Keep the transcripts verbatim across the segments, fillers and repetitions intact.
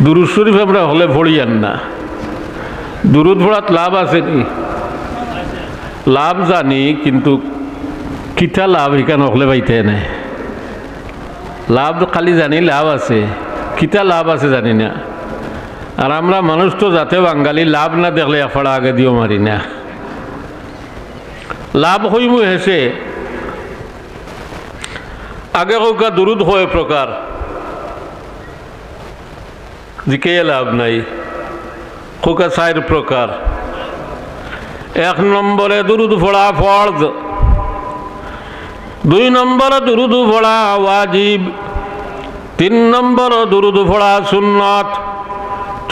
দুরুদ শরিফ আমরা হকলে পড়িয়ার না। দুরুদ পড়াত লাভ আছে নি? লাভ জানি, কিন্তু কিতা লাভ ইখান হকলে পাইতায় নায়। লাভ খালি জানি লাভ আছে, কিতা লাভ আছে জানি না। আর আমরা মানুষ তো জাতে বাঙালি, লাভ না দেখলে এক ফাড়া আগেদিও মারি না। লাভ কইমু হেষে, আগে কউক্কা দুরুদ কয় প্রকার। জিকাইয়া লাভ নাই। কউক্কা চাইর প্রকার। এক নম্বরে দুরুদ পড়া ফরজ, দুই নম্বরে দুরুদ পড়া ওয়াজিব, তিন নম্বরে দুরুদ পড়া সুন্নত,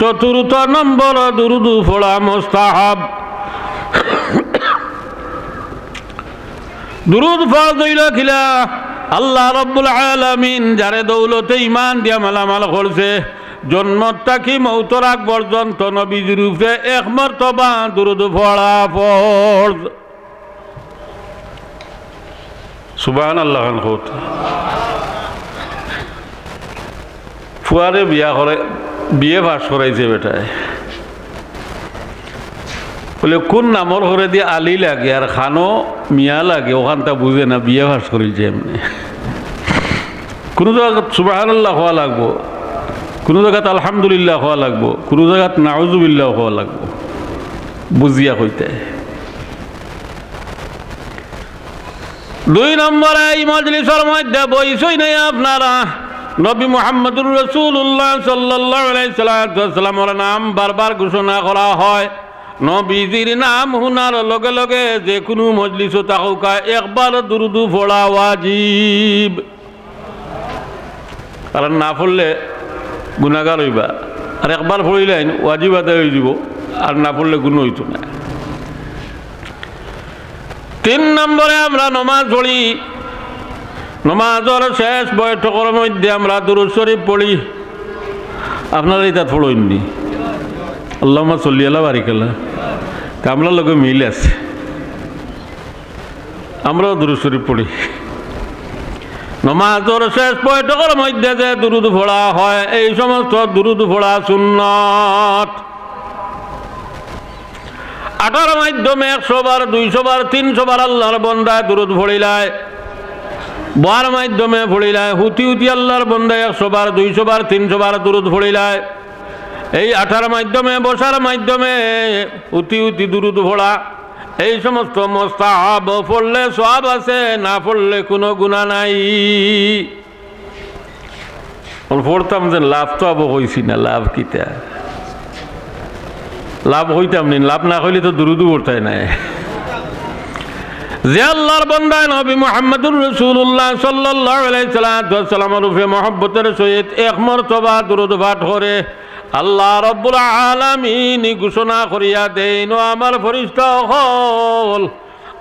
চতুর্থ নম্বরে দুরুদ পড়া মুস্তাহাব। দুরুদ ফরজ অইলো কিলা? আল্লাহ রাব্বুল আলামিন যারে দৌলতে ইমান দিয়া মালামাল করছে, জন্ম থাকি মউতর আগ পর্যন্ত নবীজির উপরে এক মর্তবা দুরুদ পড়া ফরজ। সুবহানাল্লাহ খান কউক্কা। ফুয়ারে বিয়া করে, বিএ পাশ করাইছে বেটায়। বলে, কুন নামর পরেদি আলী লাগে আর খানো মিয়া লাগে, অখানতা বুঝে না, বিএ পাশ করিলছে এমনে। কুনু জাগাত সুবহানাল্লাহ কওয়া লাগবো, কুনু জাগাত আলহামদুলিল্লাহ কওয়া লাগবো, কুনু জাগাত নাউজুবিল্লাহ কওয়া লাগবো, বুঝিয়া কইতে। দুই নম্বরে, এই মজলিসর মধ্যে বইছইন আপনারা, নবী মুহাম্মদুর রাসূলুল্লাহ সাল্লাল্লাহু আলাইহি সাল্লাতু ওয়াসসালামর নাম বারবার ঘোষণা করা হয়। নবীজির নাম হুনার লগে লগে যে কুনু মজলিসো থাকউক্কা, একবার দুরুদ পড়া ওয়াজিব। কারণ না পড়লে গুনাগার অইবা, আর একবার পড়িলাইন ওয়াজিব আদায় অইযিবো, আর না পড়লে গুনা অইতো না। তিন নম্বরে আমরা নমাজ পড়ি, নমাজর শেষ বৈঠকর মধ্যে আমরা দুরুদ শরিফ পড়ি। আপনারা ইতাত পড়ইন নি? আল্লাহুম্মা সাল্লি আলা বারিক আলা। তে আমরার লগে মিল আছে, আমরাও দুরুদ শরিফ পড়ি। নমাজর শেষ বৈঠকর মধ্যে যে দুরুদ পড়া হয়, এই সমস্ত দুরুদ পড়া সুন্নত। আটার মাধ্যমে একশো বার, দুইশো বার, তিনশো বার আল্লাহর বন্দায় দুরুদ পড়িলায়। বওয়ার মাধ্যমে পড়িলায়, হুতি হুতি আল্লাহর বন্দায় একশো বার, দুইশো বার, তিনশো বার দুরুদ পড়িলায়। এই আটার মাধ্যমে, বসার মাধ্যমে হুতি হুতি দুরুদ পড়া, এই সমস্ত মুস্তাহাব। পড়লে সওয়াব আছে, না পড়লে কুনু গুনা নাই। অখন পড়তাম যে লাভ তো আবো কইছি না, লাভ কিতা? লাভ কইতাম নি, লাভ না কইলে তো দুরুদও পড়তায় নায়। যে আল্লাহর বন্দায় নবী মুহাম্মদুর রাসূলুল্লাহ সাল্লাল্লাহু আলাইহি সাল্লাতু ওয়াসসালামর উপরে মহব্বতর সহিত এক মর্তবা দুরুদ পাঠ করে, আল্লাহ রাব্বুল আলামিন ঘোষণা করিয়া দেইন, "ও আমার ফিরিস্তা অকল,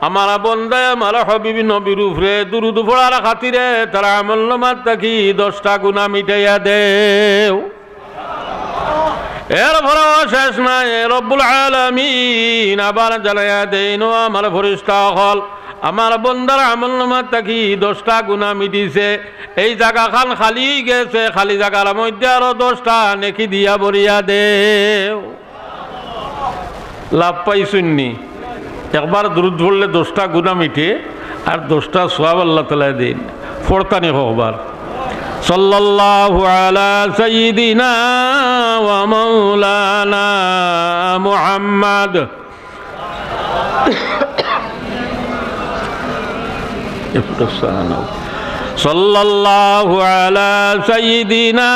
আমার বন্দায় আমার হাবিব নবীর উপরে দুরুদ পড়ার খাতিরে তার আমলনামার থাকি দশটা গুনা মিটাইয়া দেও।" এরপরেও শেষ নাই, রব্বুল আলামিন আবার জানাইয়া দেইন, "ও আমার ফিরিস্তা অকল, আমার বন্দার আমলনামার থাকি দশটা গুনা মিটিছে, এই জাগাখান খালি গেছে, খালি জাগার মধ্যে আরো দশটা নেকি দিয়া ভরিয়া দেও।" লাভ পাইছইন নি? একবার দুরুদ পড়লে দশটা গুনা মিটে, আর দশটা সওয়াব আল্লাহ তাআলায় দেইন। পড়তা নি কয়বার? সাল্লাল্লাহু আলা সাইয়্যিদিনা ওয়া মাওলানা মুহাম্মদ। সাল্লাল্লাহু আলা সাইয়্যিদিনা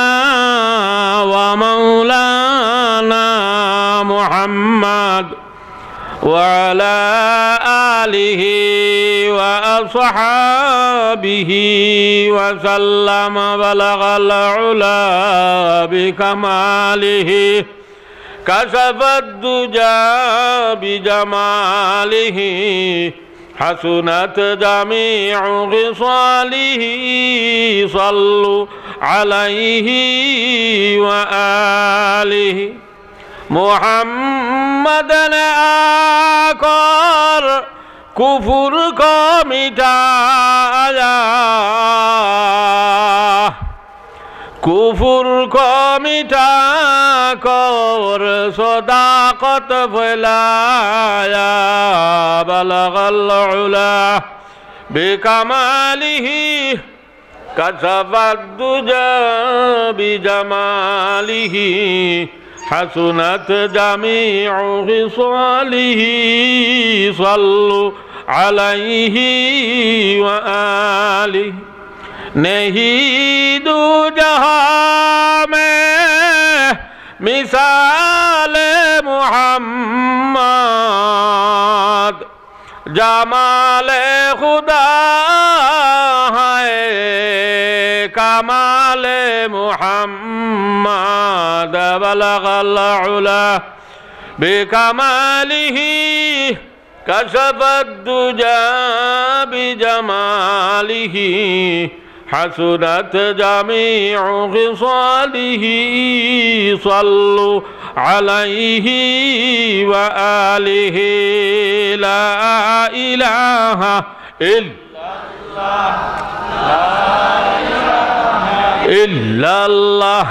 ওয়া মাওলানা মুহাম্মদ وعلى آله وأصحابه وسلم، بلغ العلا بكماله، كشف الدجى بجماله، حسنت جميع خصاله، صلوا عليه وآله। মুহাম্মাদান আকর কুফুর কো মিটায়া, কু فرقا مٹا کر صداقت پھیلایا، بلغ العلا بکمالہ، کشف الدجی بجمالہ، حسنت جمیع خصالہ، صلوا علیہ وآلہ۔ نہیں دو جہاں میں مثال محمد، جمال خدا ہے کمال محمد، بلغ العلا بکمالہ، کشف الدجی بجمالہ، حسنت جمیع خصالہ، صلوا علیہ وآلہ۔ لا الہ الا، الا اللہ۔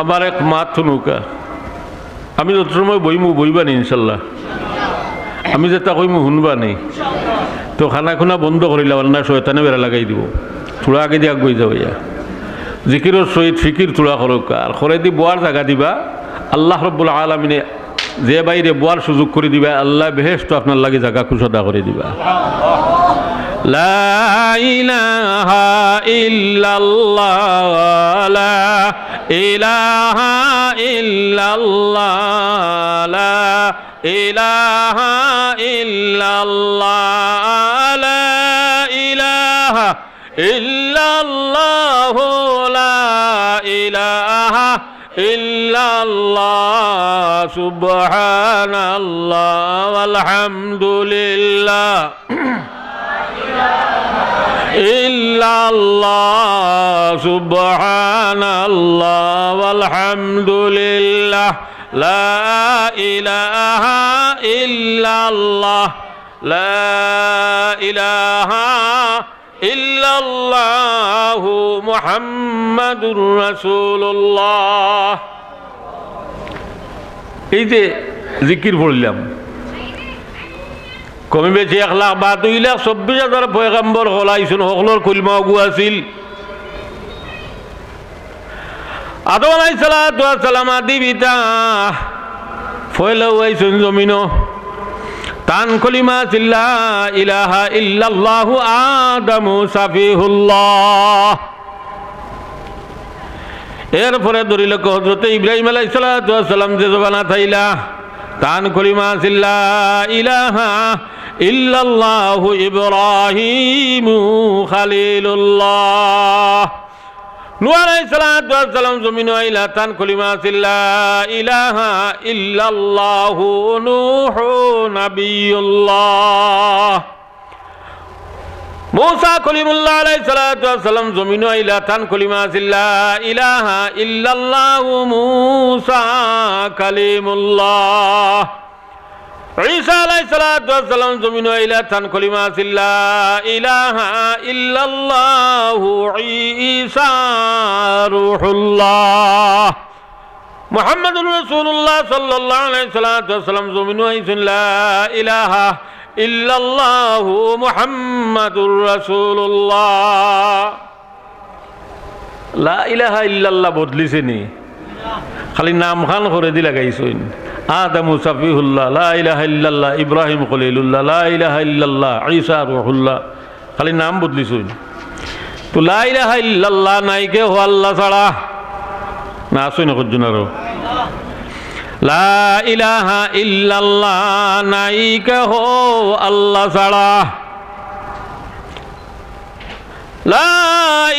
আমার এক মাত হুনুকা। আমি যত সময় বইমু, বইবা নি ইনশাল্লাহ। আমি যেটা কইমু, হুনবা নি। তো খানা খুনা বন্ধ করিলাও, না শয়তানে বেড়া লাগাই দিব। থুড়া আগে দিয়া আগুয়াই যাও ইয়া। জিকিরর সহিত ফিকির থুড়া করউক্কা। আর খরেদি বওয়ার জাগা দিবা। আল্লাহ রব্বুল আলামিনে যে ভাইরে বওয়ার সুযোগ করি দিবা, আল্লায় বেহেশতো আপনার লাগি জাগা কুশাদা করি দিবা। لا الہ الا اللہ، لا الہ الا اللہ، لا الہ الا اللہ، لا الہ الا اللہ، لا الہ الا اللہ، سبحان اللہ والحمد للہ۔ الا اللہ، سبحان اللہ والحمد للہ، لا الہ الا اللہ، لا الہ الا اللہ، محمد رسول اللہ۔ এই যে জিকির পড়লাম, কমে বেশি এক লাখ বা দুই লাখ চব্বিশ হাজার পয়গাম্বর অকল আইছইন, হকলর কলমা অগু আছিল। আদম আলাইহিস সালাতু ওয়াস সালাম আদি পিতা, পয়লাউ আইছইন জমিনো। তান কলিমা আছিল লা ইলাহা ইল্লাল্লাহু আদামু সাফিহুল্লাহ। এরপরে ধরিল হযরতে ইব্রাহিম আলাইহিস সালাতু ওয়াস সালাম যে জমানাত আইলা, তান কলিমা আছিল লা ইলাহা ইল্লাল্লাহু ইব্রাহিমু খালিলুল্লাহ। নূহ আলাইহিস সালাতু ওয়াস সালাম জমিনো আইলা, তান কলিমা আছিল লা ইলাহা ইল্লাল্লাহু নূহু নাবিয়ুল্লাহ। মুসা কলিমুল্লাহ আলাইহিস সালাতু ওয়াস সালাম জমিনো আইলা, তান কলিমা আছিল লা ইলাহা ইল্লাল্লাহু মুসা কালিমুল্লাহ। ঈসা আলাইহিস সালাতু ওয়াস সালাম জমিনো আইলা, তান কলিমা আছিল লা ইলাহা ইল্লাল্লাহু ঈসা রূহুল্লাহ। মুহাম্মাদুর রাসূলুল্লাহ সাল্লাল্লাহু আলাইহি সালাতু ওয়াস সালাম জমিনো আইছইন, লা ইলাহা ইল্লাল্লাহু মুহাম্মাদুর রাসূলুল্লাহ। লা ইলাহা ইল্লাল্লাহ বদলিছে নি? খালি নামখান খরেদি লাগাইছইন। আদামু সাফিহুল্লাহ, লা ইলাহা ইল্লাল্লাহ, ইব্রাহিম খলিলুল্লাহ, লা ইলাহা ইল্লাল্লাহ, ঈসা রূহুল্লাহ, খালি নাম বদলিছইন। তো লা ইলাহা ইল্লাল্লাহ নাই কেহ আল্লাহ ছাড়া। না আছইন কয়জন আরো? লা ইলাহা ইল্লাল্লাহ নাই কেহ আল্লাহ ছাড়া। লা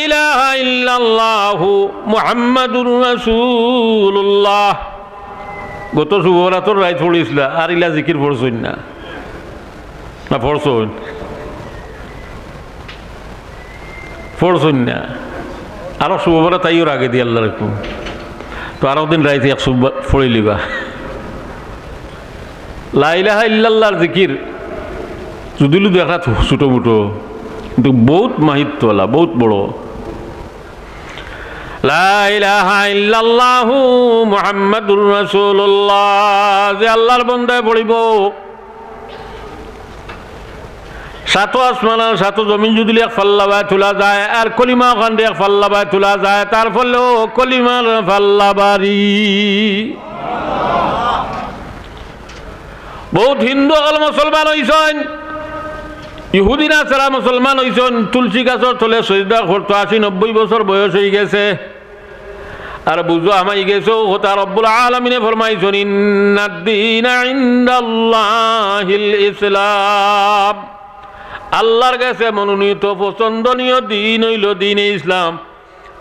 ইলাহা ইল্লাল্লাহু মুহাম্মাদুর রাসূলুল্লাহ। গত শুভ বরাতর রাইত পড়ছিলা, আর ইলা জিকির পড়ছইন না। না পড়ছইন? পড়ছইন না। আরো শুভ বরাত আইওর আগে দি আল্লাহর হুকুম। তো আরো দিন রাইতে এক শুভ বরাত পড়িলিবা। লা ইলাহা ইল্লাল্লাহর জিকির যুদি লু দেখরা ছোট মোটো, কিন্তু বউত মাহিত্যওয়ালা, বউত বড়। লা ইলাহা ইল্লাল্লাহু মুহাম্মাদুর রাসূলুল্লাহ, যে আল্লাহর বন্দায় পড়িবো, সাতো আসমান আর সাতো জমিন যুদি এক পাল্লা বায় তুলা যায়, আর কলিমা অখানদি এক পাল্লা বায় তুলা যায়, তার ফলেও কলিমার পাল্লা বাড়ি। বউত হিন্দু অকল মুসলমান অইছইন, ইহুদি নাসারা মুসলমান অইছইন, তুলসী গাছর তলে সইজদা করতো, আশি নব্বই বছর বয়স অইগেছে। আর বুঝো হামাই গেছে, অউ কথা রব্বুল আলামিনে ফরমাইছইন, "ইন্নাদ দীনা ইনদাল্লাহিল ইসলাম।" আল্লাহর গেছে মনোনীত পছন্দনীয় দ্বীন অইলো দ্বীনে ইসলাম।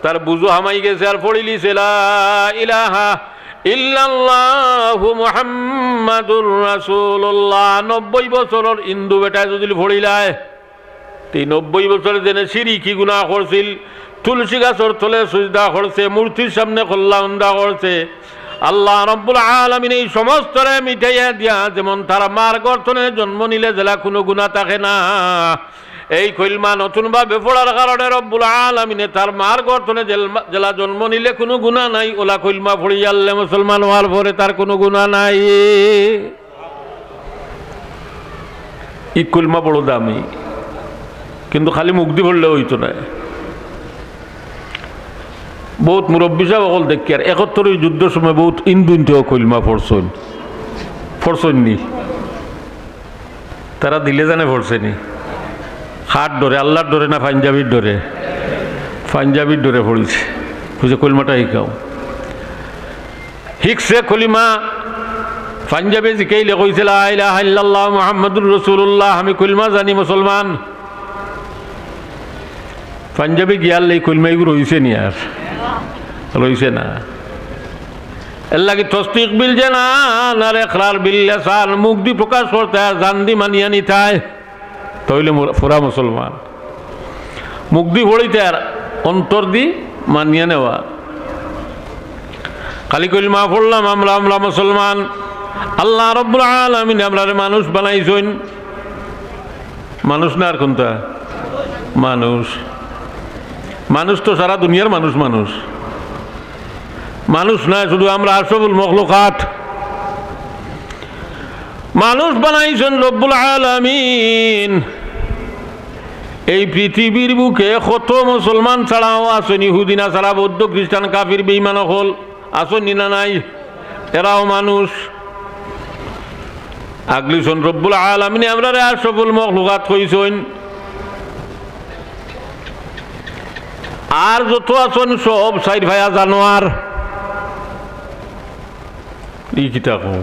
তার বুঝো হামাই গেছে আর পড়িলিছে, "লা ইলাহা ইল্লাল্লাহু মুহাম্মাদুর রাসূলুল্লাহ।" নব্বই বছরর হিন্দু বেটায় যুদি পড়িলায়, তে নব্বই বছরে যেনে শিরিকি গুনা করছিল, তুলসী গাছর তলে সুজদা করছে, মূর্তির সামনে কল্লা উন্দা করছে, আল্লাহ রব্বুল আলামিন এই সমস্তরে মিটাইয়া দিয়া, যেমন তার মার গর্ত থনে জন্ম নিলে যেলা কুনু গুনা থাকে না, এই কলমা নতুনভাবে পড়ার কারণে রব্বুল আলামিনে তার মার গর্ত থনে জেল-, যেলা জন্ম নিলে কুনু গুনা নাই, অউলা কলমা পড়িয়ারলে মুসলমান অওয়ার পরে তার কুনু গুনা নাই। ই কলমা বড় দামি, কিন্তু খালি মুখদি পড়লে অইতো নায়। বউত মুরব্বি সাব অকল দেখিয়ার, একাত্তরর যুদ্ধর সময় বউত হিন্দু ইনতেও কলমা পড়ছইন, পড়ছইন নি? তারা দিলে জানে পড়ছে নি? কার ডরে, আল্লাহর ডরে না পাঞ্জাবির ডরে? পাঞ্জাবির ডরে পড়িছে। কইছে, "কলমাটা হিকাও।" হিকছে কলিমা, পাঞ্জাবে জিকাইলে কইছে, "লা ইলাহা ইল্লাল্লাহ মুহাম্মাদুর রাসূলুল্লাহ, আমি কলমা জানি মুসলমান।" পাঞ্জাবে গিয়ারলে ই কলমা ইগু রইছে নি আর? রইছে না। এরলাগি তসদিক বিল জানান আর একরার বিল লেসান, মুখদি প্রকাশ করতে আর জানদি মানিয়া নিতায়। তা অইলে মুরা-, পুরা মুসলমান। মুখদি পড়িতে আর অন্তরদি মানিয়া নেওয়া। খালি কলমা পড়লাম আমরা, আমরা মুসলমান। আল্লাহ রব্বুল আলামিন আমরারে মানুষ বানাইছইন। মানুষ না আর কুনটা? মানুষ। মানুষ তো সারা দুনিয়ার মানুষ মানুষ। মানুষ নায়, শুধু আমরা আশরাফুল মখলুকাত। মানুষ বানাইছইন রব্বুল আলামিন। এই পৃথিবীর বুকে কত মুসলমান ছাড়াও আছইন, ইহুদি নাসারা, বৌদ্ধ, খ্রিস্টান, কাফির, বেঈমান অকল আছইন নি না নাই? এরাও মানুষ। আগলিছইন রব্বুল আলামিনে আমরারে আশরাফুল মখলুকাত কইছইন। আর যত আছইন সব চাইর পায়া জানোয়ার। ই কিতা কও?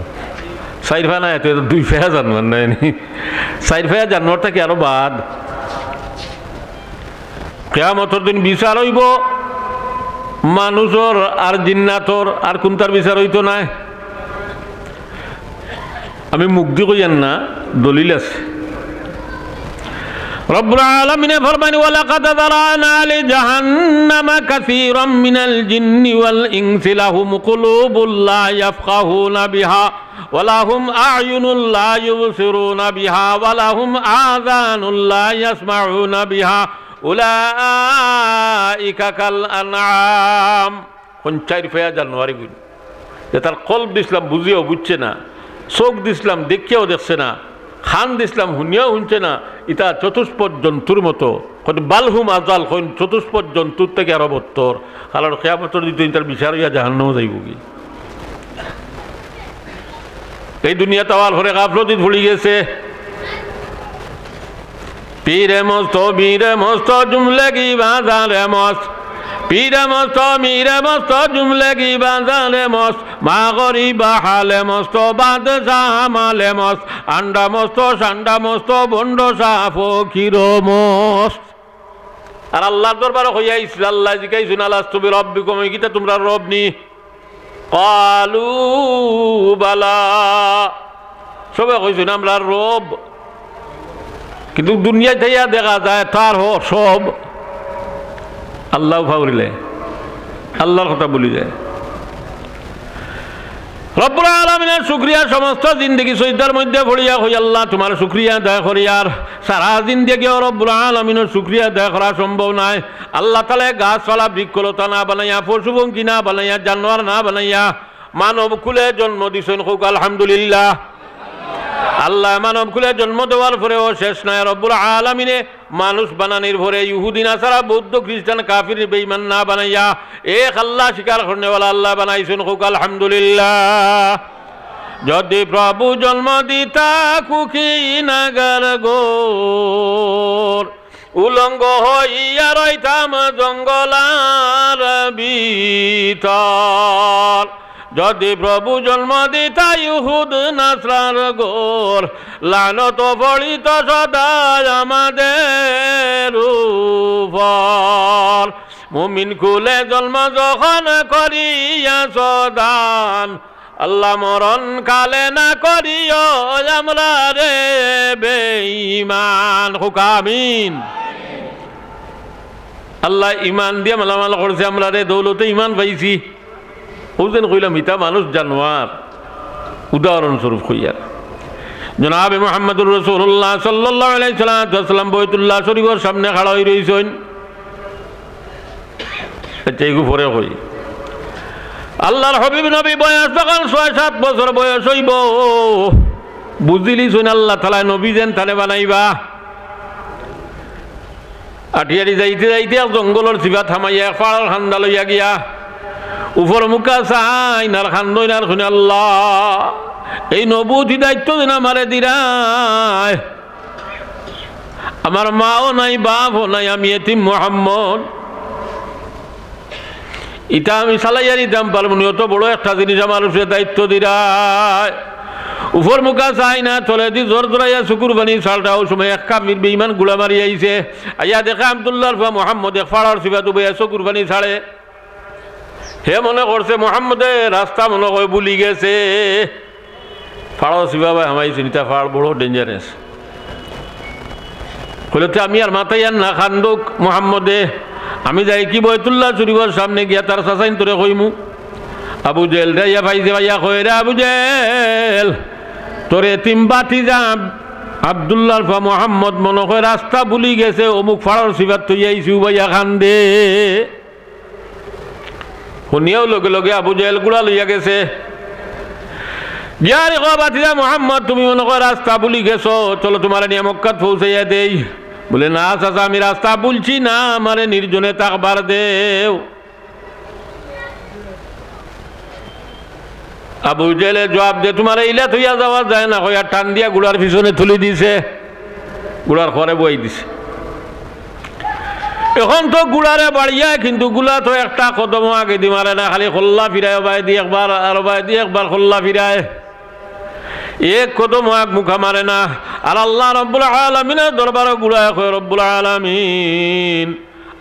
চাইর পায়া নায় তো, ইতা দুই পায়া জানোয়ার নায় নি? চাইর পায়া জানোয়ার থাকি আরো বাদ। কিয়ামতর দিন বিচার অইবো মানুষর আর জিন্নাতর, আর কুনটার বিচার অইতো নায়? আমি মুখদি কইয়ার না, দলিল আছে। রব্বুল আলামিনে ফরমাইন, "ওয়ালাকাদ যারানা লিজাহান্নামা কাসীরাম মিনাল জিন্নি ওয়াল ইনসি লাহুম কুলুবুন লা ইয়াফকাহুনা বিহা, ওয়া লাহুম আ'য়ুনুন লা ইউবসিরুনা বিহা, ওয়া লাহুম আযানুন লা ইয়াসমাউনা বিহা, উলাইকা কাল আনআম।" অখন চাইর পায়া জানোয়ার ইগুইন। যেতার কলব দিছলাম বুঝিয়াও বুঝছে না, চউখ দিছলাম দেখিয়াও দেখছে না, কান দিছলাম হুনিয়াও হুনছে না, ইতা চতুষ্পদ জন্তুর মতো। কইন বাল হুম আযাল, কইন চতুষ্পদ জন্তুর থাকি আরো বদতর। কারণ কিয়ামতর দিন তো ইতার বিচার অইয়া জাহান্নামো যাইবোগি। এই দুনিয়াত আওয়ার পরে গাফলতিত পড়ি গেছে। পীরে মস্ত, মীরে মস্ত, জুমলেগি বাজারে মস্ত। পীরে মস্ত, মীরে মস্ত, জুমলেগি বাজারে মস্ত। মা গরিবা হালে মস্ত, বাদশা হামালে মস্ত। আন্ডা মস্ত, সান্ডা মস্ত, ভন্ড শাহ ফকির মস্ত। আর আল্লাহর দরবারো কইয়া আইছলা, আল্লায় জিকাইছইন, "আলাস্তু বিরাব্বিকুম, আমি কিতা তুমরার রব নি?" ক্বালু বালা। সবে কইছইন, "আমরার রব।" কিন্তু দুনিয়াত আইয়া দেখা যায় তার হ-, সব আল্লাহ ফাউরিলে, আল্লাহর কথা ভুলি যায়। রব্বুল আলামিনর শুকরিয়া সমস্ত জিন্দেগি সইজদার মধ্যে পড়িয়া কই, "আল্লাহ, তুমার শুকরিয়া আদায় করিয়ার সারা জিন্দেগিও রব্বুল আলামিনর শুকরিয়া আদায় করা সম্ভব নায়।" আল্লাহ তাআলায় গাছপালা বৃক্ষলতা না বানাইয়া, পশুপঙ্খী না বানাইয়া, জানোয়ার না বানাইয়া, মানব কুলে জন্ম দিছইন, কউক আলহামদুলিল্লাহ। আল্লাহ মানব কুলে জন্ম দেওয়ার পরেও শেষ নায়, রব্বুল আলামিনে মানুষ বানানির পরে ইহুদি নাসারা, বৌদ্ধ, খ্রিস্টান, কাফির, বেঈমান না বানাইয়া এক আল্লাহ স্বীকার করনেওয়ালা আল্লাহ বানাইছইন, কউক আলহামদুলিল্লাহ। যদি প্রভু জন্ম দিতা কুকি নাগার গোর, উলঙ্গ হইয়া রইতাম জঙ্গলার ভিতর। যদি প্রভু জন্ম দিতা ইহুদ নাসরার গোর, লানত পড়িত সদা আমাদের উপর। মুমিন কুলে জন্ম যখন করিয়াছ দান, আল্লাহ মরণ কালে না করিও আমরারে বেঈমান। কউক আমিন। আল্লাহ ইমান দিয়া মালামাল করছে, আমরারে দৌলতে ইমান পাইছি। অউ যেন কইলাম, ইতা মানুষ জানোয়ার, উদাহরণস্বরূপ কইয়ার। জনাবে মুহাম্মদুর রাসূলুল্লাহ সাল্লাল্লাহু আলাইহি সাল্লাতু ওয়াসাল্লাম বাইতুল্লাহ শরীফর সামনে খাড়া অই রইছইন। আচ্ছা, এগু পরে কই। আল্লাহর হাবিব নবী বয়স তখন ছয় সাত বছর বয়স অইবো। বুঝিলিছইন আল্লাহ তাআলায় নবী যেন তানে বানাইবা। আটিয়ারি যাইতে যাইতে এক জঙ্গলর চিবাত হামাইয়া এক পাহাড়র কান্দা লইয়া গিয়া উপর মুখা চাইন আর কান্দইন আর কইন, "আল্লাহ, এই নবুতি দায়িত্ব যেন আমারে দিরায়। আমার মাও নাই, বাপও নাই, আমি এতিম মুহাম্মদ। ইতা আমি চালাইয়া নিতাম পারমু নি, অত বড় একটা জিনিস আমার উপরে দায়িত্ব দিরায়।" উপর মুখা চাইন আর তলেদি জোর জোরাইয়া চকুর পানি ছাড়রা। অউ সময় এক কাফির বেঈমান গুড়া মারি আইছে। আইয়া দেখে আব্দুল্লাহর ফুয়া মুহাম্মদ এক পাহাড়র চিবাত উবাইয়া চকুর পানি ছাড়ে। হে মনে করছে মুহাম্মদে রাস্তা মনে কয় ভুলি গেছে। পাহাড়র চিবাবায় হামাইছইন, ইতা পাহাড় বড় dangerous। কইলে, "তে আমি আর মাতাইয়ার না, কান্দউক মুহাম্মদে, আমি যাইগি বাইতুল্লাহ শরীফর সামনে গিয়া তার চাচাইন্তরে কইমু।" আবু জেহেলরে আইয়া পাইছে, পাইয়া কয়, "রে আবু জেহেল, তোর এতিম ভাতিজা আব্দুল্লাহর ফুয়া মুহাম্মদ মনে কয় রাস্তা ভুলি গেছে, অমুক পাহাড়র চিবাত থইয়া আইছি, উবাইয়া কান্দে।" হুনিয়াউ লগে লগে আবু জেহেল গুড়া লইয়া গেছে। গিয়া রে কয়, "ভাতিজা মুহাম্মদ, তুমি মনে কয় রাস্তা ভুলি গেছো, চলো তুমারে নিয়া মক্কাত পৌঁছাইয়া দেই।" বলে, "না চাচা, আমি রাস্তা ভুলছি না, আমারে নির্জনে থাকবার দেও।" আবু জেহেলে জুয়াব দে, "তুমারে ইলা থইয়া যাওয়া যায় না," কইয়া টান দিয়া গুড়ার পিছনে তুলি দিছে, গুড়ার খরে বওয়াই দিছে। এখন তো গুড়ারে বাড়িয়ায়, কিন্তু গুড়া তো একটা কদমও আগেদি মারে না, খালি কল্লা ফিরায়, ওবায়দি একবার আর ওবায়দি একবার কল্লা ফিরায়, এক কদমও আগ মুখা মারে না। আর আল্লাহ রব্বুল আলামিনর দরবারো গুড়ায় কয়, "রব্বুল আলামিন,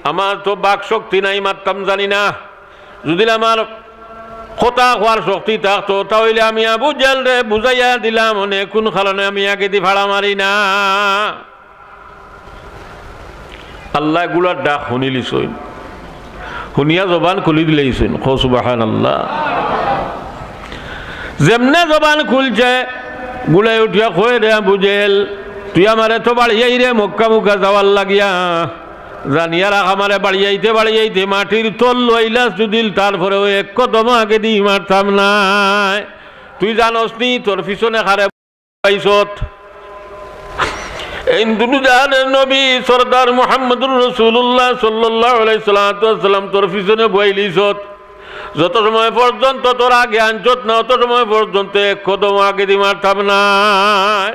আমার তো বাক শক্তি নাই, মাততাম জানি না, যুদি আমার কথা কওয়ার শক্তি থাকতো, তা অইলে আমি আবু জেহেলরে বুঝাইয়া দিলাম অনে, কুন কারণে আমি আগেদি ফাড়া মারি না।" আল্লায় গুড়ার ডাক হুনিলিছইন, হুনিয়া জবান খুলি দিলাইছইন। কও সুবহানাল্লাহ। যেমনে জবান খুলছে, গুড়ায় উঠিয়া কয়, "রে আবু জেহেল, তুই আমারে তো বাড়িয়াইরে মক্কা মুখা যাওয়ার লাগিয়া, জানিয়া রাখ, আমারে বাড়িয়াইতে বাড়িয়াইতে মাটির তল লইলাস যুদি, তারপরেও এক কদম আগেদি মারতাম নায়। তুই জানোস নি তোর পিছনে কারে পাইছত? এই দুনো জাহানের নবী সরদার মুহাম্মদুর রাসূলুল্লাহ সাল্লাল্লাহু আলাইহি সাল্লাতু ওয়াসসালাম তোর পিছনে বওয়াইলিছত। যত সময় পর্যন্ত তোর আগে আনছত না, অত সময় পর্যন্ত এক কদম আগেদি মারতাম নায়।"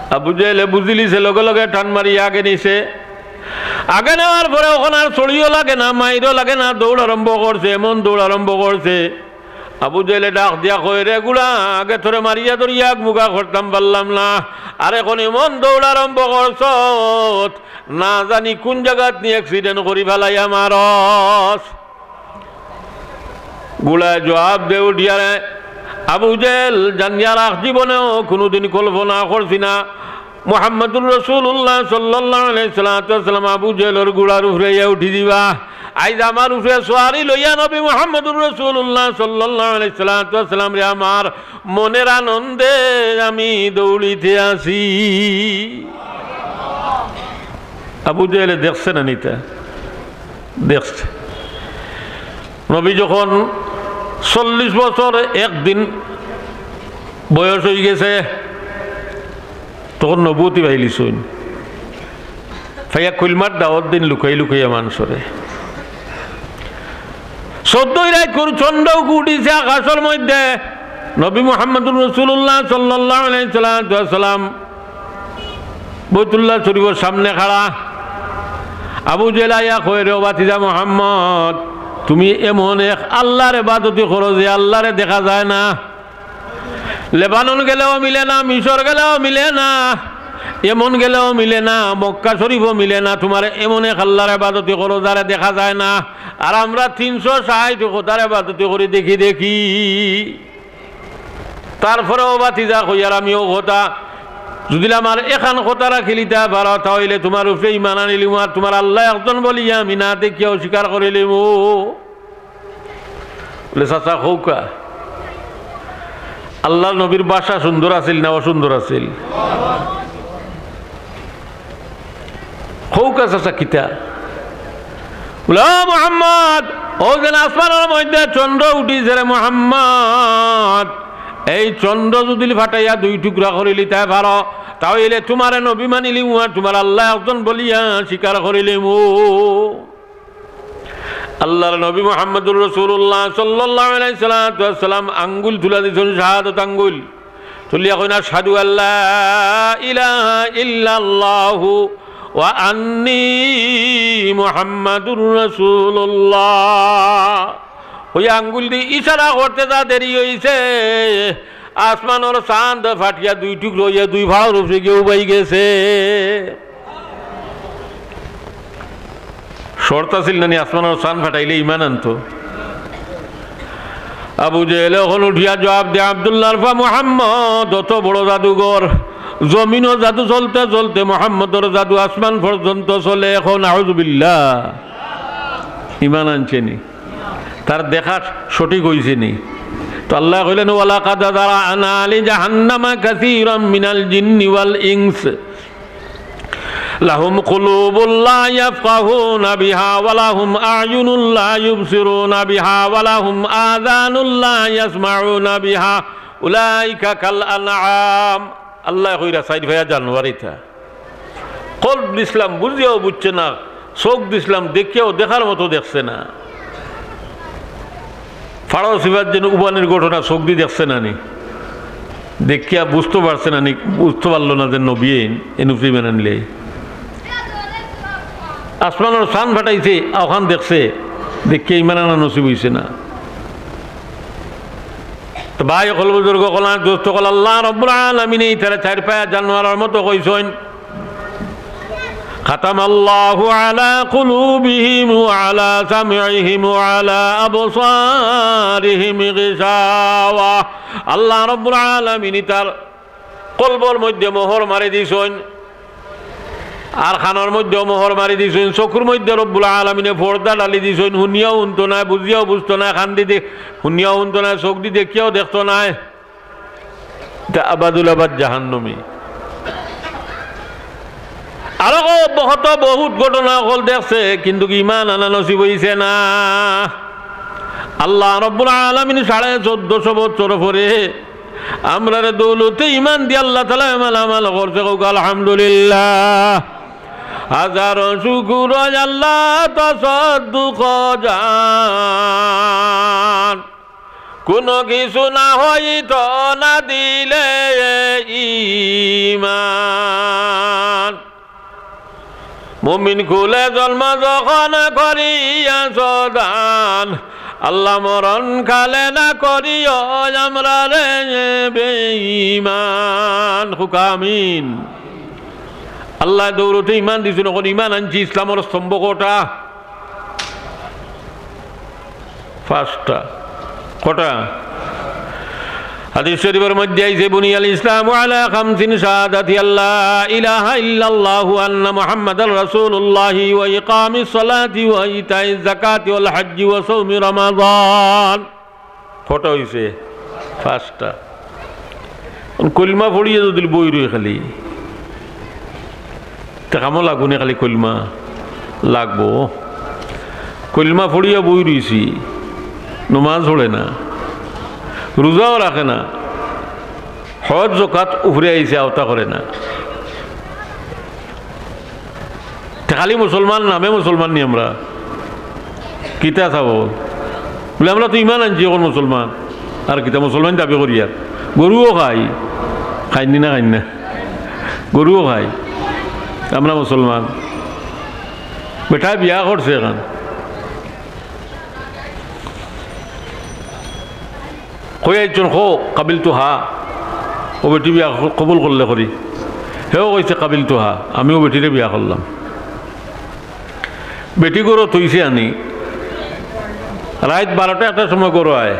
আবু জেহেলে বুঝিলিছে, লগে লগে টান মারি আগে নিছে। আগে নেওয়ার পরে অখন আর ছড়িও লাগে না, মাইরও লাগে না, দৌড় আরম্ভ করছে, এমন দৌড় আরম্ভ করছে। আবু জেহেলে ডাক দিয়া কয়, "রে গুড়া, আগে তোরে মারিয়া ধরিয়া আগ মুখা করতাম পারলাম না, আর এখন এমন দৌড় আরম্ভ করছত, না জানি কুন জাগাত নি accident করি ফালাইয়া মারস।" গুড়ায় জুয়াব দে উঠিয়া, "রে আবু জেহেল, জানিয়া রাখ, জীবনেও কুনুদিন কল্পনা করছি না মুহাম্মদুর রাসূলুল্লাহ সাল্লাল্লাহু আলাইহি সাল্লাতু ওয়াসসালাম আবু জেহেলর গুড়ার উপরে আইয়া উঠি দিবা। আইজ আমার উপরে সওয়ারি লইয়া নবী মুহাম্মদুর রাসূলুল্লাহ সাল্লাল্লাহু আলাইহি সাল্লাতু ওয়াসসালাম রে আমার মনের আনন্দে আমি দৌড়িতে আছি। আবু জেহেলে দেখছে না নি ইতা? দেখছে। নবী যখন চল্লিশ বছর একদিন বয়স অইগেছে, তখন নবুয়তি পাইলিছইন। পাইয়া কলিমার দাওয়াত দিন লুকাই লুকাইয়া মানষরে। চৌদ্দই রাইত কুর চন্দ্র উঠিছে আকাশর মধ্যে। নবী মুহাম্মদুর রাসূলুল্লাহ সাল্লাল্লাহু আলাইহি সাল্লাতু ওয়াসসালাম বাইতুল্লাহ শরীফর সামনে খাড়া। আবু জেহেল আইয়া কয়, "রে ও ভাতিজা মুহাম্মদ, তুমি এমন এক আল্লাহর ইবাদতি করো যে আল্লাহরে দেখা যায় না।" লেবানন গেলেও মিলে না, মিশর গেলেও মিলে না, এমন গেলেও মিলে না, মক্কা শরীফও মিলে না। তুমার এমন এক আল্লাহর ইবাদতি করো যারে দেখা যায় না। আর আমরা তিনশো ষাইট খোদার ইবাদতি করি দেখি দেখি। তারপরেও ভাতিজা কইয়ার আমি অউ কথা, যুদি আমার এখান কথা রাখিলিতায় পারো, তা অইলে তুমার উপরে ইমান আনিলিমু, আর তুমার আল্লাহ একজন বলিয়া আমি না দেখিয়া অস্বীকার করিলিমু। বলে, "চাচা, কউক্কা, আল্লাহর নবীর ভাষা সুন্দর আছিল না অসুন্দর আছিল? কউক্কা চাচা, কিতা?" বলে, "ও মুহাম্মদ, অউ যেন আসমানর মধ্যে চন্দ্র উঠিছে রে মুহাম্মদ, এই চন্দ্র যুদি ফাটাইয়া দুই টুকরা করিলিতায় পারো, তা অইলে তুমারে নবী মানিলিমু আর তুমার আল্লাহ একজন বলিয়া স্বীকার করিলিমু।" আল্লাহর নবী মুহাম্মদুর রাসূলুল্লাহ সাল্লাল্লাহু আলাইহি সাল্লাতু ওয়াসসালাম আঙ্গুল তুলা দিছইন, শাহাদত আঙ্গুল তুলিয়া কইন, "আশহাদু আল্লা ইলাহা ইল্লাল্লাহু ওয়া আন্নী মুহাম্মাদুর রাসূলুল্লাহ।" অউ আঙ্গুল দি ইশারা করতে যা দেরি অইছে, আসমানর চান্দ ফাটিয়া দুই টুকরা অইয়া দুই ফাড়র উপরে গিয়া উবাই গেছে। শর্ত আছিল না নি, আসমানর চান ফাটাইলে ইমান আনতো? আবু জেহেলে অখন উঠিয়া জবাব দে, "আব্দুল্লাহর ফা মুহাম্মদ অত বড় জাদুঘর, জমিনো জাদু চলতে চলতে মুহাম্মদর জাদু আসমান পর্যন্ত চলে। অখন আউযুবিল্লাহ, ইমান আনছে নি? তার দেখা সঠিক অইছে নি?" তো আল্লায় কইলেন, "ওয়ালাকাদ যারা'আনা লিজাহান্নামা কাসীরাম মিনাল জিন্নি ওয়াল ইনস।" লাহুম কুলুবুন লা ইয়াফকাহুনা বিহা ওয়া লাহুম আ'য়ুনুন লা ইউবসিরুনা বিহা ওয়া লাহুম আযানুন লা ইয়াসমাউনা বিহা উলাইকা কাল আনআম। আল্লায় কইরা চাইর পায়া জানোয়ার ইতা। কলব দিছলাম বুঝিয়াও বুঝছে না, চউখ দিছলাম দেখিয়াও দেখার মতো দেখছে না। ফাড়র সিফাত যেন উবানির ঘটনা চউখ দি দেখছে না নি, দেখিয়া বুঝতো পারছে না নি, বুঝতো পারলো না যে নবী এইন, এন উপরে ইমান আনলে। আসমানর চান ফাটাইছে, অখান দেখছে, দেখিয়া ইমান আনা নসিব অইছে না। তো ভাই অকল, বুজুর্গ অকল, দোস্ত অকল, আল্লাহ রাব্বুল আলামিনে ইতারে চাইর পায়া জানোয়ারর মতো কইছইন। ختم الله على قلوبهم وعلى سمعهم وعلى أبصارهم غشاوة। আল্লাহ রাব্বুল আলামিন ইতার কলবর মধ্যে মোহর মারি দিছইন, আর কানর মধ্যেও মোহর মারি দিছইন, চকুর মধ্যে রব্বুল আলামিনে পর্দা ঢালি দিছইন, হুনিয়াও হুনতো নায়, বুঝিয়াও বুঝতো নায়, কান দি দে-, হুনিয়াও হুনতো নায়, চউখ দি দেখিয়াও দেখতো নায়। ইতা আবাদুল আবাদ জাহান্নামী। আরো ক-, কত বহুত ঘটনা অকল দেখছে, কিন্তু ইমান আনা নসিব অইছে না। আল্লাহ রাব্বুল আলামিন সাড়ে চৌদ্দশো বছর পরে আমরারে দৌলতে ইমান দি আল্লাহ তাআলায় মালামাল করছে, কউক্কা আলহামদুলিল্লাহ। হাজারো শুকুর আল্লাহ তসদ্দুক জান। কুনু কিছু না অইতো না দিলে ইমান। মুমিন কুলে জন্ম যখন করিয়াছ দান, আল্লাহ মরণ কালে না করিও আমরারে বেঈমান। কউক্কা আমিন। আল্লায় দৌলতে ইমান দিছইন, অখন ইমান আনছি, ইসলামর স্তম্ভ কয়টা? পাঁচটা। কয়টা? হাদিস শরীফর মধ্যে আইছে, "বুনিয়াল ইসলামু আলা খামসিন, শাহাদাতি আল্লা ইলাহা ইল্লাল্লাহু ওয়া আন্না মুহাম্মাদার রাসূলুল্লাহি ওয়া ইকামিস সালাতি ওয়া ইতাইজ যাকাতি ওয়াল হজ্জি ওয়া সাওমি রমাদান।" কয়টা অইছে? পাঁচটা। অখন কলমা পড়িয়া যদি বই রই খালি, তে কামো লাগবো নি খালি কলমা? লাগবো। কলমা পড়িয়া বই রইছি, নমাজ পড়ে না, রোজাও রাখে না, হজ জকাত উপরে আইছে, আওতা করে না। তে খালি মুসলমান, নামে মুসলমান নি আমরা? কিতা চাবো? বুলে, "আমরা তো ইমান আনছি, অখন মুসলমান।" আর কিতা মুসলমান দাবি করি? আর গরুও খাই, খাইন নি না, খাইন না? গরুও খাই, আমরা মুসলমান। বেটায় বিয়া করছে অখন, কই আইছইন, কও, "কাবিলতু হা।" অউ বেটি বিয়া ক-, কবুল করলে করি। হেও কইছে, "কাবিলতু হা, আমি অউ বেটিরে বিয়া করলাম।" বেটি ঘরো থইছে আনি, রাইত বারোটা একটার সময় ঘরো আয়।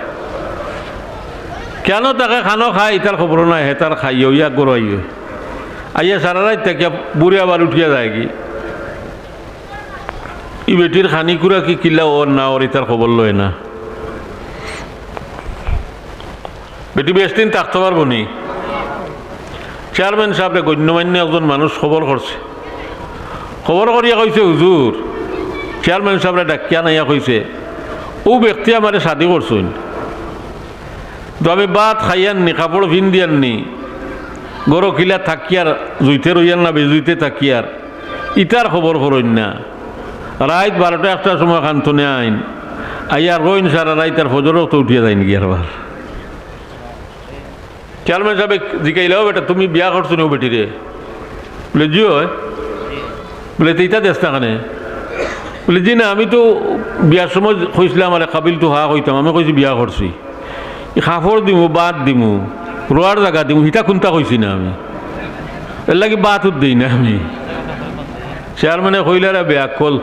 কেনে তাকে খানো খায়, ইতার খবর নাই, হে তার খাইয়া অইয়া ঘরো আইয়ে। আইয়া সারা রাইত থাকিয়া বুড়ি আবার উঠিয়া যায়গি। ই বেটির খানি খুরাকি কিলা অর না অর, ইতার খবর লয় না। বেটি বেশ দিন থাকতো পারবো নি? চেয়ারম্যান সাবরে, গণ্যমান্য একজন মানুষ খবর করছে। খবর করিয়া কইছে, "হুজুর," চেয়ারম্যান সাবরে ডাকিয়া আনাইয়া কইছে, "অউ ব্যক্তি আমারে শাদি করছইন, তো আমি ভাত খাইয়ার নি, কাপড় পিন্দিয়ার নি, ঘরো কিলা থাকিয়ার, জুইতে রইয়ার না বেজুইতে থাকিয়ার, ইতার খবর করইন না। রাইত বারোটা একটার সময় খান থনে আইন, আইয়া রইন সারা রাইত, আর ফজর অক্ত উঠিয়া যাইন গি আরবার।" চেয়ারম্যান সাবে জিকাইলা, "ও বেটা, তুমি বিয়া করছো নি অউ বেটিরে?" বুলে, "জি অয়।" বুলে, "তে ইতা দেস না কেনে?" বুলে, "জি না, আমি তো বিয়ার সময় কইছলাম, আরে কাবিলতু হা কইতাম, আমি কইছি বিয়া করছি। ই কাপড় দিমু, ভাত দিমু, রওয়ার জাগা দিমু, হিতা কুনতা কইছি না আমি। এরলাগি ভাতও দেই না আমি।" চেয়ারম্যানে কইলা, "রে বেআক্কল,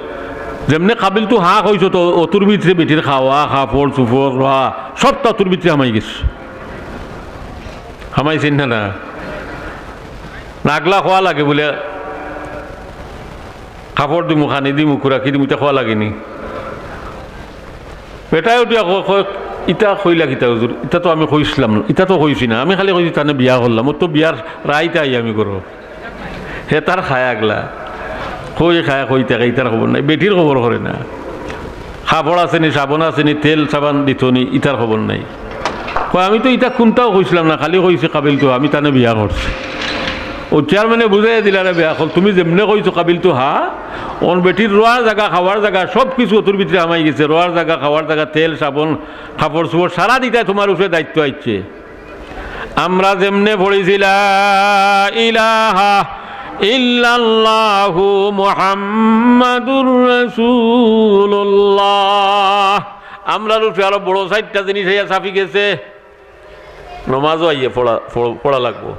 যেমনে কাবিলতু হা কইছো তো অতুর ভিতরে বেটির খাওয়া, কাপড়, চুপড়, রওয়া, সবতা অতুর ভিতরে হামাই গেছে।" হামাইছে না, না? নাগলা কওয়া লাগে বুলে, "কাপড় দিমু, খানি দিমু, খুরাকি দিমু," ইতা কওয়া লাগে নি? বেটায় উঠিয়া কয়, কয়, "ইতা কইলা কিতা হুজুর? ইতা তো আমি কইছলাম না, ইতা তো কইছি না। আমি খালি কইছি তানে বিয়া করলাম, অউ তো বিয়ার রাইত আই আমি করো।" হে তার খায় আগলা। কই খায়, কই থাকে, ইতার খবর নাই। বেটির খবর করে না। কাপড় আছে নি, সাবন আছে নি, তেল সাবান দিতো নি, ইতার খবর নাই। কয়, "আমি তো ইতা কুনতাও কইছলাম না, খালি কইছি কাবিলতু, আমি তানে বিয়া করছি।" অউ চেয়ারম্যানে বুঝাইয়া দিলা, "রে বেআক্কল, তুমি যেমনে কইছো কাবিলতু হা, অন বেটির রওয়ার জাগা, খাওয়ার জাগা, সব কিছু অতুর ভিতরে হামাই গেছে। রওয়ার জাগা, খাওয়ার জাগা, তেল, সাবন, কাপড় চুপড়, সারা দিতায় তুমার উপরে দায়িত্ব আইছে।" আমরা যেমনে পড়ছি, লা ইলাহা ইল্লাল্লাহু মুহাম্মাদুর রাসূলুল্লাহ, আমরার উপরে আরো বড় চাইরটা জিনিস আইয়া চাপি গেছে। নমাজও আইয়া পড়া, পড়-, পড়া লাগবো,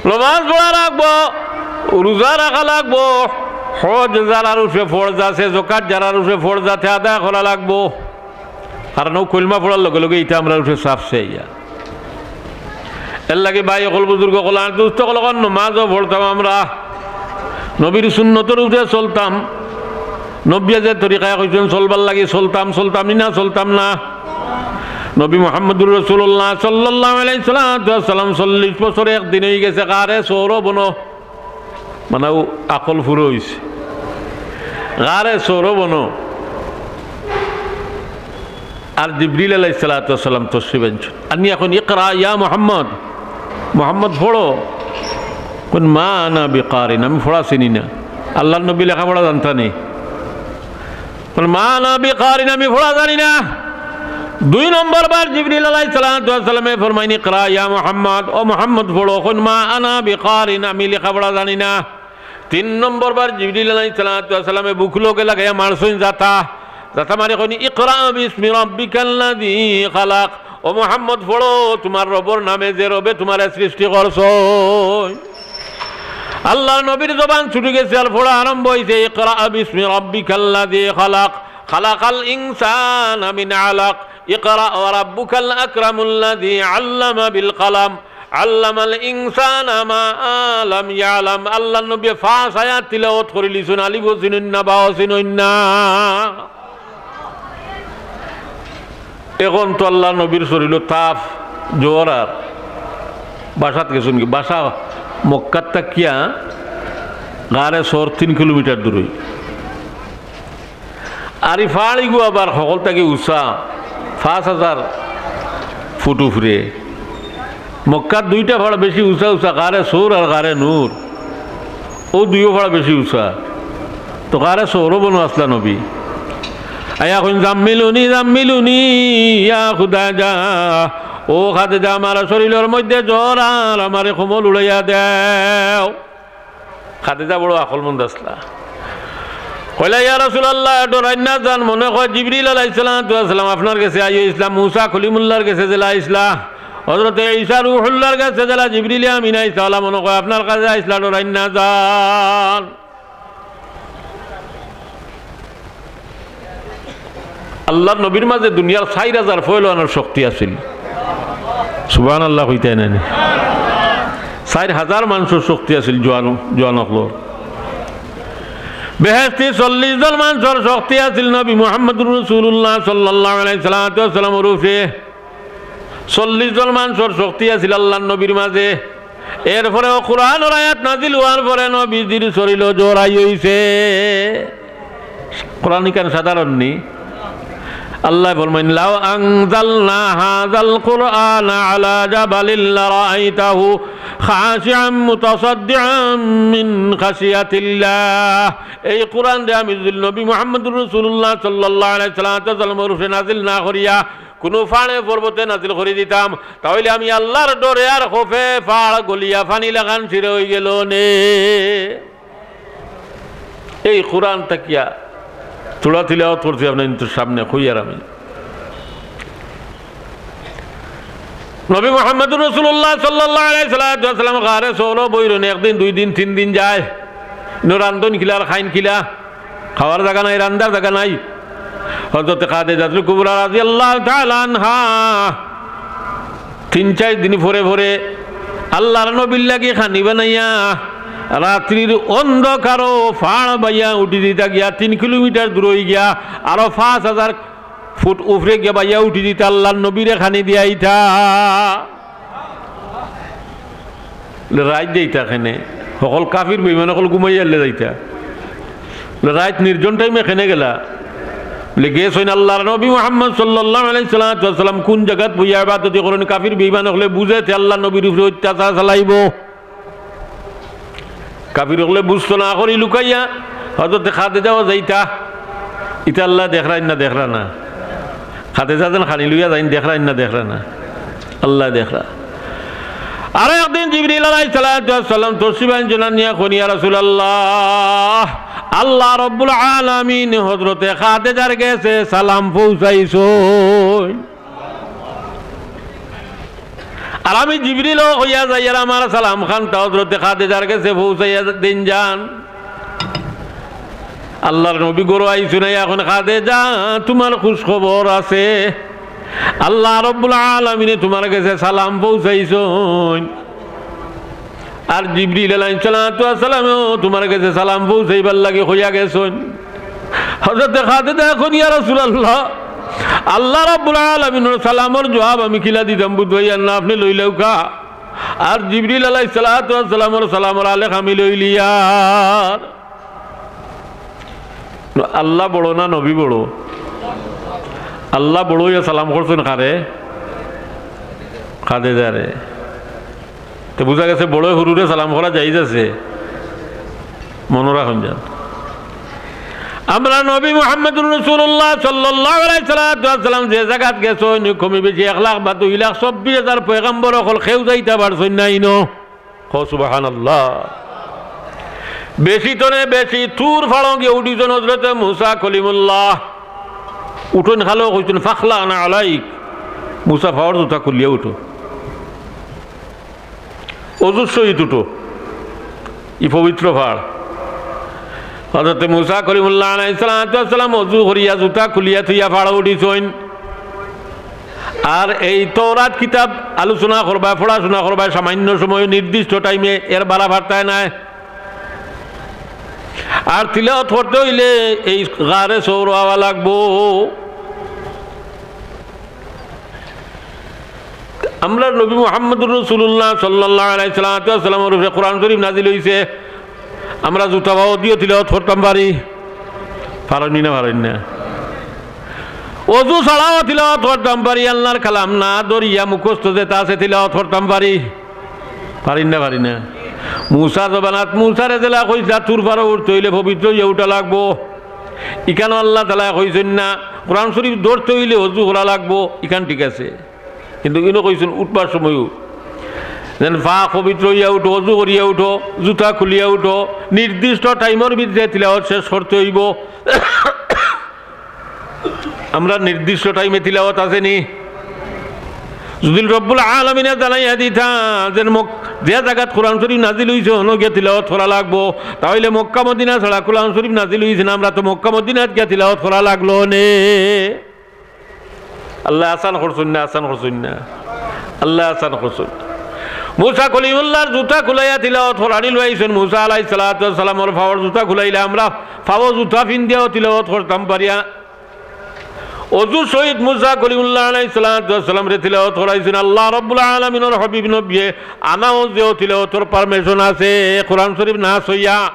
নমাজ পড়া লাগবো, রোজা রাখা লাগবো, হজ যারার উপরে ফরজ আছে, যাকাত যারার উপরে ফরজ আছে, আদায় করা লাগবো। কারণ অউ কলমা পড়ার লগে লগে ইটা আমরার উপরে চাপছে আইয়া। এরলাগি ভাই অকল, বুজুর্গ অকল, আর দুস্ত অকল, অখন নমাজও পড়তাম আমরা, নবীর সুন্নতর উপরে চলতাম। নবীয়ে যে তরিকায় কইছইন চলবার লাগি, চলতাম, চলতাম নি না, চলতাম না? নবী মুহাম্মদুর রাসূলুল্লাহ সাল্লাল্লাহু আলাইহি সাল্লাতু ওয়াসসালাম চল্লিশ বছর এক দিন অইগেছে, গারে সওর বনো। মানে অউ আকল ফুরো অইছে। গারে সওর বনো। আর জিবরিল আলাইহিস সালাতু ওয়াস সালাম তশরিফ আনছইন। আনিয়া কইন, "ইকরা ইয়া মুহাম্মদ।" "মুহাম্মদ পড়ো।" কইন, "মা আনা বিকারিন, আমি পড়া চিনি না।" আল্লার নবী লেখাপড়া জানতা নি? কইন, "মা আনা বিকারিন, আমি পড়া জানি না।" দুই নম্বর বার জিবরিল আলাইহিস সালাতু ওয়াস সালামে ফরমাইন, "ইকরা ইয়া মুহাম্মদ, ও মুহাম্মদ পড়ো।" কইন, "মা আনা বিকারিন, আমি লেখাপড়া জানি না।" তিন নম্বর বার জিবরিল আলাইহিস সালাতু ওয়াস সালামে বুক লগে লাগাইয়া মারছইন জাতা, জাতা মারি কইন, "ইকরা বিসমি রাব্বিকাল্লাযী খালাক।" ও মুহাম্মদ পড়ো তুমার রবর নামে, যে রবে তুমারে সৃষ্টি করছইন। আল্লার নবীর জবান ছুটি গেছে, আর পড়া আরম্ভ অইছে, "ইকরা বিসমি রাব্বিকাল্লাযী খালাক, খালাকাল ইনসানা মিন আলাক।" اقرأ وربك الأكرم الذي علم بالقلم علم الإنسان ما لم يعلم। আল্লার নবীয়ে পাঁচ আয়াত তিলাওয়াত করিলিছইন, আলিফও চিনইন না, বাও চিনইন না। এখন তো আল্লার নবীর শরীলো তাপ, জ্বর আর বাসাত গেছইন কি? বাসা মক্কাত থাকিয়া গারে সওর তিন কিলোমিটার দূরই। আর ই পাহাড় ইগু আবার হকল থাকি উচা, পাঁচ হাজার ফুট উপরে। মক্কার দুইটা পাহাড় বেশি উচা উচা, গারে সওর আর গারে নূর। অউ দুইও পাহাড় বেশি উচা। তো গারে সওরো বনো আছলা নবী। আইয়া কইন, "জাম্মিলুনি, জাম্মিলুনি, ইয়া খুদাজা। ও খাদিজা, আমার শরীলর মধ্যে জ্বর আর, আমারে কম্বল উড়াইয়া দেও।" খাদিজা বড় আকলমন্দ আছলা। কইলা, "ইয়া রাসুলাল্লাহ, ডরাইন না যান, মনে কয় জিবরিল আলাইহিস সালাতু ওয়াস সালাম আপনার গেছে আইছলা, মুসা কলিমুল্লাহর গেছে যেলা আইছলা, হজরতে ঈসা রুহুল্লাহর গেছে যেলা জিবরিলে আমিন আইছলা, অলা মনে কয় আপনার কাছে আইছলা, ডরাইন না যান।" আল্লার নবীর মাঝে দুনিয়ার চাইর হাজার ফয়লওয়ানর শক্তি আছিল। সুবহানাল্লাহ কইতায় নানি? চাইর হাজার মানষর শক্তি আছিল, জোয়ান, জোয়ান অকলর। বেহেশতি চল্লিশ জন মানষর শক্তি আছিল নবী মুহাম্মদুর রাসুলুল্লাহ সাল্লাল্লাহু আলাইহি সাল্লাতু ওয়াস সালামর উপরে। চল্লিশ জন মানষর শক্তি আছিল আল্লার নবীর মাঝে। এরপরেও কুরআনর আয়াত নাজিল অওয়ার পরে নবীজির শরীলো জ্বর আই অইছে। কুরআন ইখান সাধারণ নি। আল্লায় ফরমাইন, "লাউ আনজালনা হাযাল কুরআনা আলা জাবালিন লারাআইতাহু খাশিআম মুতাসাদ্দিআম মিন খাশিয়াতিল্লাহ।" এই কুরআনরে আমি যদি নবী মুহাম্মদুর রাসুলুল্লাহ সাল্লাল্লাহু আলাইহি সাল্লাতু ওয়াস সালামর উপরে নাজিল না করিয়া কুনু পাহাড়ে পর্বতে নাজিল করি দিতাম, তা অইলে আমি আল্লার ডরে আর খফে পাহাড় গলিয়া পানি লাখান ছিড়া অইগেলো নে। এই কুরআন থাকিয়া থুড়া তিলাওয়াত করছি আপনাইনতর সামনে, কইয়ার আমি। নবী মুহাম্মদুর রাসুলুল্লাহ সাল্লাল্লাহু আলাইহি সাল্লাতু ওয়াস সালাম গারে সওরো বইরইন, একদিন, দুই দিন, তিন দিন যায়। ইনো রান্ধইন কিলা আর খাইন কিলা? খাওয়ার জাগা নাই, রান্ধার জাগা নাই। হজরতে খাদিজাতুল কুবরা রাদিয়াল্লাহু তাআলা আনহা তিন চাইর দিন পরে পরে আল্লার নবীর লাগি খানি বানাইয়া রাত্রির অন্ধকারো পাহাড় বাইয়া উঠি দিতা গিয়া তিন কিলোমিটার দূর অই গিয়া আরো পাঁচ হাজার ফুট উপরে গিয়া বাইয়া উঠি দিতা আল্লার নবীরে খানি দিয়া আইতা। বলে, "রাইত যাইতা কেনে? হকল কাফির বেইমান হকল ঘুমাইয়া আইলে যাইতা।" বলে, "রাইত নির্জন টাইমে কেনে গেলা?" বলে, "গেছইন আল্লার নবী মুহাম্মদ সাল্লাল্লাহু আলাইহি সাল্লাতু ওয়াস সালাম কুন জাগাত বইয়া ইবাদতি করইন, কাফির বেইমান হকলে বুঝে তে আল্লার নবীর উপরে অত্যাচার চালাইবো।" কাফির হকলে বুঝতো না করি লুকাইয়া হজরতে খাদিজাও যাইতা। ইতা আল্লায় দেখরা নি না দেখরা না? খাদিজা যেন খানি লইয়া যাইন, দেখরা নি না দেখরা না? আল্লায় দেখরা। আরো একদিন জিবরিল আলাইহিস সালাতু ওয়াস সালাম তশরিফ আনছইন, আনিয়া কইন, "ইয়া রাসুলাল্লাহ, আল্লাহ রাব্বুল আলামিন হজরতে খাদিজার গেছে সালাম পৌঁছাইছইন।" আর আমি জিবরিলও কইয়া যাইয়ার আমার সালাম খানতা হজরতে খাদিজার গেছে পৌঁছাইয়া দিন যান। আল্লার নবী ঘরো আইছইন, আইয়া কইন, "খাদিজা, তুমার খুশ খবর আছে, আল্লাহ রাব্বুল আলামিনে তুমার গেছে সালাম পৌঁছাইছইন।" আর জিবরিল আলাইহিস সালাতু ওয়াস সালামেও তুমার গেছে সালাম পৌঁছাইবার লাগি কইয়া গেছইন। হজরতে খাদিজায় কইন, "ইয়া রাসুলাল্লাহ, আল্লাহ রাব্বুল আলামিনর সালামর জুয়াব আমি কিলা দিতাম বুঝ পাইয়ার না, আপনে লইলাউক্কা।" আর জিবরিল আলাইহিস সালাতু ওয়াস সালামর সালামর আলেখ আমি লইলিয়ার। আল্লাহ বড় না নবী বড়? আল্লাহ বড় অইয়া সালাম করছইন কারে? খাদিজারে। তে বুঝা গেছে বড় হুরুরে সালাম করা জায়েজ আছে। মনো রাখইন যান। আমরার নবী মুহাম্মদুর রাসুলুল্লাহ সাল্লাল্লাহু আলাইহি সাল্লাতু ওয়াস সালাম যে জাগাত গেছইন, কমি বেশি এক লাখ বা দুই লাখ চব্বিশ হাজার পয়গাম্বর অকল কেউ যাইতা পারছইন না ইনো। কও সুবহানাল্লাহ। বেশি তনে বেশি তুর পাড়ো গিয়া উঠিছইন হজরতে মুসা কলিমুল্লাহ। উঠইন খালো কইছইন, "ফাখলা আনা আলাইক।" মুসা, পাওর জুতা খুলিয়া উঠো। অজুর সহিত উঠো, ই পবিত্র পাড়। হজরতে মুসা কলিমুল্লাহ আলাইহিস সালাতু ওয়াস সালাম অজু করিয়া জুতা খুলিয়া থইয়া পাড়ো উঠিছইন। আর এই তৌরাত কিতাব আলোচনা করবায়, পড়াশোনা করবায় সামান্য সময়, নির্দিষ্ট টাইমে, এর বারা পারতায় নায়। আর তিলাওয়াত করতে অইলে এই গারে সৌর হওয়া লাগবো। আমরার নবী মুহাম্মদুর রাসূলুল্লাহ সাল্লাল্লাহু আলাইহি সাল্লাতু ওয়াসসালামর উপরে কোরআন শরীফ নাজিল অইছে, আমরা জুতা পাও দিও তিলাওয়াত করতাম পারি? পারইন না, পারইন না? অজু ছাড়াও তিলাওয়াত করতাম পারি, আল্লাহর কালাম না ধরিয়া মুখস্থ যেটা আছে তিলাওয়াত করতাম পারি? পারইন না, পারি না? মুসা জমানাত মুসারে যেলা কইছলা তুর পারো উঠতে অইলে পবিত্র অইয়া উঠা লাগবো, ইখানো আল্লাহ তাআলায় কইছইন না। কোরআন শরীফ ধরতে অইলে অজু করা লাগবো, ইখান ঠিক আছে, কিন্তু ইনো কইছইন উঠবার সময়ও যেন পাক পবিত্র অইয়া উঠো, অজু করিয়া উঠো, জুতা খুলিয়া উঠো, নির্দিষ্ট টাইমর ভিতরে তিলাওয়াত শেষ করতে অইবো। আমরা নির্দিষ্ট টাইমে তিলাওয়াত আছে নি? যদি রব্বুল আলামিনে জানাইয়া দিতা যে মক-, যে জাগাত কোরআন শরীফ নাজিল অইছে, অনো গিয়া তিলাওয়াত করা লাগবো, তা অইলে মক্কা মদিনা ছাড়া কোরআন শরীফ নাজিল অইছে না, আমরা তো মক্কা মদিনাত গিয়া তিলাওয়াত করা লাগলো নে। আল্লায় আসান করছইন না, আসান করছইন না? আল্লায় আসান করছইন। মুসা কলিমুল্লাহর জুতা খুলাইয়া তিলাওয়াত করানি লইয়া আইছইন। মুসা আলাইহিস সালাতু ওয়াস সালামর পাওর জুতা খুলাইলা, আমরা পাও জুতা পিন্দিয়াও তিলাওয়াত করতাম পারিয়া। অজু সহিত মুসা কলিমুল্লাহ আলাইহিস সালাতু ওয়াস সালামরে তিলাওয়াত করাইছইন। আল্লাহ রাব্বুল আলামিনর হাবিব নবিয়ে আনাও যেও তিলাওয়াতর permission আছে, কোরআন শরীফ না ছইয়া।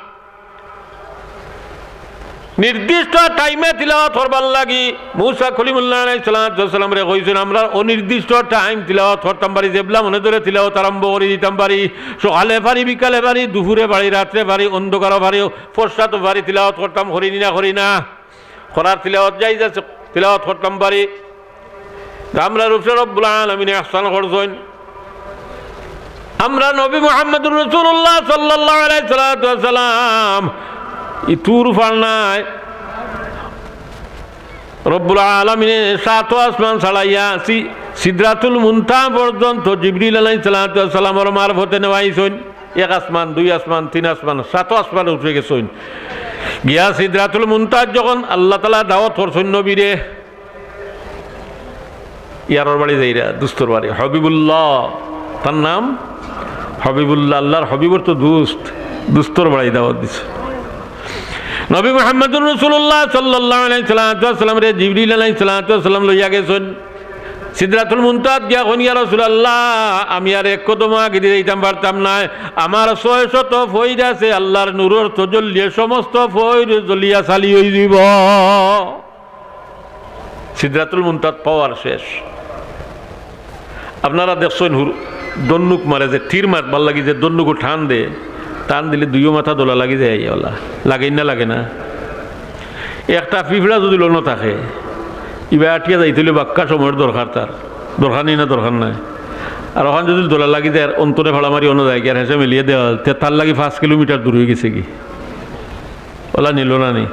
নির্দিষ্ট টাইমে তিলাওয়াত করবার লাগি মুসা কলিমুল্লাহ আলাইহিস সালাতু ওয়াস সালামরে কইছইন, আমরা অনির্দিষ্ট টাইম তিলাওয়াত করতাম পারি, যেবলা মনে ধরে তিলাওয়াত আরম্ভ করি দিতাম পারি, সকালে পারি, বিকালে পারি, দুপুরে পারি, রাত্রে পারি, অন্ধকারো পারি, ফর্সাতো পারি, তিলাওয়াত করতাম, করি নি না, করি না? করার তিলাওয়াত জায়েজ আছে, তিলাওয়াত করতাম পারি। আমরার উপরে রব্বুল আলামিনে ইহসান করছইন। আমরা নবী মুহাম্মদুর রাসূলুল্লাহ সাল্লাল্লাহু আলাইহি সাল্লাতু ওয়াস সালাম ই তুর পার নাই, রব্বুল আলামিনে সাত আসমান ছাড়াইয়া সি-, সিদরাতুল মুনতাহা পর্যন্ত জিবরিল আলাইহিস সালাতু ওয়াস সালামর মারফতে নেওয়াইছইন। এক আসমান, দুই আসমান, তিন আসমান, সাত আসমানে উঠে গেছইন। গিয়া সিদরাতুল মুনতাহাত যখন আল্লাহ তাআলা দাওয়াত করছইন নবীরে, ইয়ারর বাড়ি যাইরা, দুস্তর বাড়ি, হাবিবুল্লাহ, তার নাম হাবিবুল্লাহ, আল্লাহর হাবিবর তো দুস্ত, দুস্তর বাড়ি দাওয়াত দিছে। নবী মুহাম্মদুর রাসূলুল্লাহ সাল্লাল্লাহু আলাইহি সাল্লাতু ওয়াস সালামরে জিবরিল আলাইহিস সালাতু ওয়াস সালাম লইয়া গেছইন। সিদরাতুল মুনতাহাত গিয়া কইন, "ইয়া রাসূলুল্লাহ, আমি আর এক কদম আগে দি যাইতাম পারতাম নায়, আমার ছয় শত ফইর আছে, আল্লাহর নূরর তজল্লিয়ে সমস্ত ফইর জ্বলিয়া ছালি অইযিবো।" সিদরাতুল মুনতাহাত পাওয়ার শেষ। আপনারা দেখছইন হুর-, ধন্নুক মারে যে তীর মারবার লাগি যে ধন্নুকো টান দে, টান দিলে দুইও মাথা ধলা লাগি যায়, আইয়া ওলা। লাগে না, লাগে না? একটা পিঁপড়া যদি লনো থাকে, ইবা আটিয়া যাইতে অইলে বাক্কা সময়র দরকার তার। দরকার নি না, দরকার নাই? আর অখান যদি ধলা লাগি যায়, আর অন্তরে ফাড়া মারি অনো যায়, আর হেসে মিলিয়ে দেওয়া, তে তার লাগি পাঁচ কিলোমিটার দূর অইগেছে গি। ওলা নিল না নি?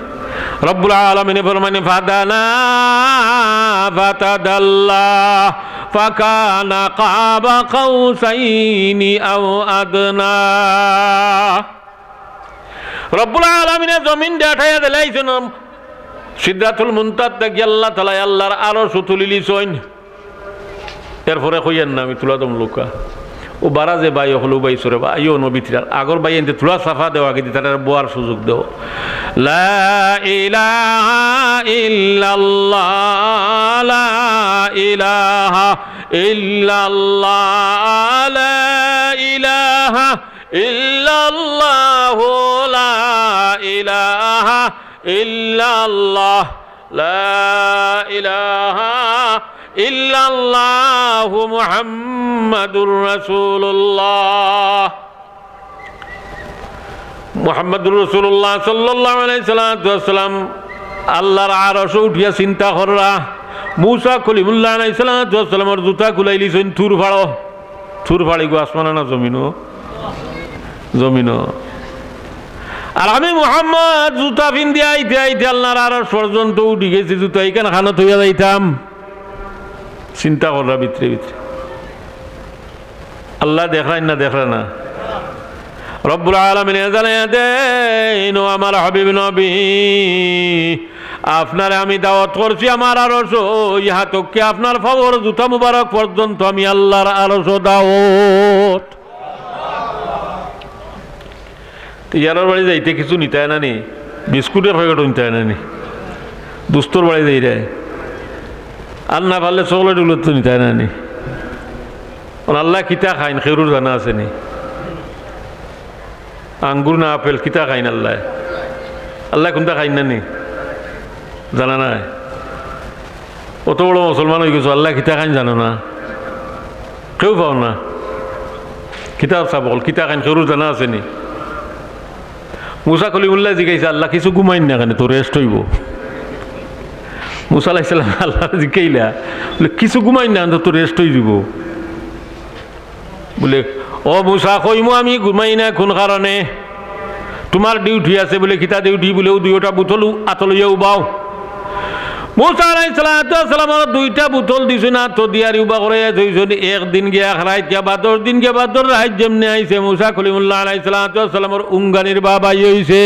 রব্বুল আলামিনে ফরমাইন, "ফাদানা ফাতাদাল্লা ফাকানা কাবা কাউসাইনি আও আদনা।" রব্বুল আলামিনে জমিন দেখাইয়া দিলাইছইন, সিদরাতুল মুনতাহাত থাকি আল্লাহ তাআলায় আল্লাহর আরশো তুলিলিছইন। এরপরে কইয়ের না, আমি তুলা দম লউক্কা। ও বারা যে ভাই অকল, ও ভাই সরে বা, আইও নবী তিরার। আগর ভাই এনতে তুলা সাফা দেও, আগে দি তারারে বওয়ার সুযোগ দেও। লা ইলাহা ইল্লাল্লাহ, লা ইলাহা ইল্লাল্লাহ, লা ইলাহা ইল্লাল্লাহু, লা ইলাহা ইল্লাল্লাহ, লা ইলাহা ইল্লাল্লাহু মুহাম্মাদুর রাসূলুল্লাহ। মুহাম্মাদুর রাসূলুল্লাহ সাল্লাল্লাহু আলাইহি সাল্লাতু ওয়াসসালাম আল্লাহর আরশো উঠিয়া চিন্তা কররা, মুসা কলিমুল্লাহ আলাইহিস সালাতু ওয়াসসালামর জুতা খুলাইলিছইন তুর ফাড়ো। তুর ফাড়ি গো আসমানো না জমিনো? জমিনো। আর আমি মুহাম্মদ জুতা পিন্দিয়া আইতে আইতে আল্লাহর আরশ পর্যন্ত উঠি গেছি, জুতা ইখান খানো থইয়া যাইতাম। চিন্তা কররা ভিতরে ভিতরে। আল্লাহ দেখরাইন না, দেখরা না? রব্বুল আলামিনে জানাইয়া দেইন, "ও আমার হাবিব নবী, আপনারে আমি দাওয়াত করছি আমার আরশো, ইহা তক্কে আপনার পাওর জুতা মুবারক পর্যন্ত আমি আল্লাহর আরশো দাওয়াত।" তো ইয়ারর বাড়ি যাইতে কিছু নিতায় না নি? বিস্কুটের প্যাকেট নিতায় না নি? দুস্তর বাড়ি যাইরায়, আর না পারলে চকলেট উকলেট তো নিতায় না নি? অখন আল্লাহ কিতা খাইন, কেউরুর জানা আছে নি? আঙ্গুর না আপেল, কিতা খাইন আল্লাহ? আল্লাহ কুনটা খাইন না নি? জানা নাই? অত বড় মুসলমান অইগেছো, আল্লাহ কিতা খাইন জানো না? কেউ পাও না। কিতাব সাব অকল, কিতা খাইন কেউরুর জানা আছে নি? মুসা কলিমুল্লায় জিগাইছে, "আল্লাহ, কিছু ঘুমাইন না কেনে, তো রেস্ট অইবো।" মুসা আলাইহিস সালাম আল্লাহরে জিগাইলা, বলে, "কিছু ঘুমাইন না কেনে, তো রেস্ট অইযিবো।" বলে, "ও মুসা, কইমু আমি ঘুমাই না কুন কারণে? তুমার ডিউটি আছে।" বলে, "কিতা ডিউটি?" বলে, "অউ দুইওটা বুতল আতো লইয়া উবাও।" মুসা আলাইহিস সালাতু ওয়াস সালামর দুইটা বুতল দিছইন, আতো দিয়ারি উবা করাইয়া থইছইন। এক দিন গিয়া এক রাইত গিয়া বা দশ দিন গিয়া বা দশ রাইত যেমনে আইছে, মুসা কলিমুল্লাহ আলাইহিস সালাতু ওয়াস সালামর উঙ্গানির বাবাই অইছে।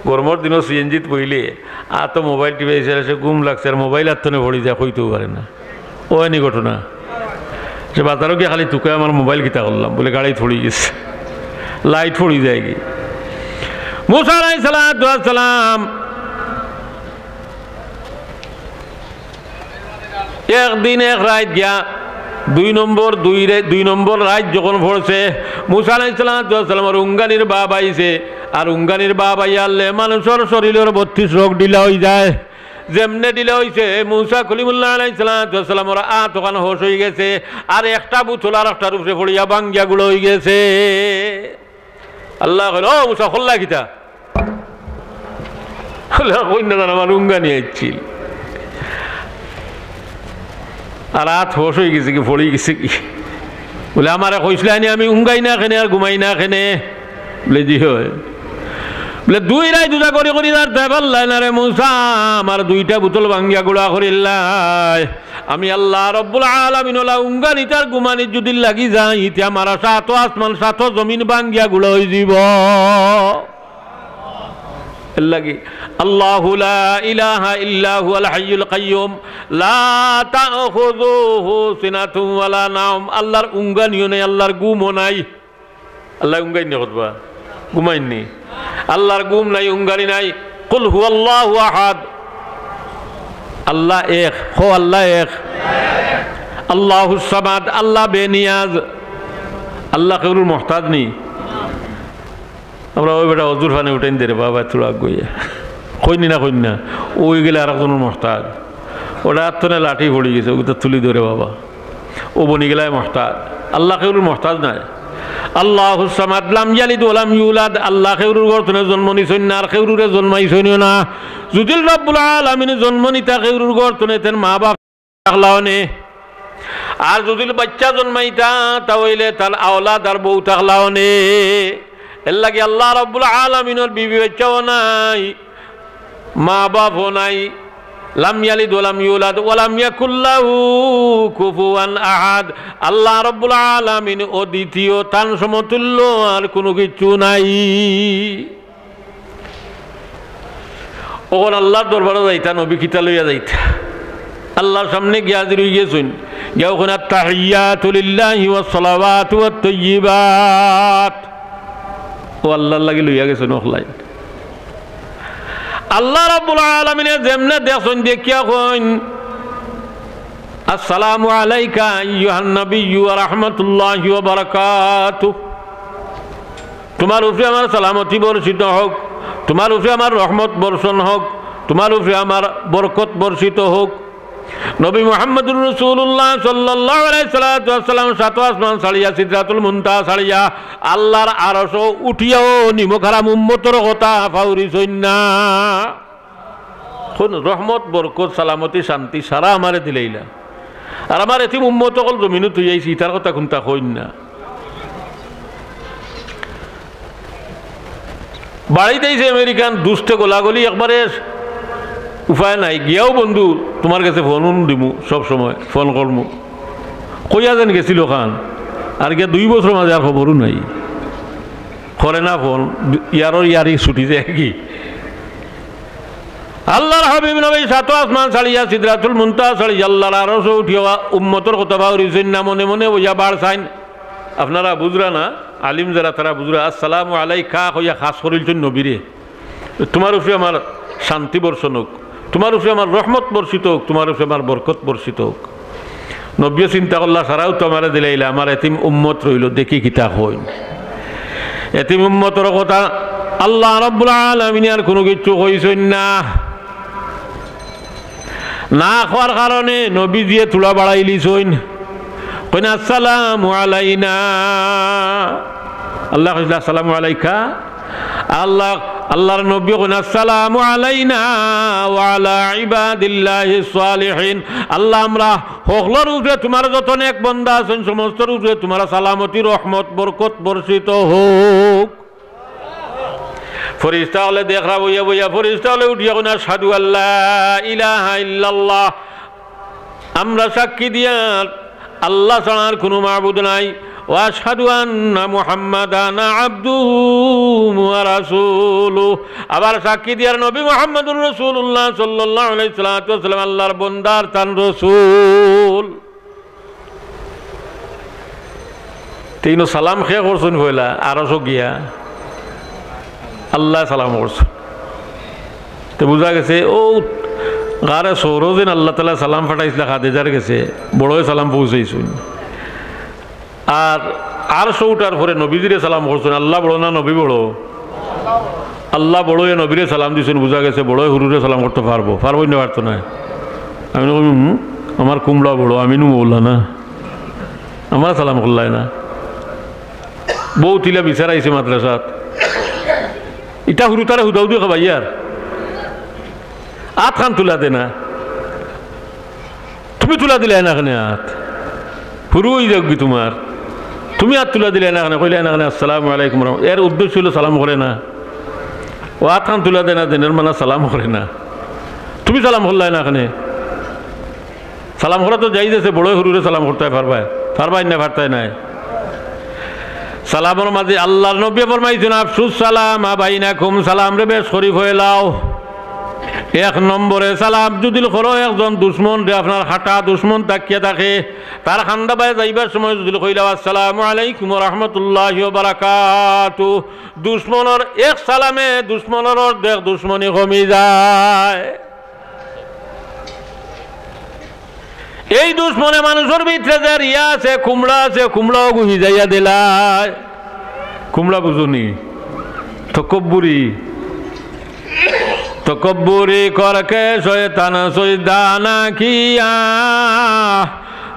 গরমর দিনো সিএনজিত বইলে আতো মোবাইল টিপাইছে, সে ঘুম লাগছে আর মোবাইল আত্তনে পড়ি যায়, কইতেও পারে না। অউ এনি ঘটনা। সে বাজারো গিয়া খালি তুকায়, "আমার মোবাইল কিতা করলাম?" বলে, "গাড়িত পড়ি গেছে, লাইট পড়ি যায়গি।" মুসা আলাইহিস সালাতু ওয়াস সালাম একদিন এক রাইত গিয়া দুই নম্বর, দুই রে-, দুই নম্বর রাইত যখন পড়ছে, মুসা আলাইহিস সালাতু ওয়াস সালামর উঙ্গানির বাপ আইছে। আর উঙ্গানির বাপ আইয়া আল্লে মানুষর শরীলর বত্রিশ রগ ঢিলা অইযায়। যেমনে ঢিলা অইছে, মুসা কলিমুল্লাহ আলাইহিস সালাতু ওয়াস সালামর আত অখান হশ অইগেছে, আর একটা বুতল আরকটার উপরে পড়িয়া ভাঙ্গিয়া গুড়া অইগেছে। আল্লায় কইলা, "ও মুসা, করলা কিতা?" বলে, "কইন না জানো, আমার উঙ্গানি আইছিল, আর আত হশ অইগেছে গি, পড়ি গেছে গি।" বলে, "আমারে কইছলায় নি আমি উঙ্গাই না কেনে আর ঘুমাই না কেনে?" বলে, "জি অয়।" বলে, "দুই রাইত উজা করি করি যার তাই পারলায় না রে মুসা, আমার দুইটা বুতল ভাঙ্গিয়া গুড়া করিলায়। আমি আল্লাহ রব্বুল আলামিন অলা উঙ্গানিত আর ঘুমানিত যুদি লাগি যাই, তে আমার সাতো আসমান সাতো জমিন ভাঙ্গিয়া গুড়া অইযিবো।" এরলাগি, "আল্লাহু লা ইলাহা ইল্লা হুয়াল হাইয়ুল কাইয়্যুম, লা তাখুযুহু সিনাতুন ওয়ালা নাওম।" আল্লাহর উঙ্গানিও নাই, আল্লাহর ঘুমও নাই। আল্লায় উঙ্গাইন নি কতবা? ঘুমাইন নি? আল্লাহর ঘুম নাই, উঙ্গানি নাই। কুল হুয়াল্লাহু আহাদ। আল্লাহ এক, কও আল্লাহ এক। আল্লাহুস সামাদ, আল্লাহ বেনিয়াজ। আল্লাহ কেউরুর মহতাজ নি। আমরা অউ বেটা অজুর পানি উঠাইন দে রে বাবা, থুড়া আগুয়াইয়া। কইন নি না, কইন না। অউ গেলে আরকজনর মহতাজ। অটা আত্তনে লাঠি পড়ি গেছে, অগুতা তুলি ধরে বাবা। অউ বনিগেলায় মহতাজ। আল্লাহ কেউরুর মহতাজ নায়। আল্লাহুস সামাদ, লাম ইয়ালিদ ওয়া লাম ইউলাদ। আল্লাহ কেউরুর গর্ভ থনে জন্ম নিছইন না, আর কেউরুরে জন্মাইছইনও না। যুদি রব্বুল আলামিনে জন্ম নিতা কেউরুর গর্ভ থনে, তেন মা বাপ থাকলা অনে। আর যুদি বাইচ্চা জন্মাইতা, তা অইলে তান আওলাদ আর বউ থাকলা অনে। এরলাগি আল্লাহ রব্বুল আলামিনর বিবি বাইচ্চাও নাই, মা বাপও নাই। লাম ইয়ালিদ ওয়া লাম ইউলাদ ওয়া লাম ইয়াকুল লাহু কুফুয়ান আহাদ। আল্লাহ রব্বুল আলামিন অদ্বিতীয়, তান সমতুল্য আর কুনু কিচ্ছু নাই। অখন আল্লাহর দরবারো যাইতা, নবী কিতা লইয়া যাইতা? আল্লাহর সামনে গিয়া হাজির অইগেছইন, গিয়া অখন আত্তাহিয়াতু লিল্লাহি ওয়াস সালাওয়াতু ওয়াত তাইয়্যিবাত। অউ আল্লাহর লাগি লইয়া গেছইন অখলাইন। আল্লাহ রাব্বুল আলামিনে যেমনে দেখছইন, দেখিয়া কইন, "আসসালামু আলাইকা আইয়ুহান নাবিয়্যু ওয়া রাহমাতুল্লাহি ওয়া বারাকাতুহু।" তুমার উপরে আমার সালামতি বর্ষিত হউক, তুমার উপরে আমার রহমত বর্ষণ হউক, তুমার উপরে আমার বরকত বর্ষিত হউক। নবী মুহাম্মদুর রাসূলুল্লাহ সাল্লাল্লাহু আলাইহি সাল্লাতু ওয়াস সালাম সাত আসমান ছাড়িয়া, সিদরাতুল মুনতাহা ছাড়িয়া, আল্লাহর আরশো উঠিয়াও নিমক হারাম উম্মতর কথা পাউরিছইন না। কুন রহমত, বরকত, সালামতি, শান্তি সারা আমারে দিলাইলা। আর আমার এতিম উম্মত অকল জমিনো থুইয়া আইছি, ইতার কথা কুনতা কইন না। বাড়িত আইছে আমেরিকান দুস্তে গলাগলি একবারে উপায় নাই। গিয়াও বন্ধু, তুমার গেছে ফোন দিমু, সব সময় ফোন করমু। কইয়া যেন গেছিল খান, আর গিয়া দুই বছর মাঝে আর খবরও নাই। করে না ফোন, ইয়ারর ইয়ারি ছুটি যায় কি? আল্লাহর হাবিব নবী সাত আসমান ছাড়িয়া সিদরাতুল মুনতাহা ছাড়িয়া আল্লাহর আরশো উঠিয়া উম্মতর কথা বাউরিছইন না, মনে মনে বইয়া বার চাইন। আপনারা বুঝরা না, আলিম যারা তারা বুঝরা, "আসসালামু আলাইকা" কইয়া খাস করিলছইন নবীরে। "তুমার উপরে আমার শান্তি বর্ষণ হোক, তুমার উপরে আমার রহমত বর্ষিত হোক, তুমার উপরে আমার বরকত বর্ষিত হোক।" নবীয়ে চিন্তা করলা, "সারাউ তো আমারে দিলাইলা, আমার এতিম উম্মত রইল, দেখি কিতা কইন।" এতিম উম্মতর কথা আল্লাহ রাব্বুল আলামিন আর কুনু কিচ্ছু কইছইন না। না কওয়ার কারণে নবীজিয়ে তুলা বাড়াইলিছইন। কইন, "আসসালামু আলাইনা।" আল্লায় কইছলা, "আসসালামু আলাইকা।" আল্লাহ, আল্লাহর নবী কইন, "আসসালামু আলাইনা ওয়া আলা ইবাদিল্লাহিস সালিহিন।" আল্লাহ, আমরা হকলর উপরে তুমার যত নেক বন্দা আছইন, সমস্তর উপরে তুমার সালামতি, রহমত, বরকত বর্ষিত হোক। ফিরিস্তা অকলে দেখরা বইয়া বইয়া, ফিরিস্তা অকলে উঠিয়া কইন, "আশহাদু আল্লা ইলাহা ইল্লাল্লাহ।" আমরা সাক্ষী দিয়ার আল্লাহ ছাড়া আর কুনু মাবুদ নাই। "ওয়া আশহাদু আন্না মুহাম্মাদান আবদুহু ওয়া রাসূলুহু।" আবার সাক্ষী দিয়ার নবী মুহাম্মাদুর রাসূলুল্লাহ সাল্লাল্লাহু আলাইহি সাল্লাতু ওয়াস সালাম আল্লাহর বন্দা আর তান রসুল। তে ইনো সালাম কে করছইন পয়লা? আরশো গিয়া আল্লায় সালাম করছইন। তে বুঝা গেছে, অউ গারে সওর যেন আল্লাহ তাআলায় সালাম পাঠাইছলা খাদিজার গেছে, বড়য় সালাম পৌঁছাইছইন। আর আরশো উঠার পরে নবীজিরে সালাম করছইন। আল্লাহ বড় না নবী বড়? আল্লাহ বড়য় নবীরে সালাম দিছইন, বুঝা গেছে বড়য় হুরুরে সালাম করতো পারবো, পারবোনি না? পারতো নায়। আমি কইমু, "হুম, আমার কুমড়া বড়, আমি নু মৌলা না, আমারে সালাম করলায় না।" বউত ইলা বিচার আইছে মাদ্রাসাত, ইতা হুরুতারে হুদাহুদি খাবাইয়ার, আতখান তুলা দে না। তুমি তুলা দিলায় না কেনে আত? হুরু অইযাউকগি তুমার। তুমি আত তুলা দিলায় না কেনে? কইলায় না কেনে, "আসসালামু আলাইকুম ওয়া রাহমাতুল্লাহ।" এর উদ্দেশ্য অইলো সালাম করে না। অউ আতখান তুলা দে না, দেনর মানে সালাম করে না। তুমি সালাম করলায় না কেনে? সালাম করা তো জায়েজ আছে, বড়য় হুরুরে সালাম করতায় পারবায়, পারবায় না, পারতায় নায়। সালামর মাঝে আল্লাহর নবীয়ে ফরমাইছইন, "আফশুস সালামা বাইনাকুম", সালামরে বেশ করি ফয়লাও। এক নম্বরে সালাম যুদি করো একজন দুশমনরে, আপনার খাটা দুশমন তাকিয়া থাকে, তার কান্দাবায় যাইবার সময় যুদি কইলাও, "আসসালামু আলাইকুম ওয়া রাহমাতুল্লাহি ওয়া বারাকাতুহু", দুশমনর এক সালামে দুশমনর অর্ধেক দুশমনি কমি যায়। এই দুশমনে মানুষর ভিতরে যে রিয়া আছে, কুমড়া আছে, কুমড়াও গুহি যাইয়া দিলায়। কুমড়া বুঝুনি? তকব্বুরি। তকব্বুরি করকে শয়তান সজদা না কিয়া,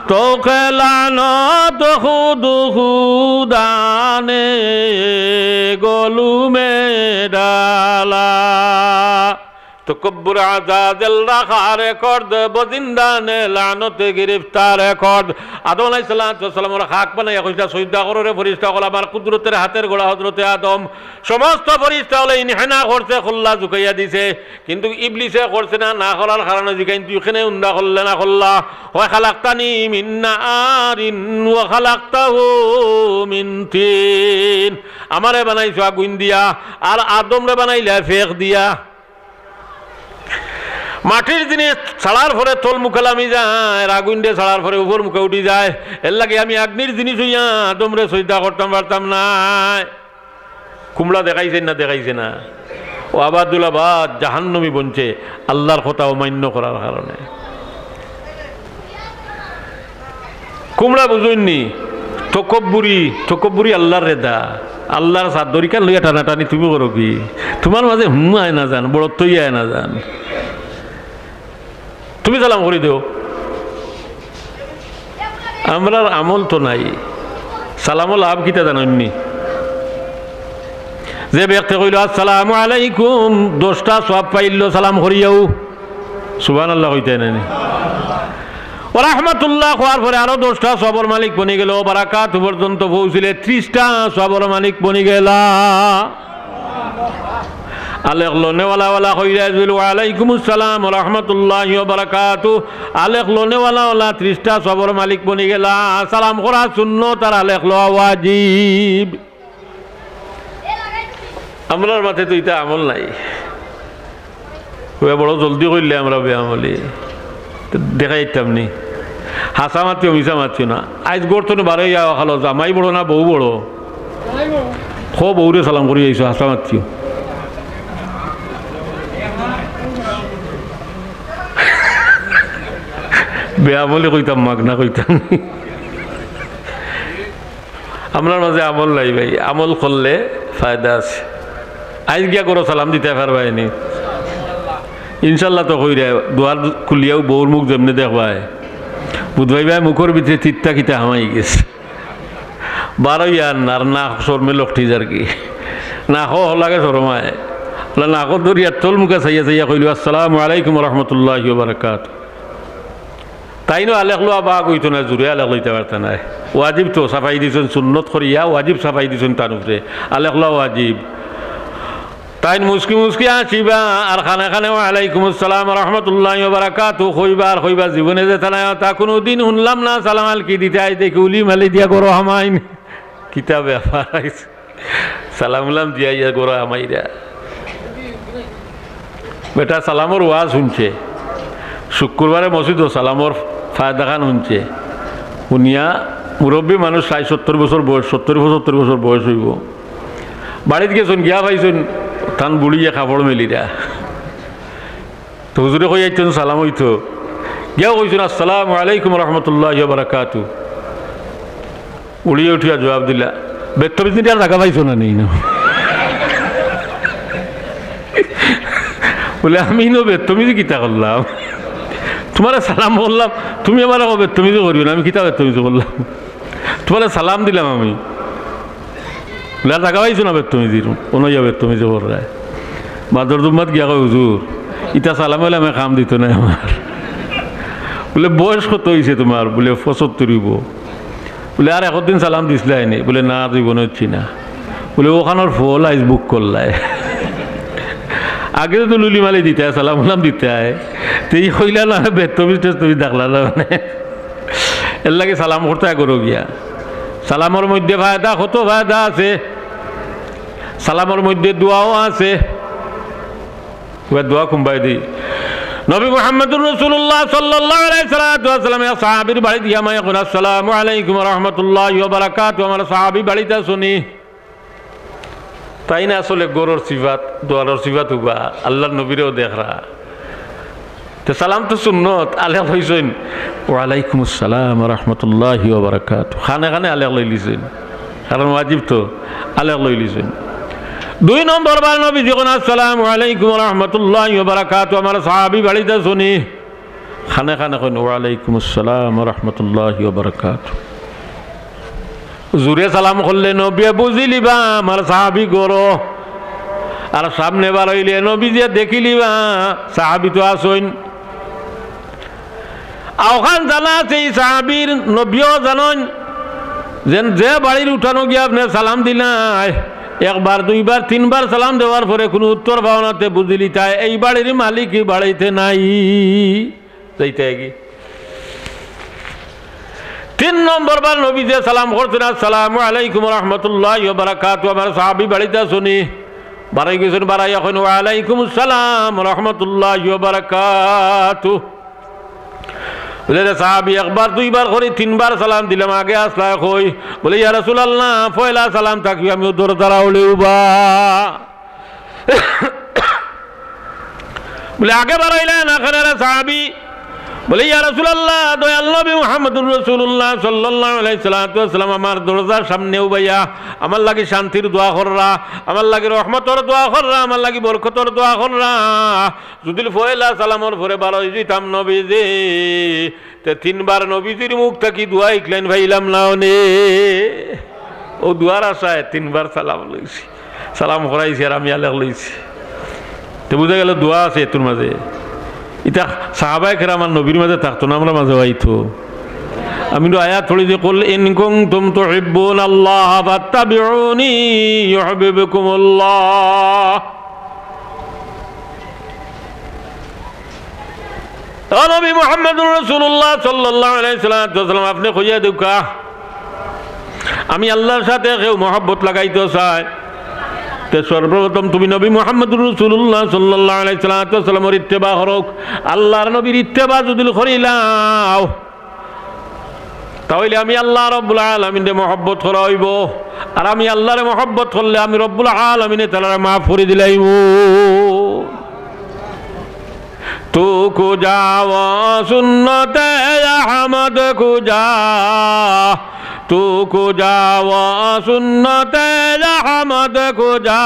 তোকে লানত খুদ খুদা নে গলু মে ডালা। তকব্বুর আজাজেল রাখা রেকর্ড, বজিন্দা নে লানতে গিরফতার রেকর্ড। আদম আলাইহিস সালাতু ওয়াস সালামরে খাক বানাইয়া কইছলা, "সজদা করো রে ফিরিস্তা অকল আমার কুদরতের হাতের গড়া হযরতে আদম।" সমস্ত ফিরিস্তা অকলে ইনহেনা করছে, কল্লা ঝুকাইয়া দিছে, কিন্তু ইবলিসে করছে না। না করার কারণে জিকাইন, "তুই কেনে উন্দা করলে না কল্লা?" কয়, "খালাকতানি মিন নারিন ওয়া খালাকতাহু মিন তিন।" আমারে বানাইছো আগুইন দিয়া, আর আদমরে বানাইলায় ফেক দিয়া। মাটির জিনিস ছাড়ার পরে তল মুখা লামি যায়, আর আগুইনরে ছাড়ার পরে উপর মুখা উঠি যায়। এরলাগি আমি আগ্নির জিনিস অইয়া আদমরে সজদা করতাম পারতাম নায়। কুমড়া দেখাইছে না, দেখাইছে না? অউ আবাদুল আবাদ জাহান্নামী বনছে আল্লাহর কথা অমান্য করার কারণে। কুমড়া বুঝইননি? তকব্বুরি, তকব্বুরি আল্লাহর রেদা, আল্লাহর চাদর ইখান লইয়া টানাটানি তুমি করো কি? তুমার মাঝে হুম আয় না যান, বড়ত্বই আয় না যান। তুমি সালাম করি দেও। আমরার আমল তো নাই। সালামর লাভ কিতা জানইননি? যে ব্যক্তি কইলো, "আসসালামু আলাইকুম", দশটা সওয়াব পাইলো সালাম করিয়াউ। সুবহানাল্লাহ কইতায় নানি? "ওয়া রাহমাতুল্লাহ" কওয়ার পরে আরো দশটা সওয়াবর মালিক বনি গেলো, "বারাকাতু" পর্যন্ত পৌঁছিলে ত্রিশটা সওয়াবর মালিক বনি গেলা। আলেখ লনেওয়ালা ওয়ালা কইরা জুইল, "ওয়া আলাইকুমুস সালাম ওয়া রাহমাতুল্লাহি ওয়া বারাকাতু।" আলেখ লনেওয়ালা ওয়ালা ত্রিশটা সওয়াবর মালিক বনি গেলা। সালাম করা সুন্নত আর আলেখ লওয়া ওয়াজিব। আমরার মাঝে তো ইতা আমল নাই। ওই বড় জলদি কইলে আমরা বেআমলি। তো দেখাইতাম নি। হাছা মাতিও, মিছা মাতিও না। আইজ ঘর থনে বারইয়া অখালো, জামাই বড় না বউ বড়? কও বউরে সালাম করি আইছো, হাছা মাতিও। বেআমলি কইতাম, মাগনা কইতাম। আমরার মাঝে আমল নাই ভাই, আমল করলে ফায়দা আছে। আইজ গিয়া ঘরো সালাম দিতায় পারবায় নি? ইনশাল্লাহ তো কইরায়, দুয়ার খুলিয়াউ বউর মুখ যেমনে দেখবায়, বুঝবায় ভাই মুখর ভিতরে তিতা কিতা হামাই গেছে। বারইয়া আর নাক শরমে লটকি যারগি। নাকো লাগে শরমায়। নাকো ধরিয়া তলমুখা চাইয়া চাইয়া কইলো, "আসসালামু আলাইকুম ওয়া রাহমাতুল্লাহি ওয়া বারাকাতুহু।" তাইনও আলেক লওয়া বাগ অইতো নায়, জুরে আলেক লইতা পারতা নায়। ওয়াজিব তো ছাপাই দিছইন, সুন্নত করিয়া ওয়াজিব ছাপাই দিছইন তান উপরে। আলেক লওয়া ওয়াজিব। তাইন মুচকি মুচকি হাসিবা, আর কানে কানে "ওয়া আলাইকুমুস সালাম ওয়া রাহমাতুল্লাহি ওয়া বারাকাতুহু" কইবা, আর কইবা, "জীবনে যেতা নায়, তা কুনুদিন হুনলাম না, সালাম আলকি দিতায়, আইজ দেখি উলি মালি দিয়া ঘরো হামাইন।" কিতা ব্যাপার আইছে? সালাম উলাম দিয়া ইয়া ঘরো হামাইরা। বেটা সালামর ওয়াজ হুনছে, শুক্রবারে মসজিদো সালামর ফায়দাখান হুনছে। হুনিয়া মুরব্বি মানুষ, ষাইট সত্তইর বছর বয়স, সত্তইর পঁচাত্তইর বছর বয়স অইবো। বাড়িত গেছইন, গিয়া পাইছইন তান বুড়িয়ে কাপড় মেলিরা। তো হুজুরে কই আইছইন সালাম অইতো, গিয়াউ কইছইন, "আসসালামু আলাইকুম ওয়া রাহমাতুল্লাহি ওয়া বারাকাতুহু।" বুড়িয়ে উঠিয়া জুয়াব দিলা, "বেত্তমিজি নিয়ার জাগা পাইছো না নি ইনো?" বুলে, "আমি ইনো বেত্তমিজি কিতা করলাম? তুমারে সালাম করলাম, তুমি আমারে কও বেত্তমিজি করিও না, আমি কিতা বেত্তমিজি করলাম? তুমারে সালাম দিলাম আমি।" বুলে, "আর জাগা পাইছো না বেত্তমিজির, অনো ইয়া বেত্তমিজি কররায়।" বাদর জুম্মাত গিয়া কয়, "হুজুর, ইতা সালামে উলামে কাম দিতো নায় আমার।" বুলে, "বয়স কত অইছে তুমার?" বুলে, "পঁচাত্তইর অইবো।" বুলে, "আর একদিন সালাম দিছলায় নি?" বুলে, "না, জীবনে দিছি না।" বুলে, "অখানর ফল আইজ ভোগ করলায়।" আগে তো লুলি মালি দিতায়, সালাম উলাম দিতায়, তে ই কইলা না, বেত্তমিজ টেত্তমিজ দেখলা না মানে। এরলাগি সালাম করতায় ঘরো গিয়া। সালামর মধ্যে ফায়দা, কত ফায়দা আছে। সালামর মধ্যে দোয়াও আছে। ওই দোয়া কুনবায় দি? নবী মুহাম্মদুর রাসূলুল্লাহ সাল্লাল্লাহু আলাইহি সাল্লাতু ওয়াসাল্লাম এক সাহাবীর বাড়িত গিয়া মাইয়া কইন, "আসসালামু আলাইকুম ওয়া রাহমাতুল্লাহি ওয়া বারাকাতুহু।" আমার সাহাবী বাড়িত আছো নি? তাইন আসলে ঘরর সিফাত, দুয়ারর সিফাত উবা, আল্লার নবীরেও দেখরা। তে সালাম তো সুন্নত, আলেক লইছইন, "ওয়া আলাইকুমুস সালাম ওয়া রাহমাতুল্লাহি ওয়া বারাকাতুহু।" কানে কানে আলেক লইলিছইন, কারণ ওয়াজিব তো, আলেক লইলিছইন। দুই নম্বর বার নবীজি কইন, "আসসালামু আলাইকুম ওয়া রাহমাতুল্লাহি ওয়া বারাকাতুহু।" আমার সাহাবী বাড়িত আছো নি? কানে কানে কইন, "ওয়া আলাইকুমুস সালাম ওয়া রাহমাতুল্লাহি ওয়া বারাকাতুহু।" জুরে সালাম করলে নবীয়ে বুঝিলিবা আমার সাহাবী ঘরো, আর সামনে বারইলে নবীজিয়ে দেখিলিবা সাহাবী তো আছইন। অউখান জানা আছে ই সাহাবীর, নবীও জানইন, যেন যে বাড়ির উঠানো গিয়া আপনে সালাম দিলায়, একবার, দুইবার, তিনবার সালাম দেওয়ার পরে কুনু উত্তর পাও না, তে বুঝিলিতায় এই বাড়ির মালিক ই বাড়িত নাই। যাইতায় গি। তিন নম্বর বার নবীজিয়ে সালাম করছইন, "আসসালামু আলাইকুম ওয়া রাহমাতুল্লাহি ওয়া বারাকাতুহু।" আমার সাহাবী বাড়িত আছো নি? বারই গেছইন, বারইয়া কইন, "ওয়া আলাইকুমুস সালাম ওয়া রাহমাতুল্লাহি ওয়া বারাকাতুহু।" বুলে, "রে সাহাবী, একবার, দুইবার করি তিনবার সালাম দিলাম, আগে আছলায় কই?" বুলে, "ইয়া রাসূলুল্লাহ, পয়লা সালাম থাকিউ আমি অউ দরজার আউলে উবা।" বুলে, "আগে বারইলায় না কেনে রে সাহাবী?" বুলে, "ইয়া রাসূলুল্লাহ, দয়াল নবী মুহাম্মদুর রাসূলুল্লাহ সাল্লাল্লাহু আলাইহি সাল্লাতু ওয়াসসালাম আমার দরজার সামনে উবাইয়া আমার লাগি শান্তির দোয়া কররা, আমার লাগি রহমতর দোয়া কররা, আমার লাগি বরকতর দোয়া কররা। যুদি পয়লা সালামর পরে বারই যিতাম নবীজি, তে তিনবার নবীজির মুখ থাকি দোয়া ইকলাইন পাইলাম না অনে। অউ দোয়ার আশায় তিনবার সালাম লইছি, সালাম করাইছি আর আমি আলেক লইছি।" তে বুঝা গেল দোয়া আছে এতুর মাঝে। ইতা সাহাবায়ে কেরাম আর নবীর মাঝে থাকতো না, আমরার মাঝে আইতো। আমি তো আয়াত পড়ি যে, "কুল ইন কুনতুম তুহিব্বুনাল্লাহা ফাত্তাবিউনি ইউহবিবকুমুল্লাহ।" ও নবী মুহাম্মদুর রাসূলুল্লাহ সাল্লাল্লাহু আলাইহি সাল্লাতু ওয়াসাল্লাম, আপনে কইয়া দেউক্কা, আমি আল্লার সাথে কেউ মহব্বত লাগাইতো চায়, তে সর্বপ্রথম তুমি নবী মুহাম্মদুর রাসূলুল্লাহ সাল্লাল্লাহু আলাইহি সাল্লাতু ওয়াসাল্লামর ইত্তেবা করো। আল্লাহর নবীর ইত্তেবা যদি করিলাও, তাইলে আমি আল্লাহ রব্বুল আলামিনরে মহব্বত করা অইবো। আর আমি আল্লাহরে মহব্বত করলে আমি রব্বুল আলামিনে তারারে মাফ করি দিলাইমু। تو کجا و سنت احمد کجا، تو کجا و سنت احمد کجا،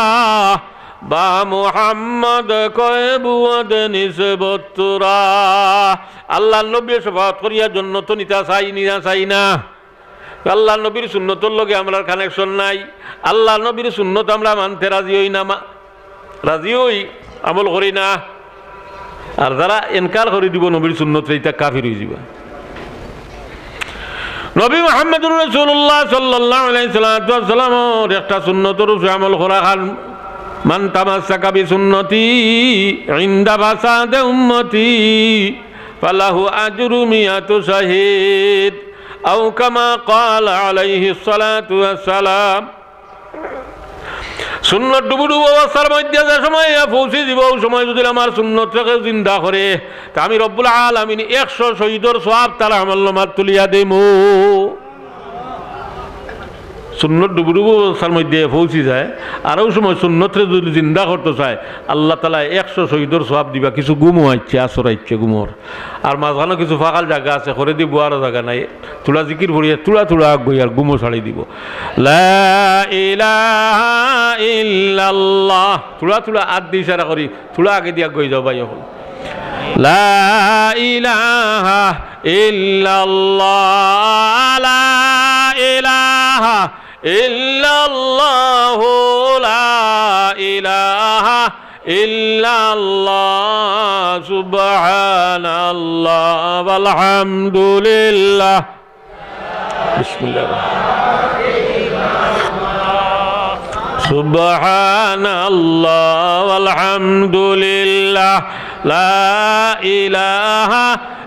با محمد که بود نسبت ترا۔ আল্লাহর নবী শাফাআত করিয়া জন্নত নিতা চাই নি না চাই না? আল্লাহর নবীর সুন্নতর লগে আমরার connection নাই। আল্লাহর নবীর সুন্নত আমরা মানতে রাজি অই না, মা-, রাজি অই, আমল করি না। আর যারা ইনকার করি দিবো নবীর সুন্নতরে, ইতা কাফির অই যিবা। নবী মুহাম্মদুর রাসূলুল্লাহ সাল্লাল্লাহু আলাইহি সাল্লাতু ওয়াসাল্লামর একটা সুন্নতর উপরে আমল করা খান, من تمسك بسنتي عند فساد أمتي فله أجر مئة شهيد، أو كما قال عليه الصلاة والسلام। সুন্নত ডুবু ডুবু অবস্থার মধ্যে যে সময় পৌঁছি যিবো, ওই সময় যদি আমার সুন্নতরে কেউ জিন্দা করে, তে আমি রব্বুল আলামিন একশো শহীদর সওয়াব তার আমলনামাত তুলিয়া দিমু। সুন্নত ডুবু ডুবু অবস্থার মধ্যে পৌঁছি যায়, আর ওই সময় সুন্নতরে যদি জিন্দা করতো চায়, আল্লাহ তাআলায় একশো শহীদর সওয়াব দিবা। কিছু ঘুমও আইছে, আসর আইছে ঘুমর, আর মাঝখানো কিছু ফাঁকাল জাগা আছে, করে দি বওয়ারও জাগা নাই, থুড়া জিকির পড়িয়া থুড়া থুড়া আগুয়াইয়া ঘুমও ছাড়ি দিবো। লা ইলাহা ইল্লাল্লাহ, থুড়া থুড়া আত দি ইশারা করি, থুড়া আগে দিয়া আগুয়াই যাও ভাই অকল। لا إله إلا الله، لا إله إلا الله، لا إله إلا الله، سبحان الله والحمد لله، بسم الله الرحمن الرحيم. سبحان الله والحمد لله، لا إله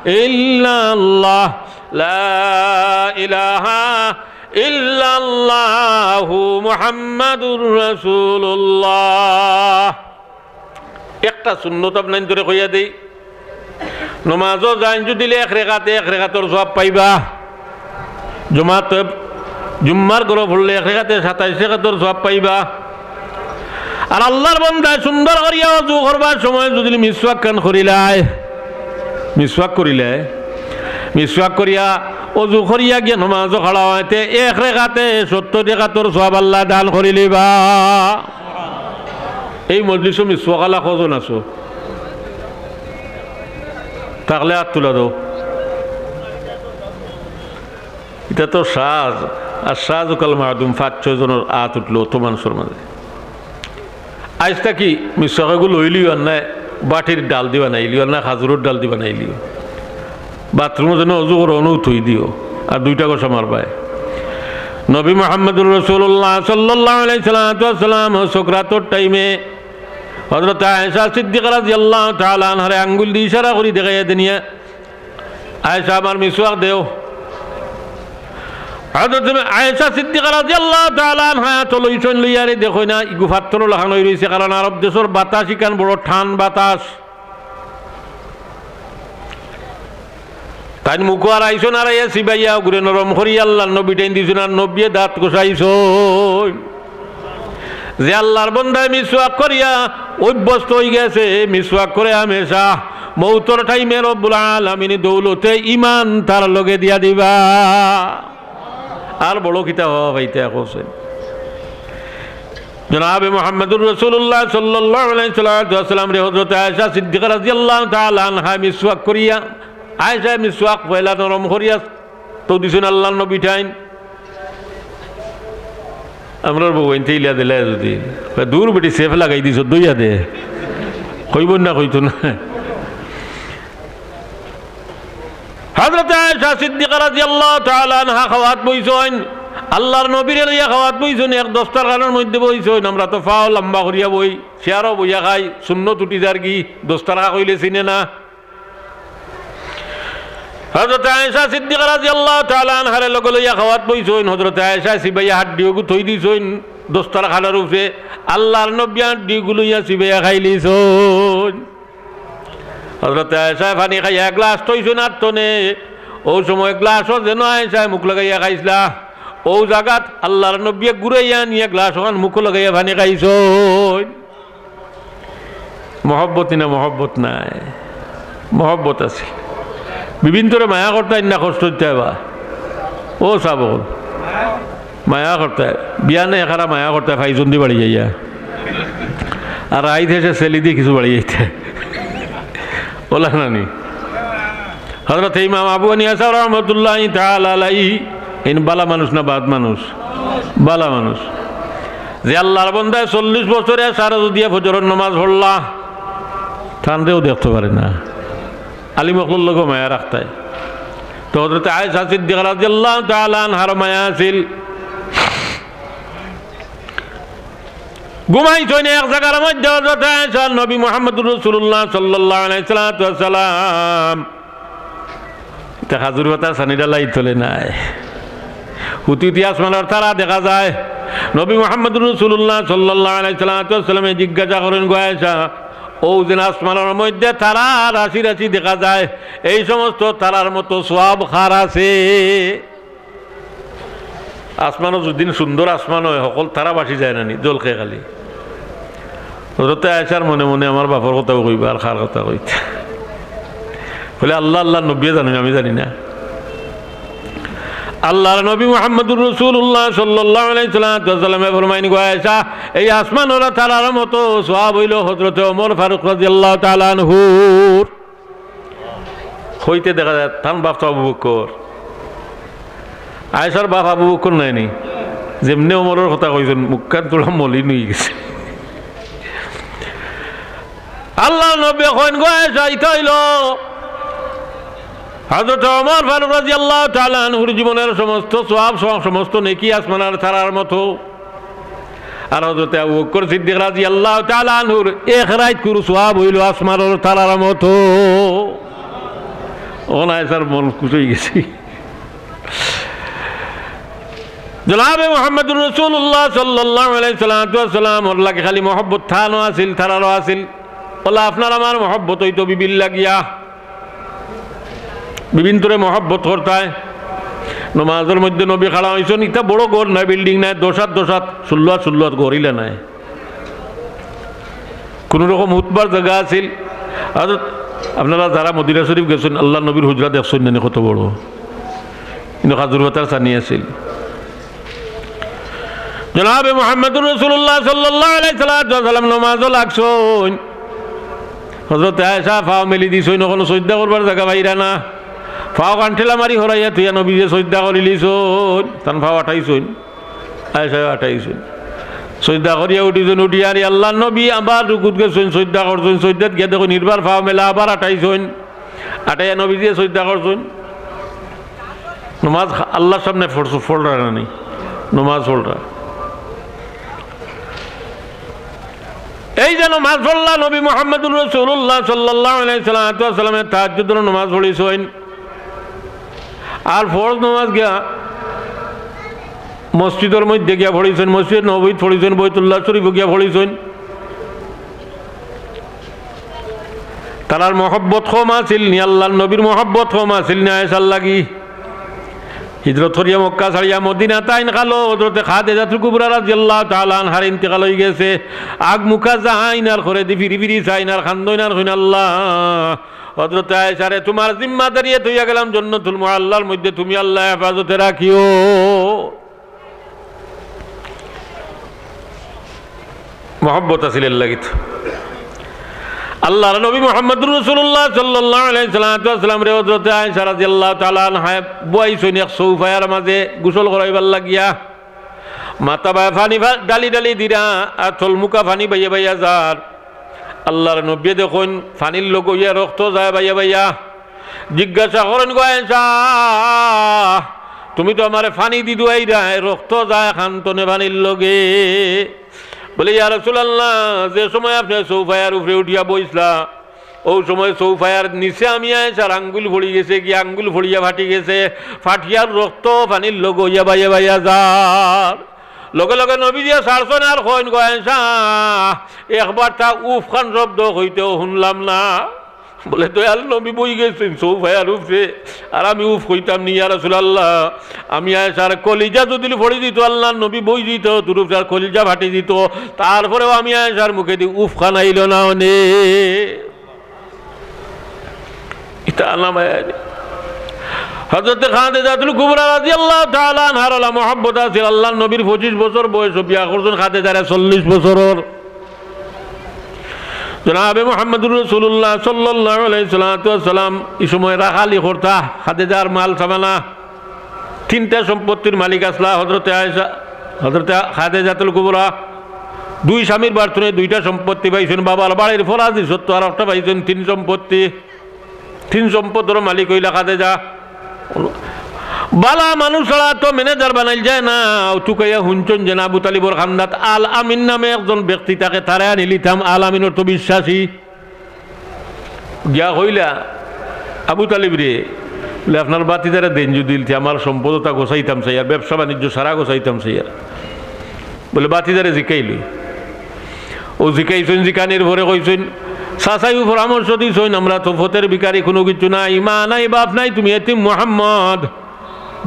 إلا الله، لا إله إلا الله، محمد رسول الله। একটা সুন্নত আপনাইনতরে কইয়া দেই, নমাজো যাইন যুদি এক রেকাতে এক রেকাতর সওয়াব পাইবা। জুমাত, জুম্মার ঘরো পড়লে এক রেকাতে সাতাইশ রেকাতর সওয়াব পাইবা। আর আল্লাহর বান্দায় সুন্দর করিয়া অজু করবার সময় যুদি মিসওয়াক খান করিলায়, মিসওয়াক করিলে, মিসওয়াক করিয়া অজু করিয়া গিয়া নমাজো খাড়া অইতে এক রেকাতে সত্তর রেকাতর সওয়াব আল্লায় দান করিলিবা। এই মজলিসো মিসওয়াকআলা কয়জন আছো? থাকলে আত তুলা দেও। ইটা তো শাজ, আর শাজ কাল মাদুম, পাঁচ ছয় জনর আত উঠলো অত মানষর মাঝে। আইজ থাকি মিসওয়াক এগু লইলিও আর নায়, বাটির ডাল দি বানাইলিও আর নায়, খাজুরর ডাল দি বানাইলিও। বাথরুমো যেন অজু করো, অনউ থই দিও, আর দুইটা গছ আমার বায়। নবী মুহাম্মদুর রাসূলুল্লাহ সাল্লাল্লাহু আলাইহি সাল্লাতু ওয়াসাল্লাম সকরাতর টাইমে হযরত আয়েশা সিদ্দিকা রাদিয়াল্লাহু তাআলা আনহারে আঙ্গুল দি ইশারা করি দেখাইয়া দেনিয়া, "আয়েশা, আমার মিসওয়াক দেও।" হযরত আয়েশা সিদ্দিকা রাদিয়াল্লাহু তাআলা আনহা তো লইছইন, লইয়ারে দেখইন না, ইগু ফাত্তরর লাখান অই রইছে, কারণ আরব দেশর বাতাস ইখান বড় ঠান বাতাস। তাইন মুখো আর আইছইন, আর আইয়া চিবাইয়া অগুরে নরম করি আল্লাহর নবী টাইন দিছইন, আর নবীয়ে দাঁত কষাইছইন। যে আল্লাহর বন্দায় মিসওয়াক করিয়া অভ্যস্ত অই গেছে, মিসওয়াক করে হামেশা, মউতর টাইমে রব্বুল আলামিন দৌলতে ইমান তার লগে দিয়া দিবা। আর বড় কিতা হওয়া পাইতা কওছইন। জনাবে মুহাম্মদুর রাসূলুল্লাহ সাল্লাল্লাহু আলাইহি সাল্লাতু ওয়াসাল্লামরে হযরত আয়েশা সিদ্দিকা রাদিয়াল্লাহু তাআলা আনহা মিসওয়াক করিয়া, আয়েশা মিসওয়াক পয়লা নরম করিয়া তো দিছইন আল্লাহর নবী টাইন। আমরার বউয়াইন্তে ইলা দিলায় যুদি, "দূর বেটি, সেফ লাগাই দিছো, দইয়া দে।" কইবো না, কইতো না। হযরত আয়েশা সিদ্দিকা রাদিয়াল্লাহু তাআলা আনহা খাওয়াত বইছইন, আল্লাহর নবীরে লইয়া খাওয়াত বইছইন, এক দস্তরখানর মধ্যে বইছইন। আমরা তো পাও লম্বা করিয়া বই, চেয়ারো বইয়া খাই, সুন্নত উঠি যারগি, দস্তরখা কইলে চিনে না। হযরত আয়েশা সিদ্দিকা রাদিয়াল্লাহু তাআলা আনহারে লগে লইয়া খাওয়াত বইছইন। হযরত আয়েশা চিবাইয়া হাড্ডি অগু থই দিছইন, দস্তরখানর উপরে আল্লার নবী আড্ডিগুলো ইয়া চিবাইয়া খাইলিছইন। হজরতে আয়েশায় পানি খাইয়া এক গ্লাস থইছইন আত তনে। অউ সময় গ্লাসও যেন আয়েশায় মুখ লাগাইয়া খাইছলা, অউ জাগাত আল্লার নবীয়ে ঘুরাইয়া আনিয়া গ্লাস অখান মুখো লাগাইয়া পানি খাইছইন। মহব্বত নি না মহব্বত নায়? মহব্বত আছে। বিবিন্তরে মায়া করতায় না কষ্ট দিতায় বা? ও সাব অকল, মায়া করতায়। বিয়ানে একারা মায়া করতায়, ফাইজুন্দি বাড়ি যাইয়া। আর আইতে সে সেলিদি কিছু বাড়ি যাইতে। ওলা নানি? হজরত ইমাম আবু হানিফা রহমতুল্লাহি তাআলা আলাইহি, ইন বালা মানুষ না বাদ মানুষ? বালা মানুষ। যে আল্লার বন্দায় চল্লিশ বছরে সারা দিয়া ফজরর নামাজ পড়লা, তানরেও দেখতে পারে না। আলিম অকলর লগে মায়া রাখতায়। তো হজরত আয়েশা সিদ্দিকা রাদিয়াল্লাহু তাআলা আনহার মায়া আছিল। ঘুমাইছইন এক জাগার মধ্যে হজরত আয়েশা, নবী মুহাম্মদুর রাসূলুল্লাহ সাল্লাল্লাহু আলাইহি সাল্লাতু ওয়াসসালাম। ইতা খাজুর পাতার ছানিটা লাই তলে নায়। হুতি হুতি আসমানর তারা দেখা যায়। নবী মুহাম্মদুর রাসূলুল্লাহ সাল্লাল্লাহু আলাইহি সাল্লাতু ওয়াসসালামে জিজ্ঞাসা করইন, "গো আয়েশা, অউ যেন আসমানর মধ্যে তারা রাশি রাশি দেখা যায়, এই সমস্ত তারার মতো সওয়াব কার আছে?" আসমানো যুদিন সুন্দর আসমান অয়, হকল তারা বাসি যায় না নি, জলকে খালি। হজরতে আয়েশার মনে মনে, "আমার বাপর কথাও কইবা, আর কার কথা কইতা?" বলে, "আল্লা, আল্লার নবীয়ে জানইন, আমি জানি না।" আল্লার নবী মুহাম্মদুর রাসূলুল্লাহ সাল্লাল্লাহু আলাইহি সাল্লাতু ওয়াসসালামে ফরমাইন, "গো আয়েশা, এই আসমানর তারার মতো সওয়াব অইলো হজরতে ওমর ফারুক রাদিয়াল্লাহু তাআলা আনহুর।" কইতে দেখা যায়, তান বাপ তো আবু বকর। আয়েশার বাপ আবু বকর নায় নি? যেমনে ওমরর কথা কইছইন, মুখখান থুড়া মলিন অইগেছে। আল্লার নবীয়ে কইন, "গো আয়েশা, ইতা অইলো হজরত ওমর ফারুক রাদিয়াল্লাহু তাআলা আনহুর জীবনর সমস্ত সওয়াব, সম-, সমস্ত নেকি আসমানর তারার মতো।" আর হজরতে আবু বকর সিদ্দিক রাদিয়াল্লাহু তাআলা আনহুর এক রাইতকুর সওয়াব অইলো আসমানর তারার মতো। অখন আয়েশার মন খুশ অইগেছে। জনাবে মুহাম্মদুর রাসূলুল্লাহ সাল্লাল্লাহু আলাইহি সাল্লাতু ওয়াসসালামর লাগি খালি মহব্বত তানও আছিল, তারারও আছিল। অলা আপনার আমার মহব্বত অইতো বিবির লাগিয়া। বিবিন্তরে মহব্বত করতায়। নমাজর মধ্যে নবী খাড়া অইছইন, ইতা বড় ঘর নায়, building নায়, দশ আত দশ আত, ষোল্ল আত ষোল্ল আত ঘর ইলা নায়। কুনু রকম হুতবার জাগা আছিল। আর আপনারা যারা মদিনা শরীফ গেছইন, আল্লার নবীর হুজরা দেখছইন না নি কত বড়? কিন্তু খাজুর পাতার ছানি আছিল। জনাবে মুহাম্মদুর রাসূলুল্লাহ সাল্লাল্লাহু আলাইহি সাল্লাতু ওয়াসসালাম নমাজো লাগছইন। হজরতে আয়েশা পাও মেলি দিছইন, অখনো সইজদা করবার জাগা পাইরা না। পাও কান ঠেলা মারি হরাইয়া থইয়া নবীয়ে সইজদা করিলিছইন। তান পাও আটাইছইন, আয়েশায় আটাইছইন। সইজদা করিয়া উঠিছইন, উঠিয়া আরি আল্লার নবী আবার রুকুত গেছইন, সইজদা করছইন, সইজদাত গিয়া দেখইন ইরবার পাও মেলা আবার আটাইছইন। আটাইয়া নবীজিয়ে সইজদা করছইন। নমাজ আল্লার সামনে পড়ছ-, পড়রা না নি? নমাজ পড়রা। এই যে নমাজ পড়লা, নবী মুহাম্মদুর রাসূলুল্লাহ সাল্লাল্লাহু আলাইহি সাল্লাতু ওয়াসসালামে তাহাজ্জুদর নমাজ পড়িছইন। আর ফরজ নমাজ গিয়া মসজিদর মধ্যে গিয়া পড়িছইন, মসজিদ নববীত পড়িছইন, বাইতুল্লাহ শরীফো গিয়া পড়িছইন। তারার মহব্বত কম আছিল নি, আল্লার নবীর মহব্বত কম আছিল নি আয়েশার লাগি? হিজরত করিয়া মক্কা ছাড়িয়া মদিনাত আইন কালো হজরতে খাদিজাতুল কুবরা রাদিয়াল্লাহু তাআলা আনহার ইন্তেকাল অইগেছে। আগ মুখা যাইন আর করেদি ফিরি ফিরি চাইন আর কান্দইন আর কইন, "আল্লাহ, হজরতে আয়েশারে তুমার জিম্মাদারিয়ে থইয়া গেলাম জন্নতুল মুআল্লার মধ্যে, তুমি আল্লাহ হেফাজতে রাখিও।" মহব্বত আছিল এর লাগি তো। আল্লার নবী মুহাম্মদুর রাসূলুল্লাহ সাল্লাল্লাহু আলাইহি সাল্লাতু ওয়াসসালামরে হজরতে আয়েশা রাদিয়াল্লাহু তাআলা আনহায় বওয়াইছইন এক চৌফায়ার মাঝে গোসল করাইবার লাগিয়া। মাথা বায় পানি ফা-, ঢালি ঢালি দিরা, আর তলমুখা পানি বাইয়া বাইয়া যার। আল্লার নবীয়ে দেখইন পানির লগে অইয়া রক্ত যায় বাইয়া বাইয়া। জিজ্ঞাসা করইন, "গো আয়েশা, তুমি তো আমারে পানি দি দুয়াইরায়, রক্ত যায় কান তনে পানির লগে।" বলে, "ইয়া রাসূলুল্লাহ, যে সময় আপনে চৌফায়ার উপরে উঠিয়া বইছলা, অউ সময় চৌফায়ার নিচে আমি আয়েশার আঙ্গুল পড়ি গেছে, গিয়া আঙ্গুল পড়িয়া ফাটি গেছে, ফাটিয়ার রক্ত পানির লগে অইয়া বাইয়া বাইয়া যার।" লগে লগে নবীজিয়ে ছাড়ছইন আর কইন, "গো আয়েশা, একবার তা উফ খান শব্দ কইতেও হুনলাম না।" বলে, "দয়াল নবী বই গেছইন সোফার উপরে, আর আমি উফ কইতাম নি, ইয়া রাসূলুল্লাহ। আমি আয়েশার কলিজা যুদি ফড়ি দিত, আল্লাহর নবী বই দিত, তুরুফ আর কলিজা ফাটি দিত, তারপরেও আমি আয়েশার মুখেদি উফ খান আইল না অনে।" ইতা আল্লাহ মায়া নি। হযরতে খাদিজাতুল কুবরা রাদিয়াল্লাহু তাআলা আনহার অলা মহব্বত আছিল। আল্লাহর নবীর পঁচিশ বছর বয়স, বিয়া করছইন খাদিজারে চল্লিশ বছরর। জনাবে মুহাম্মদুর রাসূলুল্লাহ সাল্লাল্লাহু আলাইহি সাল্লাতু ওয়াসসালাম ই সময় রাখালি করতা খাদিজার মাল সামানা। তিনটা সম্পত্তির মালিক আছলা হযরতে আয়েশা, হযরতে খাদিজাতুল কুবরা। দুই স্বামীর বারতুনে দুইটা সম্পত্তি পাইছইন, বাবার বাড়ির ফরাজি সত্ত্ব আর একটা পাইছইন, তিন সম্পত্তি। তিন সম্পদর মালিক অইলা খাদিজা। বালা মানুষ ছাড়া তো ম্যানেজার বানাইল যায় না। অউ তুকাইয়া হুনছইন যে না, আবু তালিবর খান্দাত আল আমিন নামে একজন ব্যক্তি থাকে, তারে আনিলিতাম, আল আমিন অর্থ বিশ্বাসী। গিয়া কইলা আবু তালিবরে, বলে, "আপনার বাতিজারে দেইন যুদি, ইলতে আমার সম্পদ অতা গোছাইতাম চাইয়ার, ব্যবসা বাণিজ্য সারা গোছাইতাম চাইয়ার।" বলে, "বাতিজারে জিকাইলই।" অউ জিকাইছইন, জিকানির পরে কইছইন, চাচায়ও পরামর্শ দিছইন, "আমরা তো ফতের ভিখারি, কুনু কিচ্ছু নাই, মা নাই, বাপ নাই, তুমি এতিম মুহাম্মদ,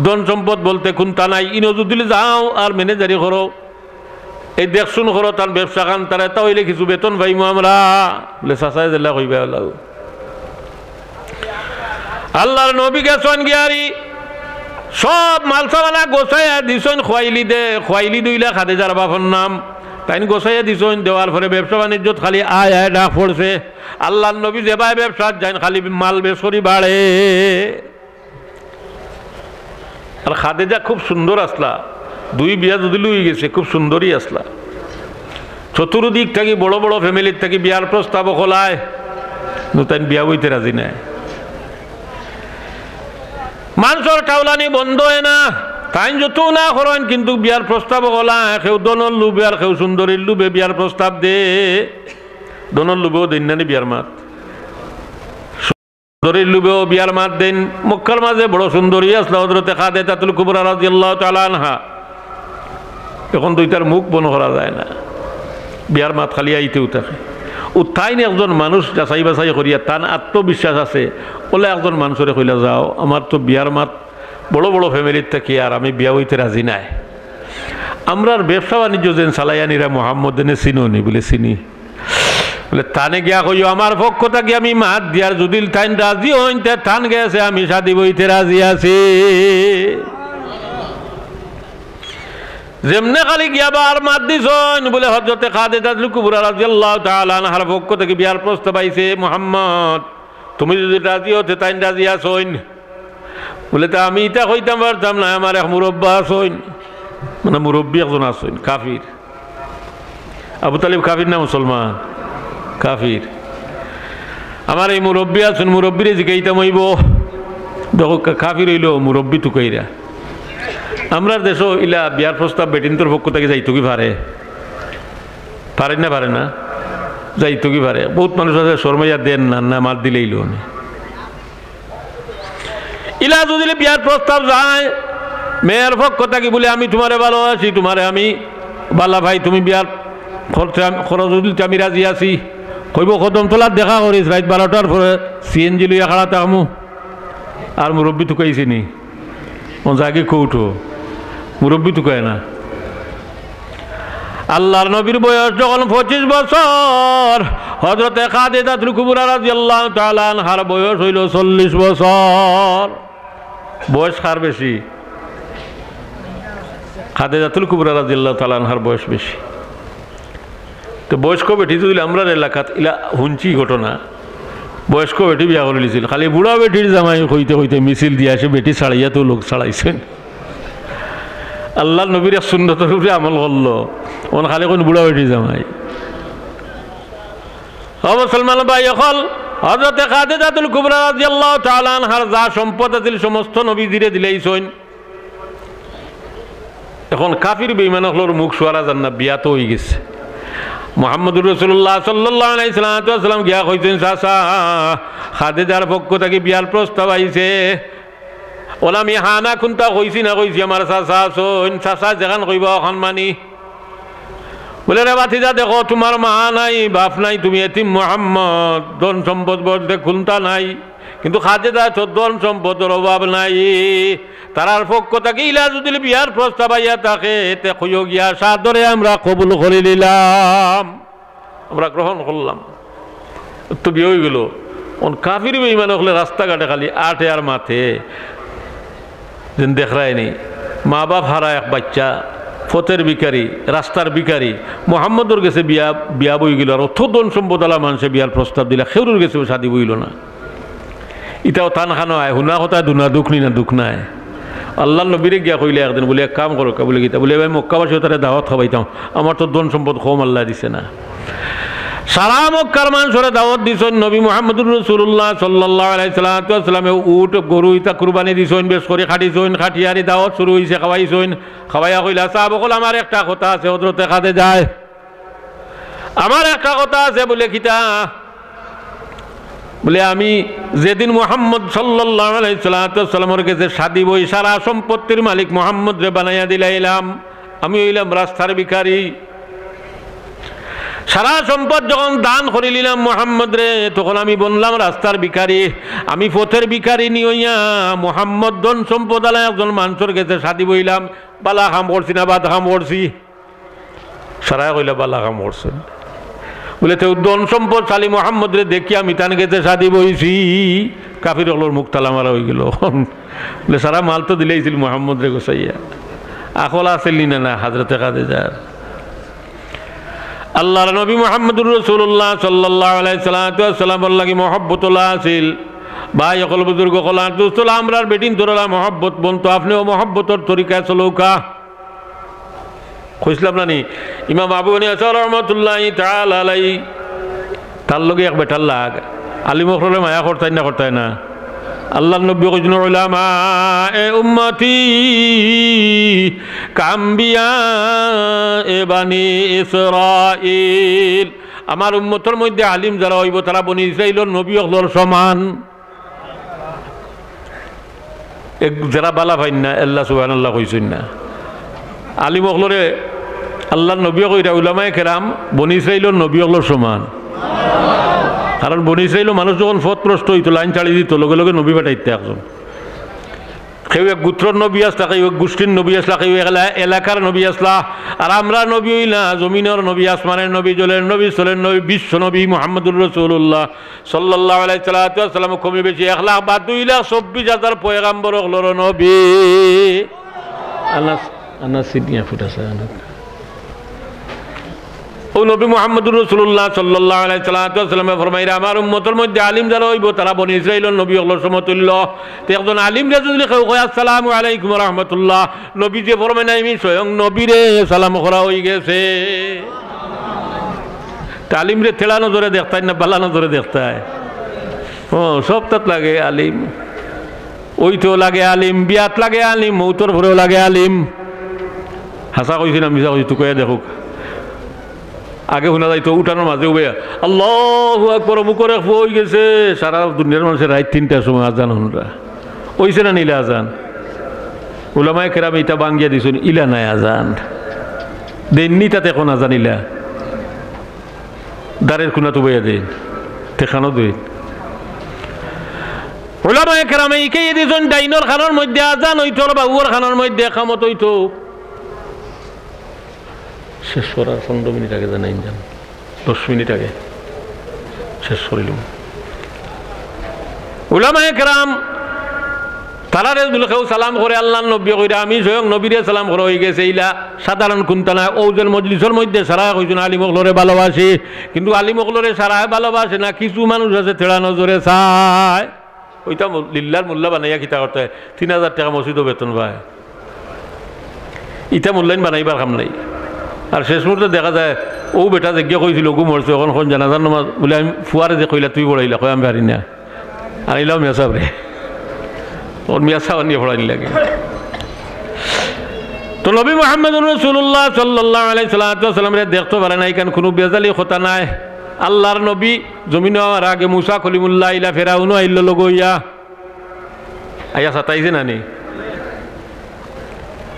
ধন সম্পদ বলতে কুন্তা নাই, ইনো যুদি যাও আর ম্যানেজারি করো, এই দেখশুন করো তান ব্যবসা খান, তার এটা অইলে কিছু বেতন পাইমু আমরা।" বলে, "চাচায় যেলা কইবা অলাউ।" আল্লাহর নবী গেছইন গিয়ারি, সব মালসামানা গোছাইয়া দিছইন খুয়াইলিদে, খুয়াইলিদ অইলা খাদিজার বাপর নাম। তাইন গোছাইয়া দিছইন, দেওয়ার পরে ব্যবসা বাণিজ্যত খালি আয় আয় ডাক পড়ছে। আল্লাহর নবী যেবায় ব্যবসাত যাইন, খালি মাল বেশ করি বাড়ে। আর খাদিজা খুব সুন্দর আছলা, দুই বিয়া যুদি লই গেছে, খুব সুন্দরী আছলা। চতুর্দিক থাকি বড় বড় ফ্যামিলির থাকি বিয়ার প্রস্তাব অকল আয়, কিন্তু তাইন বিয়া বইতে রাজি নায়। মানষর টাউলানি বন্ধ অয় না, তাইন যত না করইন, কিন্তু বিয়ার প্রস্তাব অকল আয়, কেউ ধনর লোভে আর কেউ সুন্দরীর লোভে বিয়ার প্রস্তাব দে, ধনর লোভেও দেইন না নি বিয়ার মাত। সুন্দরীর লোভেও বিয়ার মাত দেইন। মক্কার মাঝে বড় সুন্দরী আছলা হযরতে খাদিজাতুল কুবরা রাদিয়াল্লাহু তাআলা আনহা। এখন তো ইতার মুখ বন্ধ করা যায় না, বিয়ার মাত খালি আইতেউ থাকে। অউ তাইন একজন মানুষ যাচাই বাছাই করিয়া, তান আত্মবিশ্বাস আছে, অলা একজন মানষরে কইলা, "যাও, আমার তো বিয়ার মাত বড় বড় ফ্যামিলির থাকি, আর আমি বিয়া বইতে রাজি নায়। আমরার ব্যবসা বাণিজ্য যেন চালাইয়ার ইরা মুহাম্মদ, এনে চিনো নি?" বলে, "চিনি।" বলে, "তানে গিয়া কইও, আমার পক্ষ থাকি আমি মাত দিয়ার, যুদি তাইন রাজি অইন, তে তান গেছে আমি শাদি বইতে রাজি আছি।" যেমনে খালি গিয়া বার মাত দিছইন, বলে, হযরতে খাদিজাতুল কুবরা রাদিয়াল্লাহু তাআলা আনহার পক্ষ থাকি বিয়ার প্রস্তাব আইছে, "মুহাম্মদ, তুমি যুদি রাজি অও, তে তাইন রাজি আছইন।" বলে, "তে আমি ইতা কইতাম পারতাম না, আমার এক মুরব্বা আছইন, মানে মুরব্বি একজন আছইন, কাফির।" আবু তালিব কাফির না মুসলমান? কাফির। "আমার এই মুরব্বি আছইন, মুরব্বিরে জিকাইতাম অইবো।" দেখো, কা-, কাফির অইলেও মুরব্বি তুকাইরা। আমরার দেশো ইলা বিয়ার প্রস্তাব বেটিন্তর পক্ষ থাকি যাইতো কি পারে? পারে না, পারে না? যাইতো কি পারে? বউত মানুষ আছে শরমাইয়া দেইন না, না মাত দিলেই লোন। ইলা যুদি বিয়ার প্রস্তাব যায়, মেয়ের পক্ষ থাকি বলে, "আমি তুমারে ভালোবাসি, তুমারে আমি বালা পাই, তুমি বিয়ার খরচে আমি, খরচ দিতে আমি রাজি আছি।" কইবো, "কদমতলাত দেখা করিস রাইত বারোটার পরে, সিএনজি লইয়া খাড়া থাকমু।" আর মুরব্বি তুকাইছে নি? অন যাগি কউঠো, মুরব্বি তুকায় না। আল্লাহর নবীর বয়স যখন পঁচিশ বছর, হযরতে খাদিজাতুল কুবরা রাদিয়াল্লাহু তাআলা আনহার বয়স অইলো চল্লিশ বছর। বয়স কার বেশি? খাদিজাতুল কুবরা রাদিয়াল্লাহু তাআলা আনহার বয়স বেশি। তো বয়স্ক বেটি তো অইলে আমরার এলাকাত ইলা হুনছি ঘটনা, বয়স্ক বেটি বিয়া করিলিছিল, খালি বুড়া বেটির জামাই কইতে কইতে মিছিল দিয়া আসে, বেটি ছাড়াইয়া তো লোক ছাড়াইছইন। আল্লাহর নবীর এক সুন্নতর উপরে আমল করলো, অন খালি কইন বুড়া বেটির জামাই। ও মুসলমান ভাই অকল, হযরতে খাদিজাতুল কুবরা রাদিয়াল্লাহু তাআলা আনহার যা সম্পদ আছিল সমস্ত নবীজিরে দিলাইছইন। এখন কাফির বেঈমান অকলর মুখ সুয়ারা যার না, বিয়া তো অইগেছে। মুহাম্মদুর রাসূলুল্লাহ সাল্লাল্লাহু আলাইহি সাল্লাতু ওয়াসসালাম গিয়া কইছইন, "চাচা, খাদিজার পক্ষ থাকি বিয়ার প্রস্তাব আইছে।" অলা আমি হা না কুনতা কইছি না কইছি, আমার চাচা আছইন, চাচা যেখান কইবা অখান মানি। বুলে, "রে ভাতিজা, দেখো, তুমার মা নাই, বাপ নাই, তুমি এতিম মোহাম্মদ, ধন সম্পদ বলতে কুনতা নাই, কিন্তু খাজে দায় তো ধন সম্পদর অভাব নাই। তারার পক্ষ থাকি ইলা যুদি বিয়ার প্রস্তাব আইয়া থাকে, তে কইও গিয়া সাদরে আমরা কবুল করি নিলাম।" আমরা গ্রহণ করলাম। তো বিয়া অইগেলো। অন কাফির বেঈমান অকলে রাস্তাঘাটে খালি আটে আর মাতে। যেন দেখরায়নি, মা বাপ হারা এক বাইচ্চা, পথের ভিখারি, রাস্তার ভিখারি, মোহাম্মদর গেছে বিয়া, বিয়া বইগেলো, আর অত ধন সম্পদ আলা মানষে বিয়ার প্রস্তাব দিলা, কেউরর গেছে শাদি বইলো না। ইতাও তান খানো আয়, হুনা কথা দুনা দুখ নি না দুখ নাই। আল্লার নবীরে গিয়া কইলা একদিন, বুলে, "এক কাম করো, বুলে, কিতা?" বুলে, "ভাই, মক্কাবাসী তারে দাওয়াত খাবাইতাম, আমার তো ধন সম্পদ কম আল্লায় দিছে না।" সারা মক্কার মানষরে দাওয়াত দিছইন, নবী মুহাম্মদুর রাসূলুল্লাহ সাল্লাল্লাহু আলাইহি সাল্লাতু ওয়াসাল্লামে উট, গরু ইতা কুরবানি দিছইন, বেশ করি কাটিছইন, কাটিয়ারি দাওয়াত শুরু অইছে, খাওয়াইছইন, খাওয়াইয়া কইলা, "সাহাব অকল, আমার একটা কথা আছে, হযরতে খাজে দায়।" "আমার একটা কথা আছে।" বুলে, "কিতা?" বুলে, "আমি যেদিন মুহাম্মদ সাল্লাল্লাহু আলাইহি সাল্লাতু ওয়াসাল্লামর গেছে শাদি বই, সারা সম্পত্তির মালিক মুহাম্মদরে বানাইয়া দিলাইলাম, আমি অইলাম রাস্তার ভিখারি। সারা সম্পদ যখন দান করিলিলাম মুহাম্মদরে, তখন আমি বনলাম রাস্তার ভিখারি। আমি পথের ভিখারি নি অইয়া মুহাম্মদ ধন সম্পদ আলা একজন মানষর গেছে শাদি বইলাম, বালা কাম করছি না বাদ কাম করছি?" সারায় কইলা, "বালা কাম করছইন।" বুলে, "তেউ ধন সম্পদশালী মুহাম্মদরে দেখি আমি তান গেছে শাদি বইছি।" কাফির অকলর মুখ তালা মারা অইগেলো। বুলে, "সারা মাল তো দিলাইছিল মুহাম্মদরে গছাইয়া, আকল আছিল নি না, না, হযরতে খাজে দায়।" আল্লার নবী মুহাম্মদুর রাসূলুল্লাহ সাল্লাল্লাহু আলাইহি সাল্লাতু ওয়াসাল্লামর লাগি মহব্বত অলা আছিল। ভাই অকল, বুজুর্গ অকল, আর দোস্ত অকল, আমরার বেটিন্তর অলা মহব্বত বনতো, আপনেও মহব্বতর তরিকায় চলউক্কা। কইছলাম না নি, ইমাম আবু হানিফা রহমতুল্লাহি তাআলা আলাইহি, তার লগে এক বেটার লাগ, আলিম অকলরে মায়া করতায় না, করতায় না? আল্লার নবী কইছইন, "উলামায়ে উম্মতি কাআনবিয়ায়ে বানি ইসরাইল।" আমার উম্মতর মধ্যে আলিম যারা অইবো, তারা বনি ইসরাইলর নবী অকলর সমান। এ যারা বালা পাইন না, আল্লায় সুবহানাল্লাহ কইছইন না। আলিম অকলরে আল্লার নবীয়ে কইরা, উলামায়ে কেরাম বনি ইসরাইলর নবী অকলর সমান। কারণ বনি ইসরাইলর মানুষ যখন পথভ্রষ্ট অইতো, লাইন ছাড়ি দিতো, লগে লগে নবী পাঠাইতা একজন। কেউ এক গোত্রর নবী আছলা, কেউ এক গোষ্ঠীর নবী আছলা, কেউ এক এলা-, এলাকার নবী আছলা। আর আমরার নবী অইলা জমিনর নবী, আসমানের নবী, জলের নবী, স্থলের নবী, বিশ্ব নবী মুহাম্মদুর রাসূলুল্লাহ সাল্লাল্লাহু আলাইহি সাল্লাতু ওয়াসাল্লাম। কমে বেশি এক লাখ বা দুই লাখ চব্বিশ হাজার পয়গাম্বর অকলর নবী। আনাস, আনাস সিনিয়া ফুট আছে, আনাস। অউ নবী মুহাম্মদুর রাসূলুল্লাহ সাল্লাল্লাহু আলাইহি সাল্লাতু ওয়াসাল্লামে ফরমাইরা, "আমার উম্মতর মধ্যে আলিম যারা অইবো, তারা বনি ইসরাইলর নবী অকলর সমতুল্য।" তে একজন আলিমরে যুদি কেউ কয়, "আসসালামু আলাইকুম ওয়া রাহমাতুল্লাহ", নবীজিয়ে ফরমাইন, "আমি স্বয়ং নবীরে সালাম করা অইগেছে।" তে আলিমরে তেড়া নজরে দেখতায় না বালা নজরে দেখতায়? ও, সবতাত লাগে আলিম। অইতেও লাগে আলিম, বিয়াত লাগে আলিম, মউতর পরেও লাগে আলিম। হাছা কইছি না মিছা কইছি, তুকাইয়া দেখউক। আগে হুনা যাইতো উঠানর মাঝে উবাইয়া, "আল্লাহু আকবার, অমুকর এক পুয়া অইগেছে।" সারা দুনিয়ার মানষে রাইত তিনটার সময় আজান হুনরা। অইছে না নি ইলা আজান? উলামায়ে কেরামে ইতা ভাঙ্গিয়া দিছইন, ইলা নায় আজান। দেইন নি তাতে কুন আজান ইলা। দাড়ির কুনাত উবাইয়া দেইন, তে কানো দেইন। উলামায়ে কেরামে ইখাইয়া দিছইন, ডাইনর কানর মধ্যে আজান অইতো, বাউর কানর মধ্যে একামত অইতো। শেষ করার পনেরো মিনিট আগে জানাইন যান, দশ মিনিট আগে শেষ করিলাম। উলামায়ে কেরাম, তারারে যুদি কেউ সালাম করে, আল্লার নবীয়ে কইরা, "আমি স্বয়ং নবীরে সালাম করা অইগেছে", ইলা সাধারণ কুন্তা নায়। অউ যেন মজলিসর মধ্যে সারায় কইছইন, "আলিম অকলরে ভালোবাসি", কিন্তু আলিম অকলরে সারায় ভালোবাসে না, কিছু মানুষ আছে তেড়া নজরে চায়। অইতা মু-, লিল্লার মুল্লা বানাইয়া কিতা করতায়? তিন হাজার টেকা মসজিদো বেতন পায়। ইতা মুল্লাইন বানাইবার কাম নাই। আর শেষ মুহূর্তে দেখা যায়, অউ বেটা যেগিয়ে কইছিল, অগু মরছে, অখন কুন জানাজার নমাজ, বুলে, "আমি ফুয়ারে যে কইলা, তুই পড়াইলা", কয়, "আমি পারি না।" আর ইলাও মিয়া সাবরে। অউ মিয়া সাব আনিয়া পড়াইন লাগে। তো নবী মুহাম্মদুর রাসূলুল্লাহ সাল্লাল্লাহু আলাইহি সাল্লাতু ওয়াসাল্লামরে দেখতো পারে না, ইখান কুনু বেজালি কথা নায়। আল্লার নবী জমিনো আওয়ার আগে মুসা কলিমুল্লাহ আইলা, ফেরাউনও আইলো লগে অইয়া। আইয়া সাতাইছে না নি?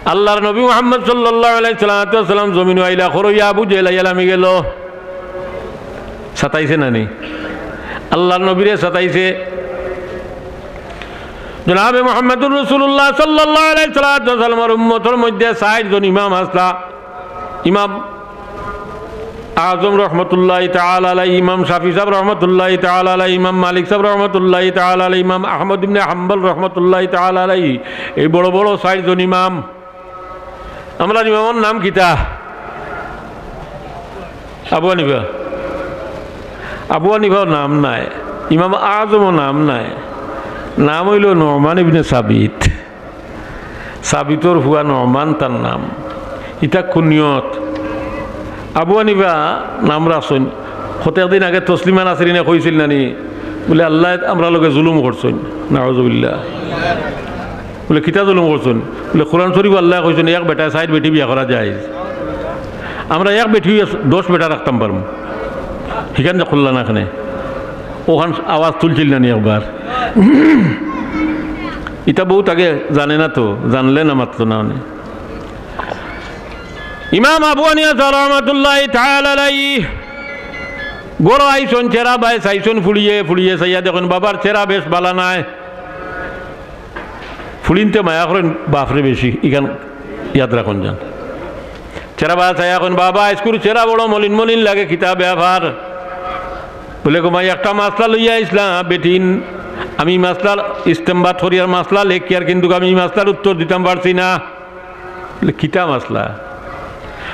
আল্লাহর নবী মুহাম্মদ সাল্লাল্লাহু আলাইহি সাল্লাতু ওয়াসাল্লাম জমিনো আইলা, খরইয়া আবু জেহেল আইয়া লামি গেল। সাতাইছে না নি? আল্লাহর নবীরে সাতাইছে। জনাবে মুহাম্মদুর রাসূলুল্লাহ সাল্লাল্লাহু আলাইহি সাল্লাতু ওয়াসাল্লামর উম্মতর মধ্যে চাইরজন ইমাম আছলা। ইমাম আজম রহমতুল্লাহি তাআলা আলাইহি, ইমাম শাফি সাহেব রহমতুল্লাহি তাআলা আলাইহি, ইমাম মালিক সাহেব রহমতুল্লাহি তাআলা আলাইহি, ইমাম আহমদ ইবনে হাম্বল রহমতুল্লাহি তাআলা আলাইহি, এই বড় বড় চাইরজন ইমাম। আমরার ইমামর নাম কিতা? আবু হানিফা। আবু হানিফার নাম নাই, ইমাম আজমর নাম নাই, নাম অইলো নোমান ইবনে সাবিত। সাবিতর ফুয়া নোমান তার নাম। ইতা কুনিয়ত। আবু হানিফা নাম রাখছইন। কতদিন আগে তসলিমা নাসরিনে কইছিল না নি, বুলে, "আল্লায় আমরার লগে জুলুম করছইন।" নাউজুবিল্লাহ। বুলে, "কিতা জুলুম করছইন?" বুলে, "কোরআন শরীফো আল্লায় কইছইন, এক বেটায় চাইর বেটি বিয়া করা জায়েজ। আমরা এক বেটি অইয়া দশ বেটা রাখতাম পারমু।" হিখান যে খুললা না কেনে, অখান আওয়াজ তুলছিল না নি একবার? ইতা বউত আগে জানে না তো, জানলে না মাতলো না অনে। ইমাম আবু হানিফা রহমতুল্লাহি তাআলা আলাইহি ঘরো আইছইন, চেহারা বায় চাইছইন ফুড়িয়ে, ফুড়িয়ে চাইয়া দেখইন বাবার চেহারা বেশ বালা নায়। ফুড়িন্তে মায়া করইন বাফরে বেশি, ইখান ইয়াদ রাখইন যান। চেহারা বায় চাইয়া কইন, "বাবা, আইজকুর চেহারা বড় মলিন মলিন লাগে, কিতা ব্যাপার?" বুলে, "গো মাই, একটা মাসলা লইয়া আইছলাম বেটিন, আমি মাসলার ইস্তেমবাত করিয়ার মাসলা লেখিয়ার, কিন্তুক আমি ই মাসলার উত্তর দিতাম পারছি না।" বুলে, "কিতা মাসলা?"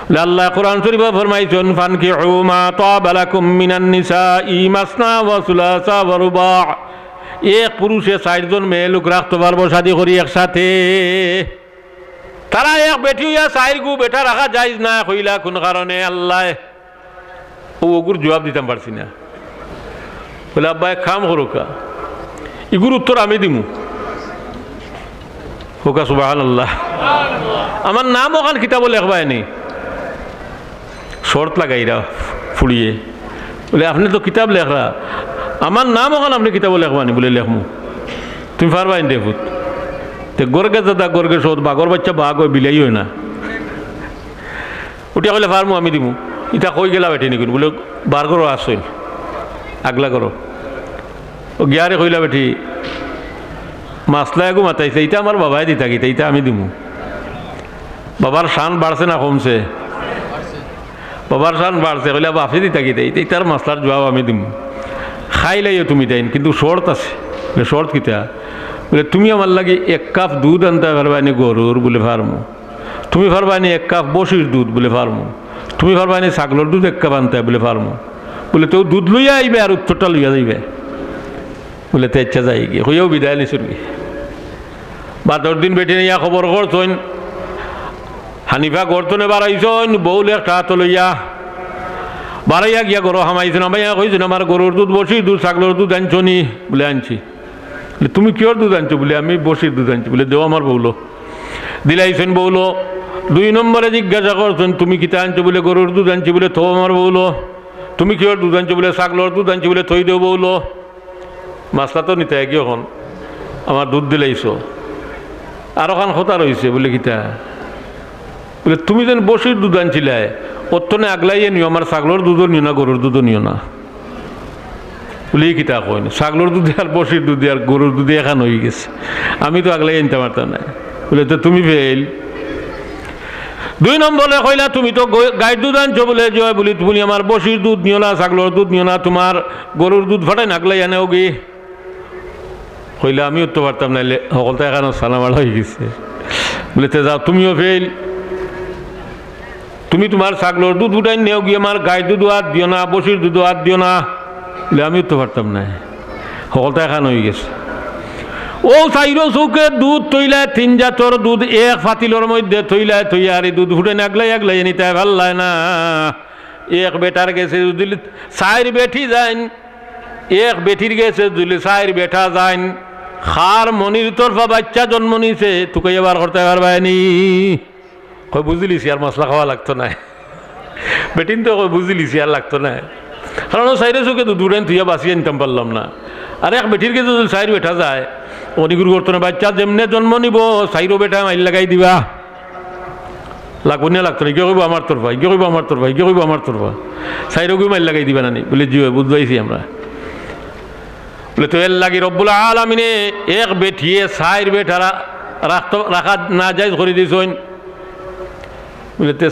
বুলে, "আল্লায় কোরআন শরীফো ফরমাইছইন, 'ফানকিহু মা তাবা লাকুম মিনান নিসাই মাসনা ওয়া সুলাসা ওয়া রুবা'।' এক পুরুষে চাইরজন মেয়ে লোক রাখতো পারবো শাদি করি একসাথে। তারা এক বেটি অইয়া চাইরগু বেটা রাখা জায়েজ না, কইলা কুন কারণে আল্লায়?" অউ অগুর জুয়াব দিতাম পারছি না। বুলে, "আব্বা, এক কাম করউক্কা, ইগুর উত্তর আমি দিমু।" কউক্কা সুবহানাল্লাহ। আমার নাম অখান কিতাবো লেখবায় নি। শর্ত লাগাইরা ফুড়িয়ে। বুলে, "আপনে তো কিতাব লেখরা, আমার নাম অখান আপনে কিতাবো লেখবা নি?" বুলে, "লেখমু।" "তুমি পারবায় নি রে পুত?" তে গর্গে যেতা গর্গে সত, বাঘর বাইচ্চা বাঘ অয়, বিলাই অয় না। উঠিয়া কইলা, "পারমু, আমি দিমু।" ইতা কই গেলা বেটিন ইগুইন? বুলে, "বার করো, আছইন, আগলা করো।" অউ গিয়ারে কইলা, "বেটি, মাসলা এগু মাতাইছে, ইতা আমার বাবায় দিতা কিতা, ইতা আমি দিমু।" বাবার শান বাড়ছে না কমছে? বাবার শান বাড়ছে। কইলা, "বাফে দিতা কিতা, ইতা, ইতার মাসলার জুয়াব আমি দিমু। খাইলাইও তুমি তাইন, কিন্তু শর্ত আছে।" বুলে, "শর্ত কিতা?" বুলে, "তুমি আমার লাগি এক কাপ দুধ আনতায় পারবায় নি গরুর?" বুলে, "পারমু।" "তুমি পারবায় নি এক কাপ বসির দুধ?" বুলে, "পারমু।" "তুমি পারবায় নি ছাগলর দুধ এক কাপ আনতায়?" বুলে, "পারমু।" বুলে, "তেউ দুধ লইয়া আইবায় আর উত্তরটা লইয়া যাইবায়।" বুলে, "তে আইচ্ছা, যাইগি।" কইয়াউ বিদায় নিছইন গি। বাদর দিন বেটিনে আইয়া খবর করছইন, হানিফা ঘর থনে বারাইছইন, বউল একটা আতো লইয়া। বারাইয়া গিয়া ঘরো হামাইছইন, হামাইয়া কইছইন, "আমার গরুর দুধ, বসির দুধ, ছাগলর দুধ আনছো নি?" বুলে, "আনছি।" বুলে, "তুমি কিয়র দুধ আনছো?" বুলে, "আমি বসির দুধ আনছি।" বুলে, "দেও আমার বউলো।" দিলাইছইন বউলো। দুই নম্বরে জিজ্ঞাসা করছইন, "তুমি কিতা আনছো?" বুলে, "গরুর দুধ আনছি।" বুলে, "থও আমার বউলো।" "তুমি কিয়র দুধ আনছো?" বুলে, "ছাগলর দুধ আনছি।" বুলে, "থই দেও বউলো।" মাসলা তো নিতা একই অখন, আমার দুধ দিলাইছো, আর অখান কথা রইছে। বুলে, "কিতা?" বুলে, "তুমি যেন বসির দুধ আনছিলায়, অর থনে আগলাইয়া নিও, আমার ছাগলর দুধও নিও না, গরুর দুধও নিও না।" বুলে, "ই কিতা কইন? ছাগলর দুধে আর বসির দুধে আর গরুর দুধে একখান অইগেছে, আমি তো আগলাইয়া আনতাম পারতাম নায়।" বুলে, "তে তুমি ফেইল।" দুই নম্বরে কইলা, "তুমি তো গ-, গাইর দুধ আনছো।" বুলে, "জি অয়।" বুলে, "তুমি আমার বসির দুধ নিও না, ছাগলর দুধ নিও না, তুমার গরুর দুধ ফাটাইন আগলাইয়া নেওগি।" কইলা, "আমিও তো পারতাম নায়, লে-, হকলতা একখানো সালামালা অইগেছে।" বুলে, "তে যাও, তুমিও ফেইল। তুমি তুমার ছাগলর দুধ উঠাইন নেওগি, আমার গাইর দুধো আত দিও না, বসির দুধো আত দিও না।" বুলে, "আমিও তো পারতাম নায়, হকলতা একখান অইগেছে।" অউ চাইরো চউখে দুধ থইলায়, তিন জাতর দুধ এক পাতিলর মধ্যে থইলায়, থইয়া আর ই দুধ ফুটাইন আগলাই আগলাই নিতায় পারলায় না। এক বেটার গেছে যুদি চাইর বেটি যাইন, এক বেটির গেছে যুদি চাইর বেটা যাইন, কার মনির তরফা বাইচ্চা জন্ম নিছে, তুকাইয়া বার করতায় পারবায় নি? কয়, "বুঝিলিছি, আর মাসলা খাওয়া লাগতো নায়।" বেটিন তো কয়, "বুঝিলিছি, আর লাগতো নায়।" কারণ অউ চাইরো চউখে দুধ উঠাইন থইয়া বাছি আনতাম পারলাম না। আর এক বেটির গেছে যুদি চাইর বেটা যায়, অনি গুর করতো না, বাচ্চা যেমনে জন্ম নিবো, চাইরো বেটা মাইর লাগাই দিবা। লাগবো না লাগতো না, ইগে কইবো আমার তরফা, ইগে কইবো আমার তরফা, ইগে কইবো আমার তরফা। চাইরোগু মাইর লাগাই দিবা না নি? বুলে, "জি অয়, বুঝ পাইছি আমরা।" বুলে, "তো এর লাগি রব্বুল আলামিনে এক বেটিয়ে চাইর বেটা রা-, রাখতো, রাখা নাজাইজ করি দিছইন।" বুলে, "তে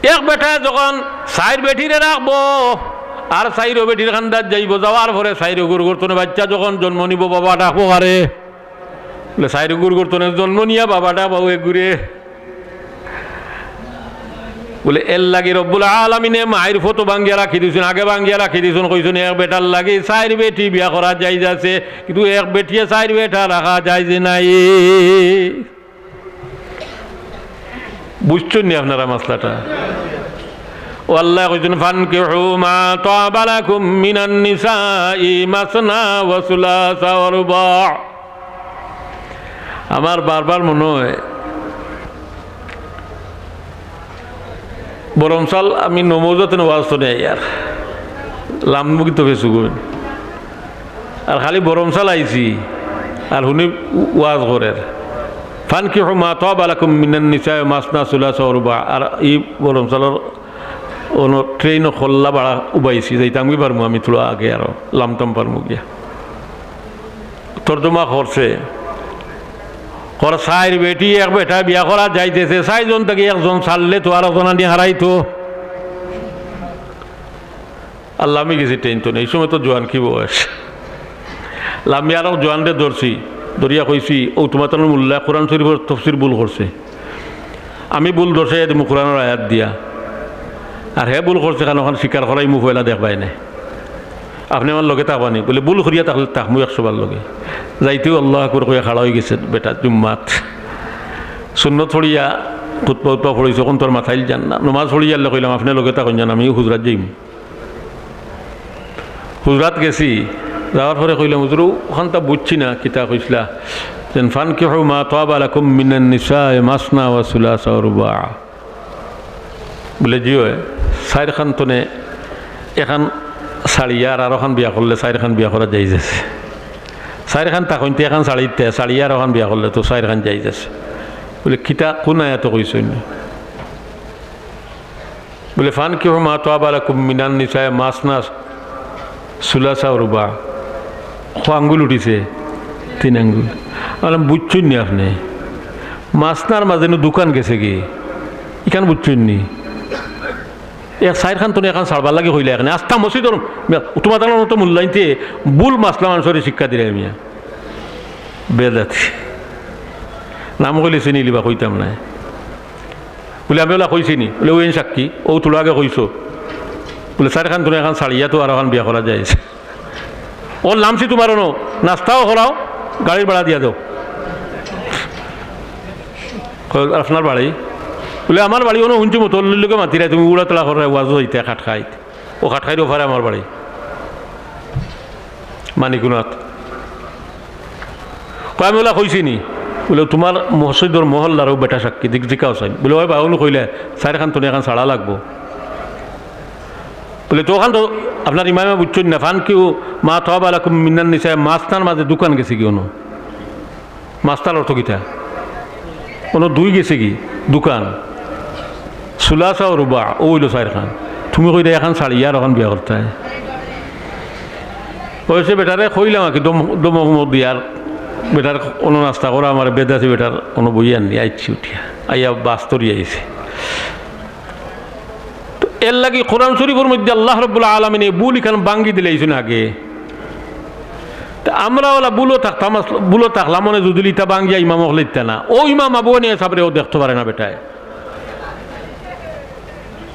এক বেটায় যখন চাইর বেটিরে রাখবো, আর চাইরো বেটির কান্দাত যাইবো, যাওয়ার পরে চাইরো গুর করতো না, বাচ্চা যখন জন্ম নিবো, বাবা ডাকবো কারে?" বুলে, "চাইরো গুর করতো না, জন্ম নিয়া বাবা ডাকবো এক গুরে।" বুলে, "এর লাগি রব্বুল আলামিনে মাইর ফতো ভাঙ্গিয়া রাখি দিছইন, আগে ভাঙ্গিয়া রাখি দিছইন, কইছইন এক বেটার লাগি চাইর বেটি বিয়া করা জাইজ আছে, কিন্তু এক বেটিয়ে চাইর বেটা রাখা জাইজ নাই।" বুঝছইন নি আপনারা মাসলাটা? ও আল্লায় কইছইন, "ফানকিহু মা তাবা লাকুম মিনান নিসাই মাসনা ওয়া সুলাসা ওয়া রুবা।" আমার বারবার মনো অয়, বরমসাল আমি নমৌজাতে নওয়াজ শুনে আইয়ার লামমুখী তো বেসুগুন। আর খালি বরমসাল আইছি, আর হুনি ওয়াজ করের, "ফানকিহু মা তাবা লাকুম মিনান নিসাই মাসনা সুলাসা ওয়া রুবা।" আর ই বরমসালর অনো ট্রেইনো খল্লা বাড়া উবাইছি, যাইতাম কি পারমু আমি থুড়া আগে আরো, লামতাম পারমু গিয়া। তর্জমা করছে, কর চাইর বেটি এক বেটা বিয়া করা যাইতেছে, চাইরজন থাকি একজন ছাড়লে তো আর একজন আনি হারাইতো। আর লামি গেছি টেনশনে, এই সময় তো জোয়ান কি বয়স। লামি আরো জোয়ানরে ধরছি, ধরিয়া কইছি, "ও তোমার তানোর মোল্লায় কোরআন শরীফর তফসির ভুল করছে।" আমি ভুল ধরছে, এ দিমু কোরআনর আয়াত দিয়া। আর হে ভুল করছে, কারণ ওখান স্বীকার করাইমু পয়লা দেখবায় নে। আপনে আমার লগে থাকবা নি? বুলে, "ভুল করিয়া থাকলে থাকমু একশো বার লগে।" যাইতেউ আল্লাহু আকবার কইয়া খাড়া অইগেছে বেটা জুম্মাত। সুন্নত পড়িয়া, খুতবা উতবা পড়িছে, অখন তো আর মাতাইল যার না। নমাজ পড়িয়া আইলে কইলাম, "আপনে লগে থাকইন যান, আমি হুজরাত যাইমু।" হুজরাত গেছি, যাওয়ার পরে কইলাম, "হুজুর, অখানতা বুঝছি না, কিতা কইছলা?" যেন, "ফানকিহু মা তাবা লাকুম মিনান নিসাই মাসনা ওয়া সুলাসা ওয়া রুবা।" বুলে, "জি অয়, চাইরখান তনে এখান ছাড়িয়া আর আরোখান বিয়া করলে চাইরখান বিয়া করা জাইজ আছে। চাইরখান থাকইনতে এখান ছাড়িতে, ছাড়িয়া আরোখান বিয়া করলে তো চাইরখান জাইজ আছে।" বুলে, "কিতা, কুন আয়াতো কইছইন?" বুলে, "ফানকিহু মা তাবা লাকুম মিনান নিসাই মাসনা সুলাসা ওয়া রুবা।" কয় আঙ্গুল উঠিছে? তিন আঙ্গুল। আমি বললাম, "বুঝছইন নি আপনে? মাসনার মাঝে নু দুখান গেছে গি? ইখান বুঝছইন নি? এক চাইরখান তনে এখান ছাড়বার লাগি কইলা এখানে। আস্তা মসজিদর, তোমার তানোর মতো মোল্লাইন্তে ভুল মাসলা মানষরে শিক্ষা দিরায় মিয়া।" বেদাতি। নাম কইলে চিনিলিবা, কইতাম নায়। বুলে, "আমি অলা কইছি নি?" বুলে, "অউ এন সাক্ষী, অউ থুড়া আগে কইছো।" বুলে, "চাইরখান তনে এখান ছাড়িয়া তো আরোখান বিয়া করা জাইজ।" "অউ লামছি তোমার অনো, নাস্তাও করাও, গাড়ির ভাড়া দিয়া দেও।" কয়, "আপনার বাড়ি?" বুলে, "আমার বাড়ি অনো হুনছি মতো, অলির লগে মাতিরায়, তুমি উড়াতড়া কররায়, ওয়াজো যাইতায়, খাট খাইত।" ও খাট খাইর ওপারে আমার বাড়ি, মানিকুনাত। কয়, "আমি অলা কইছি নি?" বুলে, "তোমার মসজিদর মহল্লার অউ বেটা সাক্ষী, দিক জিকাও চাই।" বুলে, "অয় বা, অনো কইলে চাইরখান তনে এখান ছাড়া লাগবো।" বুলে, "তো অখান তো আপনার ইমামে বুঝছইন না, ফানকিহু মা তাবা লাকুম মিনান নিসাই মাসনার মাঝে দুখান গেছে গি অনো?" মাসনার অর্থ কিতা? অনো দুই গেছে গি? দুখান। সুলাসা ও রুবা, অউ অইলো চাইরখান। তুমি কইরায় এখান ছাড়িয়া আরোখান বিয়া করতায়। অইছে বেটারে কইলাম আর কি, দম-, ধমক মক দিয়ার, বেটার অনো নাস্তা করা, আমার বেদাতি বেটার অনো বইয়া আনি আইছি উঠিয়া। আইয়া বাস ধরিয়া আইছে। তো এর লাগি কোরআন শরীফর মধ্যে আল্লাহ রাব্বুল আলামিনে ভুল ইখান ভাঙ্গি দিলাইছইন আগে। তে আমরা অলা ভুলো থাকতাম, আস-, ভুলো থাকলাম, মনে যদি ইতা ভাঙ্গিয়া ইমাম অকলে ইতা না। অউ ইমাম আবু হানিফা সাবরে অউ দেখতো পারে না বেটায়।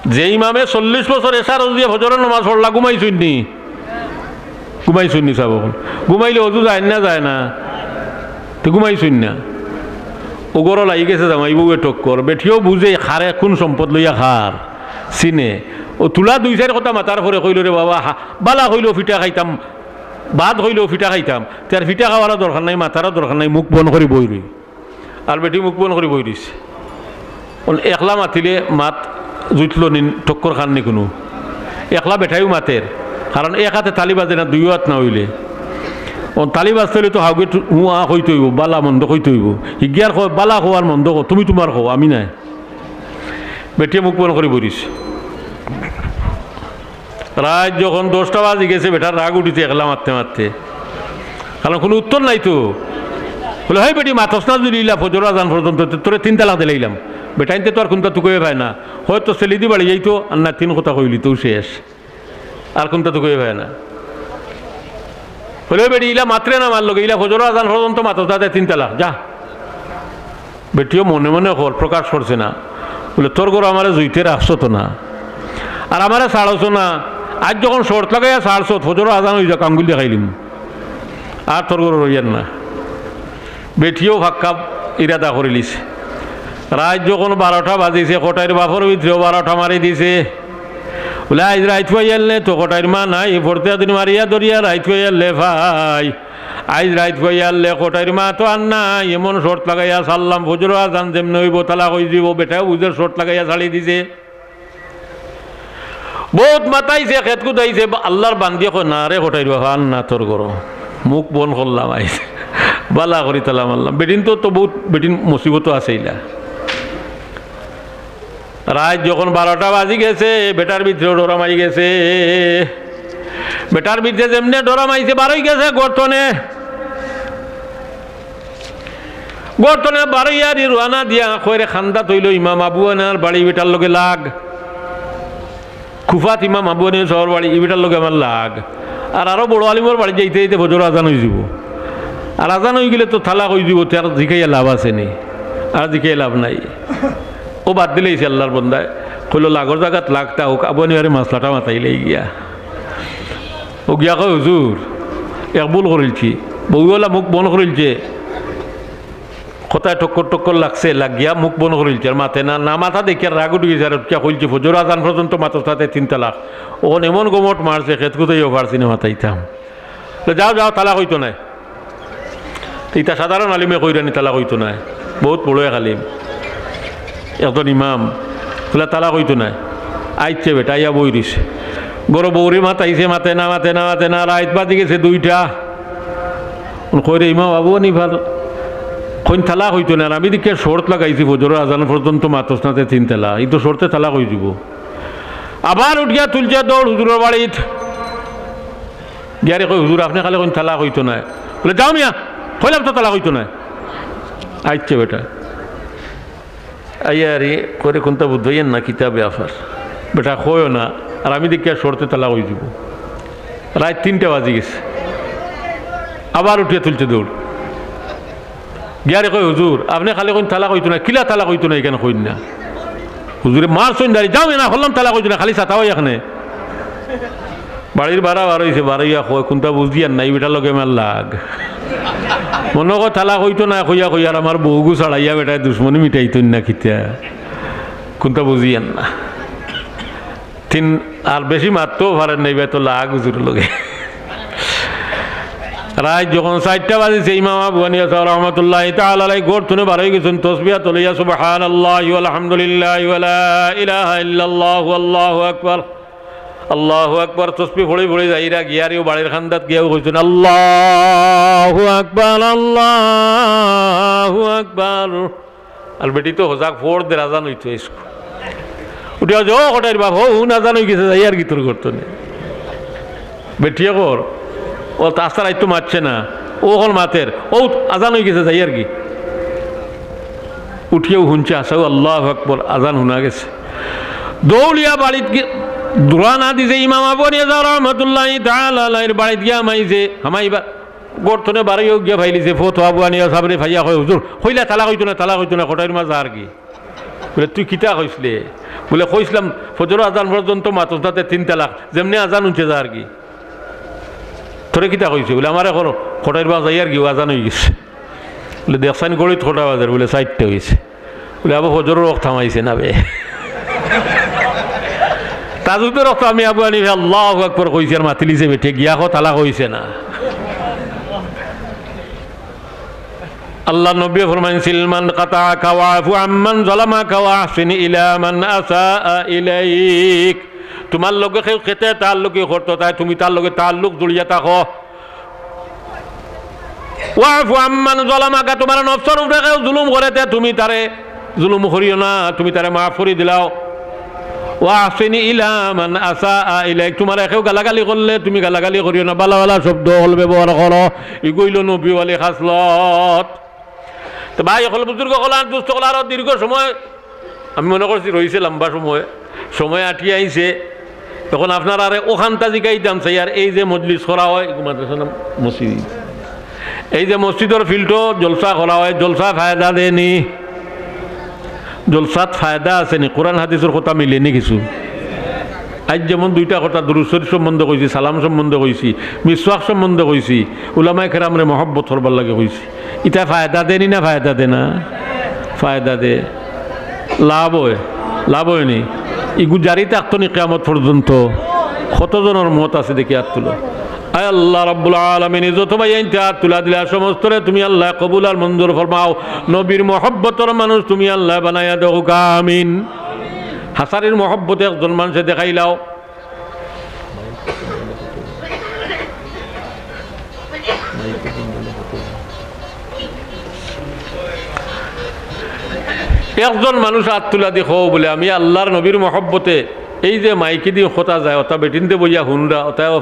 যে ইমামে চল্লিশ বছর এশার অজু দিয়া ফজরর নামাজ পড়লা, ঘুমাইছইন নি? ঘুমাইছইন নি সাব অকল? ঘুমাইলে অজু যায় না, যায় না? তে ঘুমাইছইন না। অউ ঘরো লাগি গেছে জামাই বউয়ে টক্কর, বেটিও বুঝে খারে কুন সম্পদ লইয়া খার, চিনে। অউ থুড়া দুই চাইর কথা মাতার পরে কইলো, "রে বাবা, হা-, বালা কইলো ফিটা খাইতাম, বাদ কইলো ফিটা খাইতাম।" তে আর ফিটা খাওয়ারও দরকার নাই, মাতারও দরকার নাই, মুখ বন্ধ করি বই রই। আর বেটি মুখ বন্ধ করি বই রইছে। অন একলা মাতিলে মাত জুটলো নি, টক্কর খার নি কুনু। একলা বেটাইও মাতের, কারণ এক আতে তালি বাজে না, দুইও আত না অইলে। অউ তালি বাজতে অইলে তো হাউগে তু-, হুঁ আ কইতে অইবো, বালা মন্দ কইতে অইবো। হিগিয়ার কয়, "বালা কও আর মন্দ কও, তুমি তুমার কও, আমি নায়।" বেটিয়ে মুখ বন্ধ করি বইরিছে। রাইত যখন দশটা বাজি গেছে, বেটার রাগ উঠিছে একলা মাততে মাততে, কারণ কুনু উত্তর নাই তো। বলে, "হেই বেটি, মাতস না যুদি ইলা ফজর আজান পর্যন্ত, তে তোরে তিন তালাক দিলাইলাম।" বেটাইন্তে তো আর কুনতা তুকাইয়া পায় না, হয়তো ছেলেদি বাড়ি যাইতো, আর না তিন কথা কইলিতো শেষ। আর কুনতা তুকাইয়া পায় না। বলে, "বেটি, ইলা মাতরে না আমার লগে, ইলা ফজর আজান পর্যন্ত মাতস না, তে তিন তালাক, যা।" বেটিও মনে মনে কর, প্রকাশ করছে না। বলে, "তোর ঘরো আমারে জুইতে রাখছো তো না, আর আমারে ছাড়ছো না। আইজ যখন শর্ত লাগাইয়া ছাড়ছো, ফজর আজান অই যাউক, আঙ্গুল দেখাইলিমু, আর তোর ঘরো রইয়ার না।" বেটিও পাক্কা ইরাদা করিলিছে। রাইত যখন বারোটা বাজিছে, কটাইর বাপর ভিতরেও বারোটা মারি দিছে। বলে, "আইজ রাইত পাইয়ারলে তো কটাইর মা নাই, পরতেক দিন মারিয়া ধরিয়া রাইত পাইয়ারলে পাই। আইজ রাইত পাইয়ারলে কটাইর মা তো আর নাই, এমন শর্ত লাগাইয়া ছাড়লাম, ফজর আজান যেমনে অইবো তালাক অই যিবো।" বেটাও বুঝের শর্ত লাগাইয়া ছাড়ি দিছে। বউত মাতাইছে, খেত কুদাইছে, বা-, আল্লার বান্দিয়ে কয়, "না রে কটাইর বাপ, আর না তোর ঘরো, মুখ বন্ধ করলাম আইজ, বালা করি তালা মারলাম।" বেটিন তো, তো বউত, বেটিন মুসিবতো আছে ইলা। রাইত যখন বারোটা বাজি গেছে, বেটার ভিতরে ডরাম আই গেছে। বেটার ভিতরে যেমনে ডরাম আইছে, বারই গেছে ঘর থনে। ঘর থনে বারইয়ারি রওয়ানা দিয়া কয়রে কান্দাত অইলো ইমাম আবু হানিফার বাড়ি, বেটার লগে লাগ। কুফাত ইমাম আবু হানিফা সাবর বাড়ি, ই বেটার লগে আমার লাগ। আর আরো বড় আলিমর বাড়ি যাইতে যাইতে ফজর আজান অই যিবো। আর আজান অই গেলে তো তালাক অই যিবো, তে আর জিকাইয়া লাভ আছে নি? আর জিকাইয়া লাভ নাই। অউ বাদ দিলাইছে আল্লার বন্দায়। কইলো, "লাগর জাগাত লাগতা অউক, আবু হানিফারে মাসলাটা মাতাইলাই গিয়া।" অউ গিয়া কয়, "হুজুর, এক ভুল করিলছি।" বউওয়ালা মুখ বন্ধ করিলছে। কথায় টক্কর টক্কর লাগছে, লাগিয়া মুখ বন্ধ করিলছে, আর মাতে না। না মাতা দেখিয়া রাগ উঠি গেছে, আর উঠিয়া কইলছে, "ফজর আজান পর্যন্ত মাতস না, তে তিন তালাক।" অখন এমন গমট মারছে, খেত কুদাইয়াও পারছি না মাতাইতাম। তো যাও, যাও, তালাক অইতো নায়। তো ইতা সাধারণ আলিমে কইরা নি তালাক অইতো নায়, বউত বড় এক আলিম, একজন ইমাম। বলে, "তালাক অইতো নায়।" আইছে বেটা, আইয়া বই রইছে। ঘরো বউরে মাতাইছে, মাতে না, মাতে না, মাতে না, রাইত বাজি গেছে দুইটা। অখন কয় রে, "ইমাম আবু হানিফার কইন তালাক অইতো নায়, আর আমি দেখিয়া শর্ত লাগাইছি, ফজরর আজান পর্যন্ত মাতস না, তে তিন তালাক, ই তো শর্তে তালাক অই যিবো।" আবার উঠিয়া তুলছে দৌড় হুজুরর বাড়িত। গিয়ারে কয়, "হুজুর, আপনে খালি কইন তালাক অইতো নায়।" বলে, "যাও মিয়া, কইলাম তো তালাক অইতো নায়।" আইছে বেটা। আইয়া রে, কয় রে, "কুনতা বুঝাইয়েন না, কিতা ব্যাপার?" বেটা কয়ও না, আর আমি দেখিয়া শর্তে তালাক অই যিবো। রাইত তিনটা বাজি গেছে। আবার উঠিয়া তুলছে দৌড়। গিয়ারে কয়, "হুজুর, আপনে খালি কইন তালাক অইতো নায়, কিলা তালাক অইতো নায়, ইখান কইন না।" হুজুরে মারছইন দাড়ি, "যাও মিয়া, না করলাম তালাক অইতো নায়, খালি সাতাও ইখানে।" বাড়ির বারা বার অইছে, বারইয়া কয়, "কুনতা বুঝিয়ার না, ই বেটার লগে আমার লাগ। মনো কয় তালাক অইতো নায় কইয়া কইয়া আর আমার বউগু ছাড়াইয়া বেটায় দুশমনি মিটাইতইন না কিতা, কুনতা বুঝিয়ার না।" তিন আর বেশি মাততেও পারের না, ইবায় তো লাগ হুজুরর লগে। রাইত যখন চাইরটা বাজিছে, ইমাম আবু হানিফা সাহেব রহমতুল্লাহি তাআলা আলাইহি ঘর থনে বার অই গেছইন, তসবিহা তুলিয়া, "সুবহানাল্লাহি ওয়াল হামদুলিল্লাহি ওয়া লা ইলাহা ইল্লাল্লাহু আল্লাহু আকবার, আল্লাহু আকবার", তসবিহ পড়ি পড়ি যাইরা গিয়ারেউ বাড়ির কান্দাত গিয়াউ কইছইন, "আল্লাহু আকবার, আল্লাহু আকবার।" আর বেটি তো হজাগ, ফড় দের আজান অইতো ইস্কু। উঠিয়া যে, "ও কটাইর বাপ, ও হুন আজান অই গেছে, যাইয়ার গি তোর ঘর থনে।" বেটিয়ে কর, ও তো আস্তা রাইত তো মাতছে না, ও অখন মাতের, "ও আজান অই গেছে, যাইয়ার গি।" উঠিয়াউ হুনছে, আচ্ছা, ও আল্লাহু আকবার, আজান হুনা গেছে। দৌড়িয়া বাড়িত গি-, দৌড়া না দিছে, ইমাম আবু হানিফা রহমতুল্লাহি তাআলা আলাইহির বাড়িত গিয়া হামাইছে, হামাইবা ঘর থনে বারইয়াউ গিয়া পাইলিছে, ফত আবু হানিফা সাবরে পাইয়া কয়, "হুজুর, কইলা তালাক অইতো নায়, তালাক অইতো নায়, কটাইর মা যার গি।" বলে, "তুই কিতা কইছলে?" বলে, "কইছলাম, ফজরর আজান পর্যন্ত মাতস না, তে তিন তালাক, যেমনে আজান হুনছে যার গি।" "তোরে কিতা কইছে?" বলে, "আমারে কর, কটাইর বাপ যাইয়ার গি, ও আজান অই গেছে।" বলে, "দেখছইন ঘড়িত কটা বাজের?" বলে, "চাইরটা অইছে।" বলে, "আবু, ফজরর ওয়াক্ত হামাইছে না বে?" তাজুদর ওয়াক্ত আমি আবু হানিফা আল্লাহু আকবার কইছি আর মাতিলিছে বেটিয়ে, গিয়া কও তালাক অইছে না। আল্লার নবীয়ে ফরমাইন, "সিল মান কাতাআকা ওয়াফু আম্মান যালামাকা ওয়া আহসিন ইলা মান আসাআ ইলাইক।" তুমার লগে কেউ খেতে তাল্লুকি করতো, তাই তুমি তার লগে তাল্লুক জুড়িয়া থাকো। ওয়াফু আম্মান যালামাকা, তুমার নফসর উপরে কেউ জুলুম করে তে তুমি তারে জুলুম করিও না, তুমি তারে মাফ করি দিলাও। ওয়া আহসিন ইলা মান আসাআ ইলাইক, তুমারে কেউ গালাগালি করলে তুমি গালাগালি করিও না, ভালা ভালা শব্দ অকল ব্যবহার করো। ইগু অইলো নবী অলি খাসলত। তো ভাই অকল, বুজুর্গ অকল আর দুস্ত অকল, আরো দীর্ঘ সময় আমি মনে করছি রইছে, লম্বা সময়, সময় আটিয়া আইছে। অখন আপনারারে অখানতা জিকাইতাম চাই, আর এই যে মজলিস করা অয়, ইগু মাদ্রাসা না মসজিদ? এই যে মসজিদর ফিল্ডো জলসা করা অয়, জলসা ফায়দা দেয়নি? জলসাত ফায়দা আছে নি? কোরআন হাদিসর কথা মিলে নি কিছু? আইজ যেমন দুইটা কথা দুরুদ শরিফ সম্বন্ধে কইছি, সালাম সম্বন্ধে কইছি, মিসওয়াক সম্বন্ধে কইছি, উলামায়ে কেরামরে মহব্বত করবার লাগি কইছি। ইতা ফায়দা দেয়নি না ফায়দা দেয় না? ফায়দা দেয়। লাভ অয়, লাভ অয়নি? ইগু জারি থাকতো নি কিয়ামত পর্যন্ত? কতজনর মত আছে দেখি আত তুলো। আয় আল্লাহ রাব্বুল আলামিন, যত ভাইয়াইন্তে আত তুলা দিলা, সমস্তরে তুমি আল্লাহ কবুল আর মঞ্জুর ফরমাও। নবীর মহব্বতর মানুষ তুমি আল্লাহ বানাইয়া দেও, আমিন। হাসারির মহব্বত একজন মানষে দেখাইলাও। একজন মানুষ আত তুলা দি কও বুলে, আমি আল্লাহর নবীর মহব্বতে এই যে মাইকে দি কথা যায়, অতা বেটিন্তে বইয়া হুনরা, অতায়